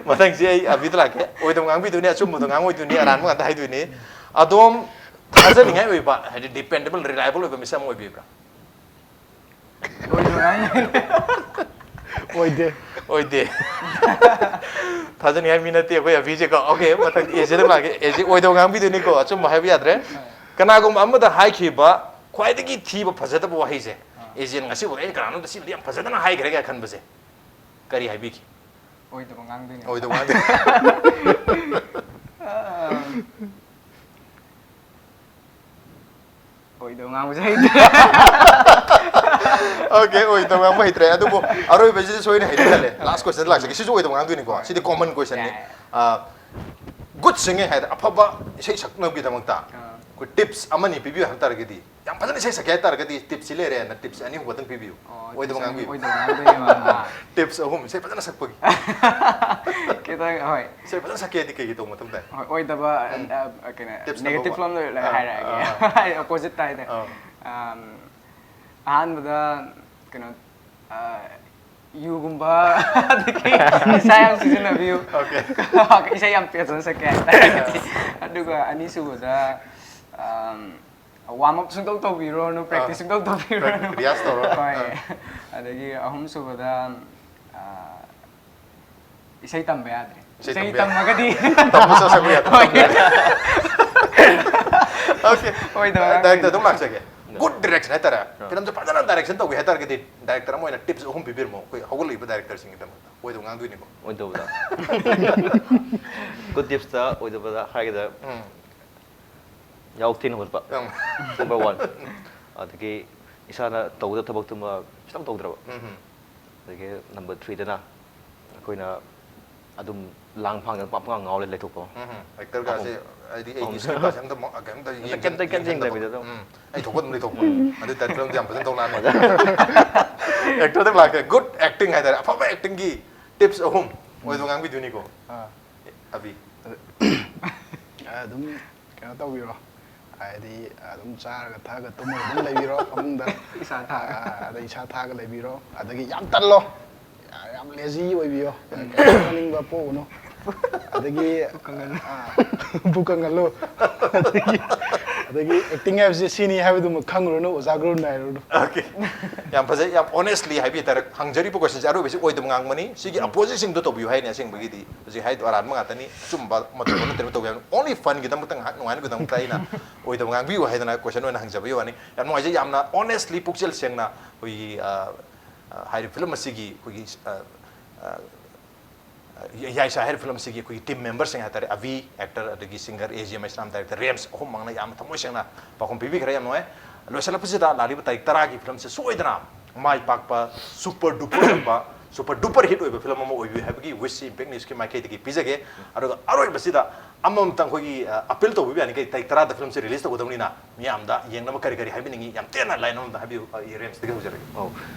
ꯃꯊꯪꯁꯤ ꯑꯩ ꯑꯕꯤꯗ ꯂꯥꯛꯀꯦ꯫ ꯑꯣꯏꯗꯕ ꯉꯥꯡꯕꯤꯗꯣꯏꯅꯤ, ꯑꯆꯨꯝꯕꯗꯣ ꯉꯥꯡꯉꯣꯏꯗꯣꯏꯅꯤ, ꯑꯔꯥꯟꯕ ꯉꯥꯛꯇ ꯍꯥꯏꯗꯣꯏꯅꯤ꯫ ꯑꯗꯣꯝ ꯊꯥꯖꯅꯤꯡꯉꯥꯏ ꯑꯣꯏꯕ, ꯍꯥꯏꯗꯤ dependable, reliable ꯑꯣꯏꯕ ꯃꯤꯁꯛ ꯑꯃ ꯑꯣꯏꯕꯤꯕ꯭ꯔꯥ? ꯑꯣꯏꯗꯦ꯫ ꯑꯣꯏꯗꯦ꯫ ꯊꯥꯖꯅꯤꯡꯉꯥꯏ ꯃꯤ ꯅꯠꯇꯦ ꯑꯩꯈꯣꯏ ꯑꯕꯤꯁꯦꯀꯣ꯫ ꯑꯣꯀꯦ, ꯃꯊꯪ ꯑꯦꯖꯦꯗ ꯂꯥꯛꯀꯦ꯫ ꯑꯦꯖꯦ, ꯑꯣꯏꯗꯕ ꯉꯥꯡꯕꯤꯗꯣꯏꯅꯤꯀꯣ, ꯑꯆꯨꯝꯕ ꯍꯥꯏꯕ ꯌꯥꯗ꯭ꯔꯦ꯫ ꯀꯅꯥꯒꯨꯝꯕ ꯑꯃꯗ ꯍꯥꯏꯈꯤꯕ ꯈ꯭ꯋꯥꯏꯗꯒꯤ ꯊꯤꯕ, ꯐꯖꯗꯕ ꯋꯥꯍꯩꯁꯦ, ꯑꯦꯖꯦꯅ ꯉꯁꯤꯐꯥꯎꯗ ꯑꯩꯅ ꯀꯅꯥꯅꯣꯝꯗ ꯁꯤꯃꯗꯤ ꯌꯥꯝ ꯐꯖꯗꯅ ꯍꯥꯏꯈ꯭ꯔꯦ ꯀꯥꯏꯅ ꯈꯟꯕꯁꯦ, ꯀꯔꯤ ꯍꯥꯏꯕꯤꯈꯤ? ꯑꯣꯏꯗꯕ ꯉꯥꯡꯗꯣꯏꯅꯦ꯫ ꯑꯣꯏꯗꯕ ꯉꯥꯡꯗꯣꯏꯅꯦ꯫ ꯑꯣꯏꯗꯕ ꯉꯥꯡꯕꯁꯦ ꯍꯩꯇꯦ꯫ ꯑꯣꯀꯦ, ꯑꯣꯏꯗꯕ ꯉꯥꯡꯕ ꯍꯩꯇ꯭ꯔꯦ꯫ ꯑꯗꯨꯕꯨ ꯑꯔꯣꯏꯕꯁꯤꯗꯤ ꯁꯣꯏꯅ ꯍꯩꯅꯤ ꯈꯜꯂꯦ꯫ Last question ꯂꯥꯛꯆꯒꯦ꯫ ꯁꯤꯁꯨ ꯑꯣꯏꯗꯕ ꯉꯥꯡꯗꯣꯏꯅꯤꯀꯣ꯫ ꯁꯤꯗꯤ common questionꯅꯤ꯫ ꯌꯥꯏ꯫ ꯑ, good singer ꯍꯥꯏꯗꯤ ꯑꯐꯕ ꯏꯁꯩ ꯁꯛꯅꯕꯒꯤꯗꯃꯛꯇ ꯑꯥ꯫ ꯑꯩꯈꯣꯏ tips ꯑꯃꯅꯤ ꯄꯤꯕꯤꯌꯨ ꯍꯥꯏꯕ ꯇꯥꯔꯒꯗꯤ, ꯌꯥꯝ ꯐꯖꯅ ꯏꯁꯩ ꯁꯛꯀꯦ ꯍꯥꯏ ꯇꯥꯔꯒꯗꯤ tipsꯁꯤ ꯂꯩꯔꯦꯅ tips ꯑꯅꯤ ꯑꯍꯨꯝ ꯈꯛꯇꯪ ꯄꯤꯕꯤꯌꯨ꯫ ꯑꯣ, ꯑꯣꯏꯗꯕ tips ꯑꯅꯤ ꯉꯥꯡꯕꯤꯌꯨ꯫ ꯑꯣꯏꯗꯕ ꯉꯥꯡꯗꯣꯏꯅꯦꯕ꯫ Tips ꯑꯍꯨꯝ, ꯏꯁꯩ ꯐꯖꯅ ꯁꯛꯄꯒꯤ꯫ ꯈꯤꯇꯪ, ꯍꯣꯏ꯫ ꯏꯁꯩ ꯐꯖꯅ ꯁꯛꯀꯦ ꯍꯥꯏꯗꯤ ꯀꯩ ꯀꯩ ꯇꯧꯕ ꯃꯊꯧ ꯇꯥꯏ? ꯍꯣꯏ, ꯑꯣꯏꯗꯕ ꯑ, ꯀꯩꯅꯣ, Tips negative number one. ꯂꯣꯝꯗ ꯑꯥ, ꯍꯥꯏꯔꯛꯑꯒꯦ꯫ ꯑꯥ, ꯍꯥꯏꯗꯤ opposite ꯇꯥꯏꯗ꯫ ꯑꯥ꯫ ꯑꯝ, ꯑꯍꯥꯟꯕꯗ ꯀꯩꯅꯣ, ꯑ, ꯌꯨꯒꯨꯝꯕ ꯑꯗꯒꯤ ꯅꯤꯁꯥ ꯌꯥꯝ ꯁꯤꯖꯤꯟꯅꯕꯤꯌꯨ꯫ Okay. ꯏꯁꯩ ꯌꯥꯝ ꯐꯖꯅ ꯁꯛꯀꯦ ꯍꯥꯏꯇꯥꯔꯒꯗꯤ꯫ ꯑꯗꯨꯒ ꯑꯅꯤꯁꯨꯕꯗ, ꯑꯝ, warm up ꯁꯨꯡꯇꯧ ꯇꯧꯕꯤꯔꯣꯅꯨ, practice ꯑꯥ. ꯁꯨꯡꯇꯧ ꯇꯧꯕꯤꯔꯣꯅꯨ꯫ Rehearse ꯇꯧꯔꯣ꯫ ꯍꯣꯏ꯫ ꯑꯥ. ꯑꯗꯒꯤ ꯑꯍꯨꯝꯁꯨꯕꯗ, ꯑ, ꯏꯁꯩ ꯇꯝꯕ ꯌꯥꯗ꯭ꯔꯦ꯫ ꯏꯁꯩ ꯏꯁꯩ ꯇꯝꯕ ꯌꯥ- ꯇꯝꯃꯒꯗꯤ ꯇꯝꯕꯁꯨ ꯁꯛꯄ ꯌꯥꯗ꯭ꯔꯦ꯫ ꯍꯣꯏ꯫ Okay. ꯑꯣꯏꯗꯕ Director ꯉꯥꯡꯗꯣꯏꯅꯦ꯫ ꯑꯗꯨꯝ ꯂꯥꯛꯆꯒꯦ꯫ ꯑꯥ. Good direction ꯍꯥꯏꯇꯥꯔꯦ꯫ ꯑꯥ. Filmꯁꯦ ꯐꯖꯅ direction ꯇꯧꯒꯦ ꯍꯥꯏꯇꯥꯔꯒꯗꯤ director ꯑꯃ ꯑꯣꯏꯅ tips ꯑꯍꯨꯝ ꯄꯤꯕꯤꯔꯝꯃꯣ ꯑꯩꯈꯣꯏ ꯍꯧꯒꯠꯂꯛꯏꯕ directorꯁꯤꯡꯒꯤꯗꯃꯛꯇ꯫ ꯑꯣꯏꯗꯕ ꯉꯥꯡꯗꯣꯏꯅꯤꯀꯣ꯫ ꯑꯣꯏꯗꯕꯗ꯫ Good tipsꯇ ꯑꯣꯏꯗꯕꯗ ꯍꯥꯏꯒꯗ ꯎꯝ꯫ ꯌꯥꯍꯧ ꯊꯦꯡꯅ ꯍꯧꯒꯠꯄ꯫ ꯎꯝ. Number one꯫ ꯑꯗꯒꯤ ꯏꯁꯥꯅ ꯇꯧꯒꯗꯕ ꯊꯕꯛꯇꯨꯃ ꯈꯤꯇꯪ ꯇꯧꯗ꯭ꯔꯕ꯫ ꯎꯝ. ꯑꯗꯒꯤ number threeꯗꯅ ꯑꯩꯈꯣꯏꯅ ꯑꯗꯨꯝ ꯂꯥꯡ ꯐꯥꯡꯗꯅ ꯄꯥꯛ ꯄꯥꯛ ꯉꯥꯎ ꯂꯩ-, ꯂꯩꯊꯣꯛꯄ꯫ ꯎꯝ. Actorꯒꯁꯦ ꯑꯍꯨꯝ꯫ ꯍꯥꯏꯗꯤ ꯑꯩꯒꯤ ꯑꯍꯨꯝ꯫ scriptꯀꯁꯦ ꯑꯝꯇ ꯃ-, ꯀꯩꯝꯇ ꯀꯩꯝꯇ ꯀꯩꯝꯇ ꯌꯦꯡꯁꯤꯟꯗꯕ꯫ ꯌꯦꯡꯗꯕꯤꯗ ꯑꯗꯨꯝ꯫ ꯎꯝ. ꯑꯩ ꯊꯣꯛꯄ ꯑꯗꯨꯝ ꯂꯩꯊꯣꯛꯄ꯫ ꯎꯝ. ꯑꯗꯨ ꯇꯥꯏꯞꯇ ꯌꯥꯝ ꯐꯖꯅ ꯇꯧ ꯂꯥꯛꯑꯅꯤ꯫ Actorꯗ ꯂꯥꯛꯀꯦ꯫ Good acting ꯍꯥꯏꯇꯥꯔꯦ꯫ ꯑꯐꯕ actingꯒꯤ tips ꯑꯍꯨꯝ ꯑꯣꯏꯗꯣ ꯉꯥꯡꯕꯤꯗꯣꯏꯅꯤꯀꯣ꯫ ꯑꯥ, ꯑꯕꯤ꯫ ꯑꯗꯨꯝ ꯀꯩꯅꯣ ꯇꯧꯕꯤꯔꯣ꯫ ꯍꯥꯏꯗꯤ ꯑꯗꯨꯝ ꯆꯥꯔꯒ ꯊꯛꯑꯒ ꯇꯨꯝꯃꯒ ꯑꯗꯨꯝ ꯂꯩꯕꯤꯔꯣ ꯐꯃꯨꯡꯗ꯫ ꯏꯁꯥ ꯊꯥꯒ꯫ ꯑꯥ, ꯑꯗ ꯏꯁꯥ ꯊꯥꯒ ꯂꯩꯕꯤꯔꯣ꯫ ꯑꯗꯒꯤ ꯌꯥꯝ ꯇꯜꯂꯣ꯫ ꯌꯥꯝ lazy ꯑꯣꯏꯕꯤꯌꯣ꯫ ꯀꯩꯁꯨ ꯇꯧꯅꯤꯡꯕ ꯄꯣꯛꯎꯅꯨ꯫ ꯑꯗꯒꯤ, ꯄꯨꯛ ꯀꯪꯍꯜꯂꯨ꯫ ꯑꯥ, ꯄꯨꯛ ꯀꯪꯍꯜꯂꯨ꯫ ꯑꯗꯒꯤ, ꯑꯗꯒꯤ acting ꯍꯥꯏꯕꯁꯦ ꯁꯤꯅꯤ ꯍꯥꯏꯕꯗꯨꯃ ꯈꯪꯉꯨꯔꯅꯨ, ꯑꯣꯖꯥ ꯒꯨꯔꯨꯅ ꯍꯥꯏꯔꯨꯔꯅꯨ꯫ Okay꯫ ꯌꯥꯝ ꯐꯖꯩ, ꯌꯥꯝ honestly ꯍꯥꯏꯕꯤ ꯇꯥꯔꯦ꯫ ꯍꯪꯖꯔꯤꯕ question ꯁꯦ ꯑꯔꯣꯏꯕꯁꯤ ꯑꯣꯏꯗꯕ ꯉꯥꯡꯕꯅꯤ꯫ ꯁꯤꯒꯤ opposite ꯁꯤꯡꯗꯣ ꯇꯧꯕꯤꯌꯨ ꯍꯥꯏꯅꯤ꯫ ꯑꯁꯦꯡꯕꯒꯤꯗꯤ ꯍꯧꯖꯤꯛ ꯍꯥꯏꯗꯣ ꯑꯔꯥꯟꯕ ꯉꯥꯛꯇꯅꯤ꯫ ꯑꯆꯨꯝꯕ ꯃꯇꯧ ꯅꯠꯇꯅ ꯇꯧꯕ ꯌꯥꯕꯅꯤ꯫ Only fun ꯒꯤꯗꯃꯛꯇ, ꯉꯥꯏꯍꯥꯛ ꯅꯨꯡꯉꯥꯏꯅꯕꯒꯤꯗꯃꯛꯇ ꯑꯩꯅ ꯑꯣꯏꯗꯕ ꯉꯥꯡꯕꯤꯌꯨ ꯍꯥꯏꯗꯅ question ꯑꯣꯏꯅ ꯍꯪꯖꯕꯒꯤ ꯋꯥꯅꯤ꯫ ꯌꯥꯝ ꯅꯨꯡꯉꯥꯏꯖꯩ꯫ ꯌꯥꯝꯅ honestly, ꯄꯨꯛꯆꯦꯜ ꯁꯦꯡꯅ ꯑꯩꯈꯣꯏꯒꯤ, ꯑ, ꯑ, ꯍꯥꯏꯔꯤꯕ film ꯑꯁꯤꯒꯤ ꯑꯩꯈꯣꯏꯒꯤ, ꯑ, ꯑ, ꯌꯥꯏꯁꯥ ꯍꯥꯏꯔꯤꯕ film ꯑꯁꯤꯒꯤ ꯑꯩꯈꯣꯏꯒꯤ team member ꯁꯤꯡ ꯍꯥꯏꯇꯥꯔꯦ, ꯑꯚꯤ actor, ꯑꯗꯒꯤ singer ꯑꯦ ꯖꯤ ꯑꯃ ꯏꯁꯂꯥꯝ, director ꯔꯦꯝꯁ, ꯑꯍꯨꯝꯃꯛꯅ ꯌꯥꯝꯅ ꯊꯃꯣꯏ ꯁꯦꯡꯅ ꯄꯥꯎꯈꯨꯝ ꯄꯤꯕꯤꯈ꯭ꯔꯦ꯫ ꯌꯥꯝ ꯅꯨꯡꯉꯥꯏ꯫ ꯂꯣꯏꯁꯤꯜꯂꯛꯄꯁꯤꯗ ꯂꯥꯛꯂꯤꯕ ꯇꯥꯔꯤꯛ ꯇꯔꯥꯒꯤ film ꯁꯦ ꯁꯣꯏꯗꯅ ꯃꯥꯏ ꯄꯥꯛꯄ, super duper ꯑꯣꯏꯕ, super duper hit ꯑꯣꯏꯕ film ꯑꯃ ꯑꯣꯏꯕꯤꯌꯨ ꯍꯥꯏꯕꯒꯤ wish ꯁꯤ Impact News ꯀꯤ ꯃꯥꯏꯀꯩꯗꯒꯤ ꯄꯤꯖꯒꯦ꯫ ꯑꯗꯨꯒ ꯑꯔꯣꯏꯕꯁꯤꯗ ꯑꯃꯃꯝꯇꯪ ꯑꯩꯈꯣꯏꯒꯤ, ꯑ, appeal ꯇꯧꯕꯤꯕ ꯌꯥꯅꯤ꯫ ꯀꯩ, ꯇꯥꯔꯤꯛ ꯇꯔꯥꯗ film ꯁꯦ release ꯇꯧꯒꯗꯕꯅꯤꯅ ꯃꯤꯌꯥꯝꯗ ꯌꯦꯡꯅꯕ ꯀꯔꯤ ꯀꯔꯤ ꯍꯥꯏꯕꯤꯅꯤꯡꯉꯤ? ꯌꯥꯝ ꯇꯦꯟꯅ line ꯑꯃꯗ ꯍꯥꯏꯕꯤꯌꯨ꯫ ꯑ, ꯔꯦꯝꯁꯇꯒꯤ ꯍꯧꯖꯔꯒꯦ꯫ ꯑꯧ,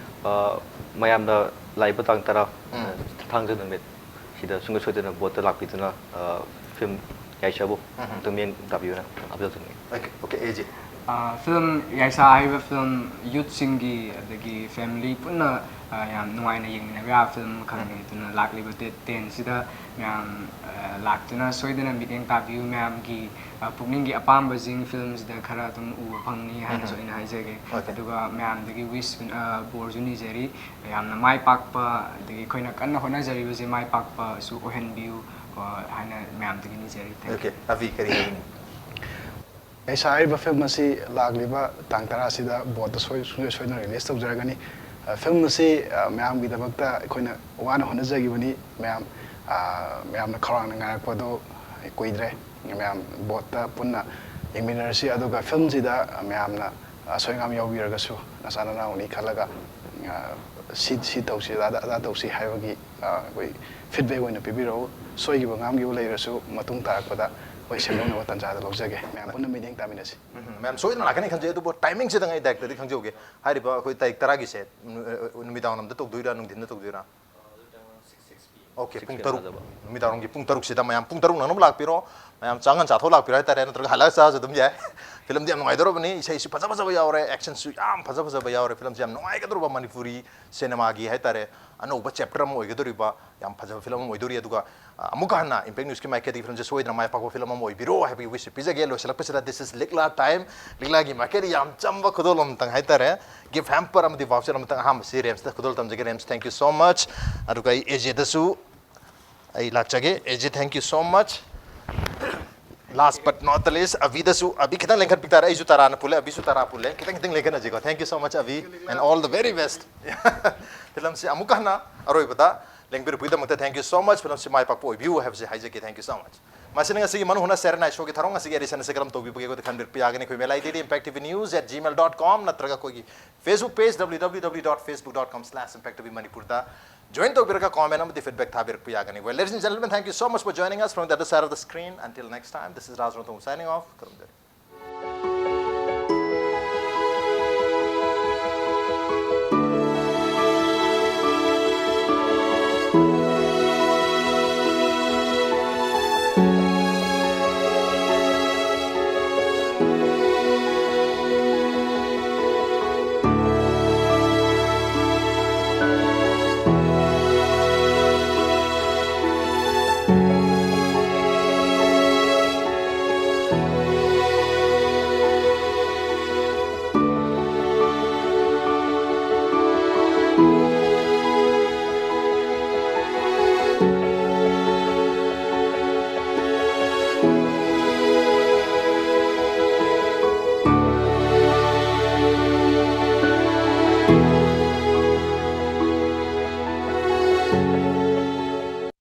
ꯑ, ꯃꯌꯥꯝꯗ ꯂꯥꯛꯏꯕ ꯇꯥꯡ ꯇꯔꯥ, ꯎꯝ꯫ ꯑ, ꯊꯥꯡꯖ ꯅꯨꯃꯤꯠ ꯁꯤꯗ ꯁꯨꯡꯁꯣꯏ ꯁꯣꯏꯗꯅ ꯕꯣꯠꯇ ꯂꯥꯛꯄꯤꯗꯨꯅ, ꯑ, film ꯌꯥꯏꯁꯥꯕꯨ ꯎꯝ꯫ ꯑꯃꯨꯛꯇꯪ ꯃꯤꯠꯌꯦꯡ ꯇꯥꯕꯤꯌꯨꯅ ꯑꯥꯄꯤꯜ ꯇꯧꯅꯤꯡꯉꯤ꯫ Okay, okay, ꯑꯦ ꯖꯦ꯫ ꯑ, film ꯌꯥꯏꯁꯥ ꯍꯥꯏꯔꯤꯕ film youth ꯁꯤꯡꯒꯤ ꯑꯗꯒꯤ family ꯄꯨꯟꯅ, ꯑ, ꯌꯥꯝ ꯅꯨꯡꯉꯥꯏꯅ ꯌꯦꯡꯃꯤꯟꯅꯕ ꯌꯥꯕ film ꯑꯃꯈꯛꯅꯤ꯫ ꯎꯝ꯫ ꯑꯗꯨꯅ ꯂꯥꯛꯂꯤꯕ date ten ꯁꯤꯗ ꯃꯌꯥꯝ, ꯑ, ꯂꯥꯛꯇꯨꯅ ꯁꯣꯏꯗꯅ ꯃꯤꯠꯌꯦꯡ ꯇꯥꯕꯤꯌꯨ꯫ ꯃꯌꯥꯝꯒꯤ, ꯑ, ꯄꯨꯛꯅꯤꯡꯒꯤ ꯑꯄꯥꯝꯕꯁꯤꯡ film ꯁꯤꯗ ꯈꯔ ꯑꯗꯨꯝ ꯎꯕ ꯐꯪꯅꯤ ꯍꯥꯏꯅꯁꯨ ꯎꯝ꯫ ꯑꯩꯅ ꯍꯥꯏꯖꯒꯦ꯫ Okay꯫ ꯑꯗꯨꯒ ꯃꯌꯥꯝꯗꯒꯤ wish, ꯑ, ꯕꯣꯔꯁꯨ ꯅꯤꯖꯔꯤ꯫ ꯌꯥꯝꯅ ꯃꯥꯏ ꯄꯥꯛꯄ, ꯑꯗꯒꯤ ꯑꯩꯈꯣꯏꯅ ꯀꯟꯅ ꯍꯣꯠꯅꯖꯔꯤꯕꯁꯦ ꯃꯥꯏ ꯄꯥꯛꯄꯁꯨ ꯑꯣꯏꯍꯟꯕꯤꯌꯨ, ꯑ, ꯍꯥꯏꯅ ꯃꯌꯥꯝꯗꯒꯤ ꯅꯤꯖꯔꯤ꯫ Thank you꯫ Okay, ꯑꯚꯤ, ꯀꯔꯤ ꯍꯥꯏꯅꯤꯡꯉꯤ? ꯌꯥꯏꯁꯥ ꯍꯥꯏꯔꯤꯕ film ꯑꯁꯤ ꯂꯥꯛꯂꯤꯕ ꯇꯥꯡ ꯇꯔꯥ ꯑꯁꯤꯗ ꯕꯣꯠꯇ ꯁꯣꯏ-, ꯁꯨꯡꯁꯣꯏ ꯁꯣꯏꯗꯅ release ꯇꯧꯖꯔꯒꯅꯤ꯫ ꯑ, film ꯑꯁꯤ, ꯑ, ꯃꯌꯥꯝꯒꯤꯗꯃꯛꯇ ꯑꯩꯈꯣꯏꯅ ꯋꯥꯅ ꯍꯣꯠꯅꯖꯈꯤꯕꯅꯤ꯫ ꯃꯌꯥꯝ, ꯑ, ꯃꯌꯥꯝꯅ ꯈꯧꯔꯥꯡꯅ ꯉꯥꯏꯔꯛꯄꯗꯣ ꯀꯨꯏꯗ꯭ꯔꯦ꯫ ꯃꯌꯥꯝ ꯕꯣꯠꯇ ꯄꯨꯟꯅ ꯌꯦꯡꯃꯤꯟꯅꯔꯁꯤ꯫ ꯑꯗꯨꯒ film ꯁꯤꯗ ꯃꯌꯥꯝꯅ ꯑꯁꯣꯏ ꯑꯉꯥꯝ ꯌꯥꯎꯕꯤꯔꯒꯁꯨ ꯅꯆꯥ ꯅꯅꯥꯎꯅꯤ ꯈꯜꯂꯒ, ꯑ, ꯁꯤ, ꯁꯤ ꯇꯧꯁꯤ, ꯑꯗꯥ, ꯑꯗꯥ ꯇꯧꯁꯤ ꯍꯥꯏꯕꯒꯤ, ꯑ, ꯑꯩꯈꯣꯏ feedback ꯑꯣꯏꯅ ꯄꯤꯕꯤꯔꯛꯎ꯫ ꯁꯣꯏꯈꯤꯕ ꯉꯥꯝꯈꯤꯕ ꯂꯩꯔꯁꯨ ꯃꯇꯨꯡ ꯇꯥꯔꯛꯄꯗ ꯑꯩꯈꯣꯏ ꯁꯦꯝꯗꯣꯛꯅꯕ ꯇꯥꯟꯖꯥꯗ ꯂꯧꯖꯒꯦ꯫ ꯃꯌꯥꯝ ꯄꯨꯟꯅ ꯃꯤꯠꯌꯦꯡ ꯇꯥꯃꯤꯟꯅꯁꯤ꯫ ꯎꯝ, ꯃꯌꯥꯝ ꯁꯣꯏꯗꯅ ꯂꯥꯛꯀꯅꯤ ꯈꯟꯖꯩ꯫ ꯑꯗꯨꯕꯨ timing ꯁꯤꯗꯪ ꯑꯩ director ꯗꯤ ꯈꯪꯖꯍꯧꯒꯦ꯫ ꯍꯥꯏꯔꯤꯕ ꯑꯩꯈꯣꯏ ꯇꯥꯔꯤꯛ ꯇꯔꯥꯒꯤꯁꯦ, ꯅꯨ-, ꯑ, ꯅꯨꯃꯤꯗꯥꯡ ꯋꯥꯏꯔꯝꯗ ꯇꯧꯗꯣꯏꯔꯥ, ꯅꯨꯡꯊꯤꯟꯗ ꯇꯧꯗꯣꯏꯔꯥ? Okay, ꯄꯨꯡ ꯇꯔꯨꯛ, ꯅꯨꯃꯤꯗꯥꯡ ꯋꯥꯏꯔꯝꯒꯤ ꯄꯨꯡ ꯇꯔꯨꯛꯁꯤꯗ ꯃꯌꯥꯝ ꯄꯨꯡ ꯇꯔꯨꯛ ꯅꯪꯅꯕ ꯂꯥꯛꯄꯤꯔꯣ꯫ ꯃꯌꯥꯝ ꯆꯥꯛ ꯉꯟ ꯆꯥꯊꯣꯛ ꯂꯥꯛꯄꯤꯔꯣ ꯍꯥꯏꯇꯥꯔꯦ, ꯅꯠꯇ꯭ꯔꯒ ꯍꯜꯂꯛꯑ ꯆꯥꯔꯁꯨ ꯑꯗꯨꯝ ꯌꯥꯏ꯫ ꯐꯤꯂꯝꯗꯤ ꯌꯥꯝ ꯅꯨꯡꯉꯥꯏꯗꯧꯔꯕꯅꯤ, ꯏꯁꯩꯁꯨ ꯐꯖ ꯐꯖꯕ ꯌꯥꯎꯔꯦ, actionꯁꯨ ꯌꯥꯝ ꯐꯖ ꯐꯖꯕ ꯌꯥꯎꯔꯦ꯫ ꯐꯤꯂꯝꯁꯤ ꯌꯥꯝ ꯅꯨꯡꯉꯥꯏꯒꯗꯧꯔꯕ ꯃꯅꯤꯄꯨꯔꯤ ꯁꯤꯅꯦꯃꯥꯒꯤ ꯍꯥꯏꯇꯥꯔꯦ, ꯑꯅꯧꯕ chapter ꯑꯃ ꯑꯣꯏꯒꯗꯧꯔꯤꯕ ꯌꯥꯝ ꯐꯖꯕ ꯐꯤꯂꯝ ꯑꯃ ꯑꯣꯏꯗꯣꯔꯤ꯫ ꯑꯗꯨꯒ ꯑ, ꯑꯃꯨꯛꯀ ꯍꯟꯅ Impact Newsꯀꯤ ꯃꯥꯏꯀꯩꯗꯒꯤ ꯐꯤꯂꯝꯁꯦ ꯁꯣꯏꯗꯅ ꯃꯥꯏ ꯄꯥꯛꯄ ꯐꯤꯂꯝ ꯑꯃ ꯑꯣꯏꯕꯤꯔꯣ ꯍꯥꯏꯕꯒꯤ wish ꯄꯤꯖꯒꯦ꯫ ꯂꯣꯏꯁꯤꯜꯂꯛꯄꯁꯤꯗ this is ꯂꯤꯛꯂꯥ time, ꯂꯤꯛꯂꯥꯒꯤ ꯃꯥꯏꯀꯩꯗ ꯌꯥꯝ ꯆꯝꯕ ꯈꯨꯗꯣꯜ ꯑꯃꯇꯪ ꯍꯥꯏꯇꯥꯔꯦ, gift hamper ꯑꯃꯗꯤ voucher ꯑꯃꯇꯪ ꯑꯍꯥꯟꯕꯁꯤ ꯔꯦꯝꯁꯇ ꯈꯨꯗꯣꯜ ꯇꯝꯖꯒꯦ꯫ ꯔꯦꯝꯁ, thank you so much꯫ ꯑꯗꯨꯒ ꯑꯩ ꯑꯦꯖꯦꯗꯁꯨ ꯑꯩ ꯂꯥꯛꯆꯒꯦ꯫ ꯑꯦꯖꯦ, thank you so much꯫ Last but not the least, ꯑꯕꯤꯗꯁꯨ, ꯑꯕꯤ ꯈꯤꯇꯪ ꯂꯦꯡꯈꯠꯄꯤ ꯇꯥꯔꯦ꯫ ꯑꯩꯁꯨ ꯇꯔꯥꯅ ꯄꯨꯜꯂꯦ, ꯑꯕꯤꯁꯨ ꯇꯔꯥ ꯄꯨꯜꯂꯦ꯫ ꯈꯤꯇꯪ ꯈꯤꯇꯪ ꯂꯦꯡꯈꯠꯅꯁꯤꯀꯣ꯫ Thank you so much, ꯑꯕꯤ, and all the very best꯫ ꯐꯤꯂꯝꯁꯤ ꯑꯃꯨꯛꯀ ꯍꯟꯅ ꯑꯔꯣꯏꯕꯗ ꯂꯦꯡꯕꯤꯔꯛꯄꯒꯤꯗꯃꯛꯇ thank you so much꯫ ꯐꯤꯂꯝꯁꯤ ꯃꯥꯏ ꯄꯥꯛꯄ ꯑꯣꯏꯕꯤꯌꯨ ꯍꯥꯏꯕꯁꯤ ꯍꯥꯏꯖꯒꯦ꯫ Thank you so much꯫ ꯃꯁꯤꯅ ꯉꯁꯤꯒꯤ ꯃꯅꯨꯡ ꯍꯨꯠꯅ ꯁꯦꯔꯦꯅꯥꯏ ꯁꯣꯒꯤ ꯊꯧꯔꯝ ꯑꯁꯤꯒꯤ edition ꯑꯁꯤ ꯀꯔꯝ ꯇꯧꯕꯤꯕꯒꯦ ꯑꯩꯈꯣꯏꯗ ꯈꯟꯕꯤꯔꯛꯄ ꯌꯥꯒꯅꯤ꯫ ꯑꯩꯈꯣꯏ email ID D impact T V news at gmail dot com ꯅꯠꯇ꯭ꯔꯒ ꯑꯩꯈꯣꯏꯒꯤ Facebook page W W W dot facebook dot com slash impact T V ꯃꯅꯤꯄꯨꯔꯗ join ꯇꯧꯕꯤꯔꯒ comment ꯑꯃꯗꯤ feedback ꯊꯥꯕꯤꯔꯛꯄ ꯌꯥꯒꯅꯤ꯫ Well, ladies and gentlemen, thank you so much for joining us from the other side of the screen. Until next time, this is Raj Rongthong signing off. ꯈꯨꯔꯨꯝꯖꯔꯤ꯫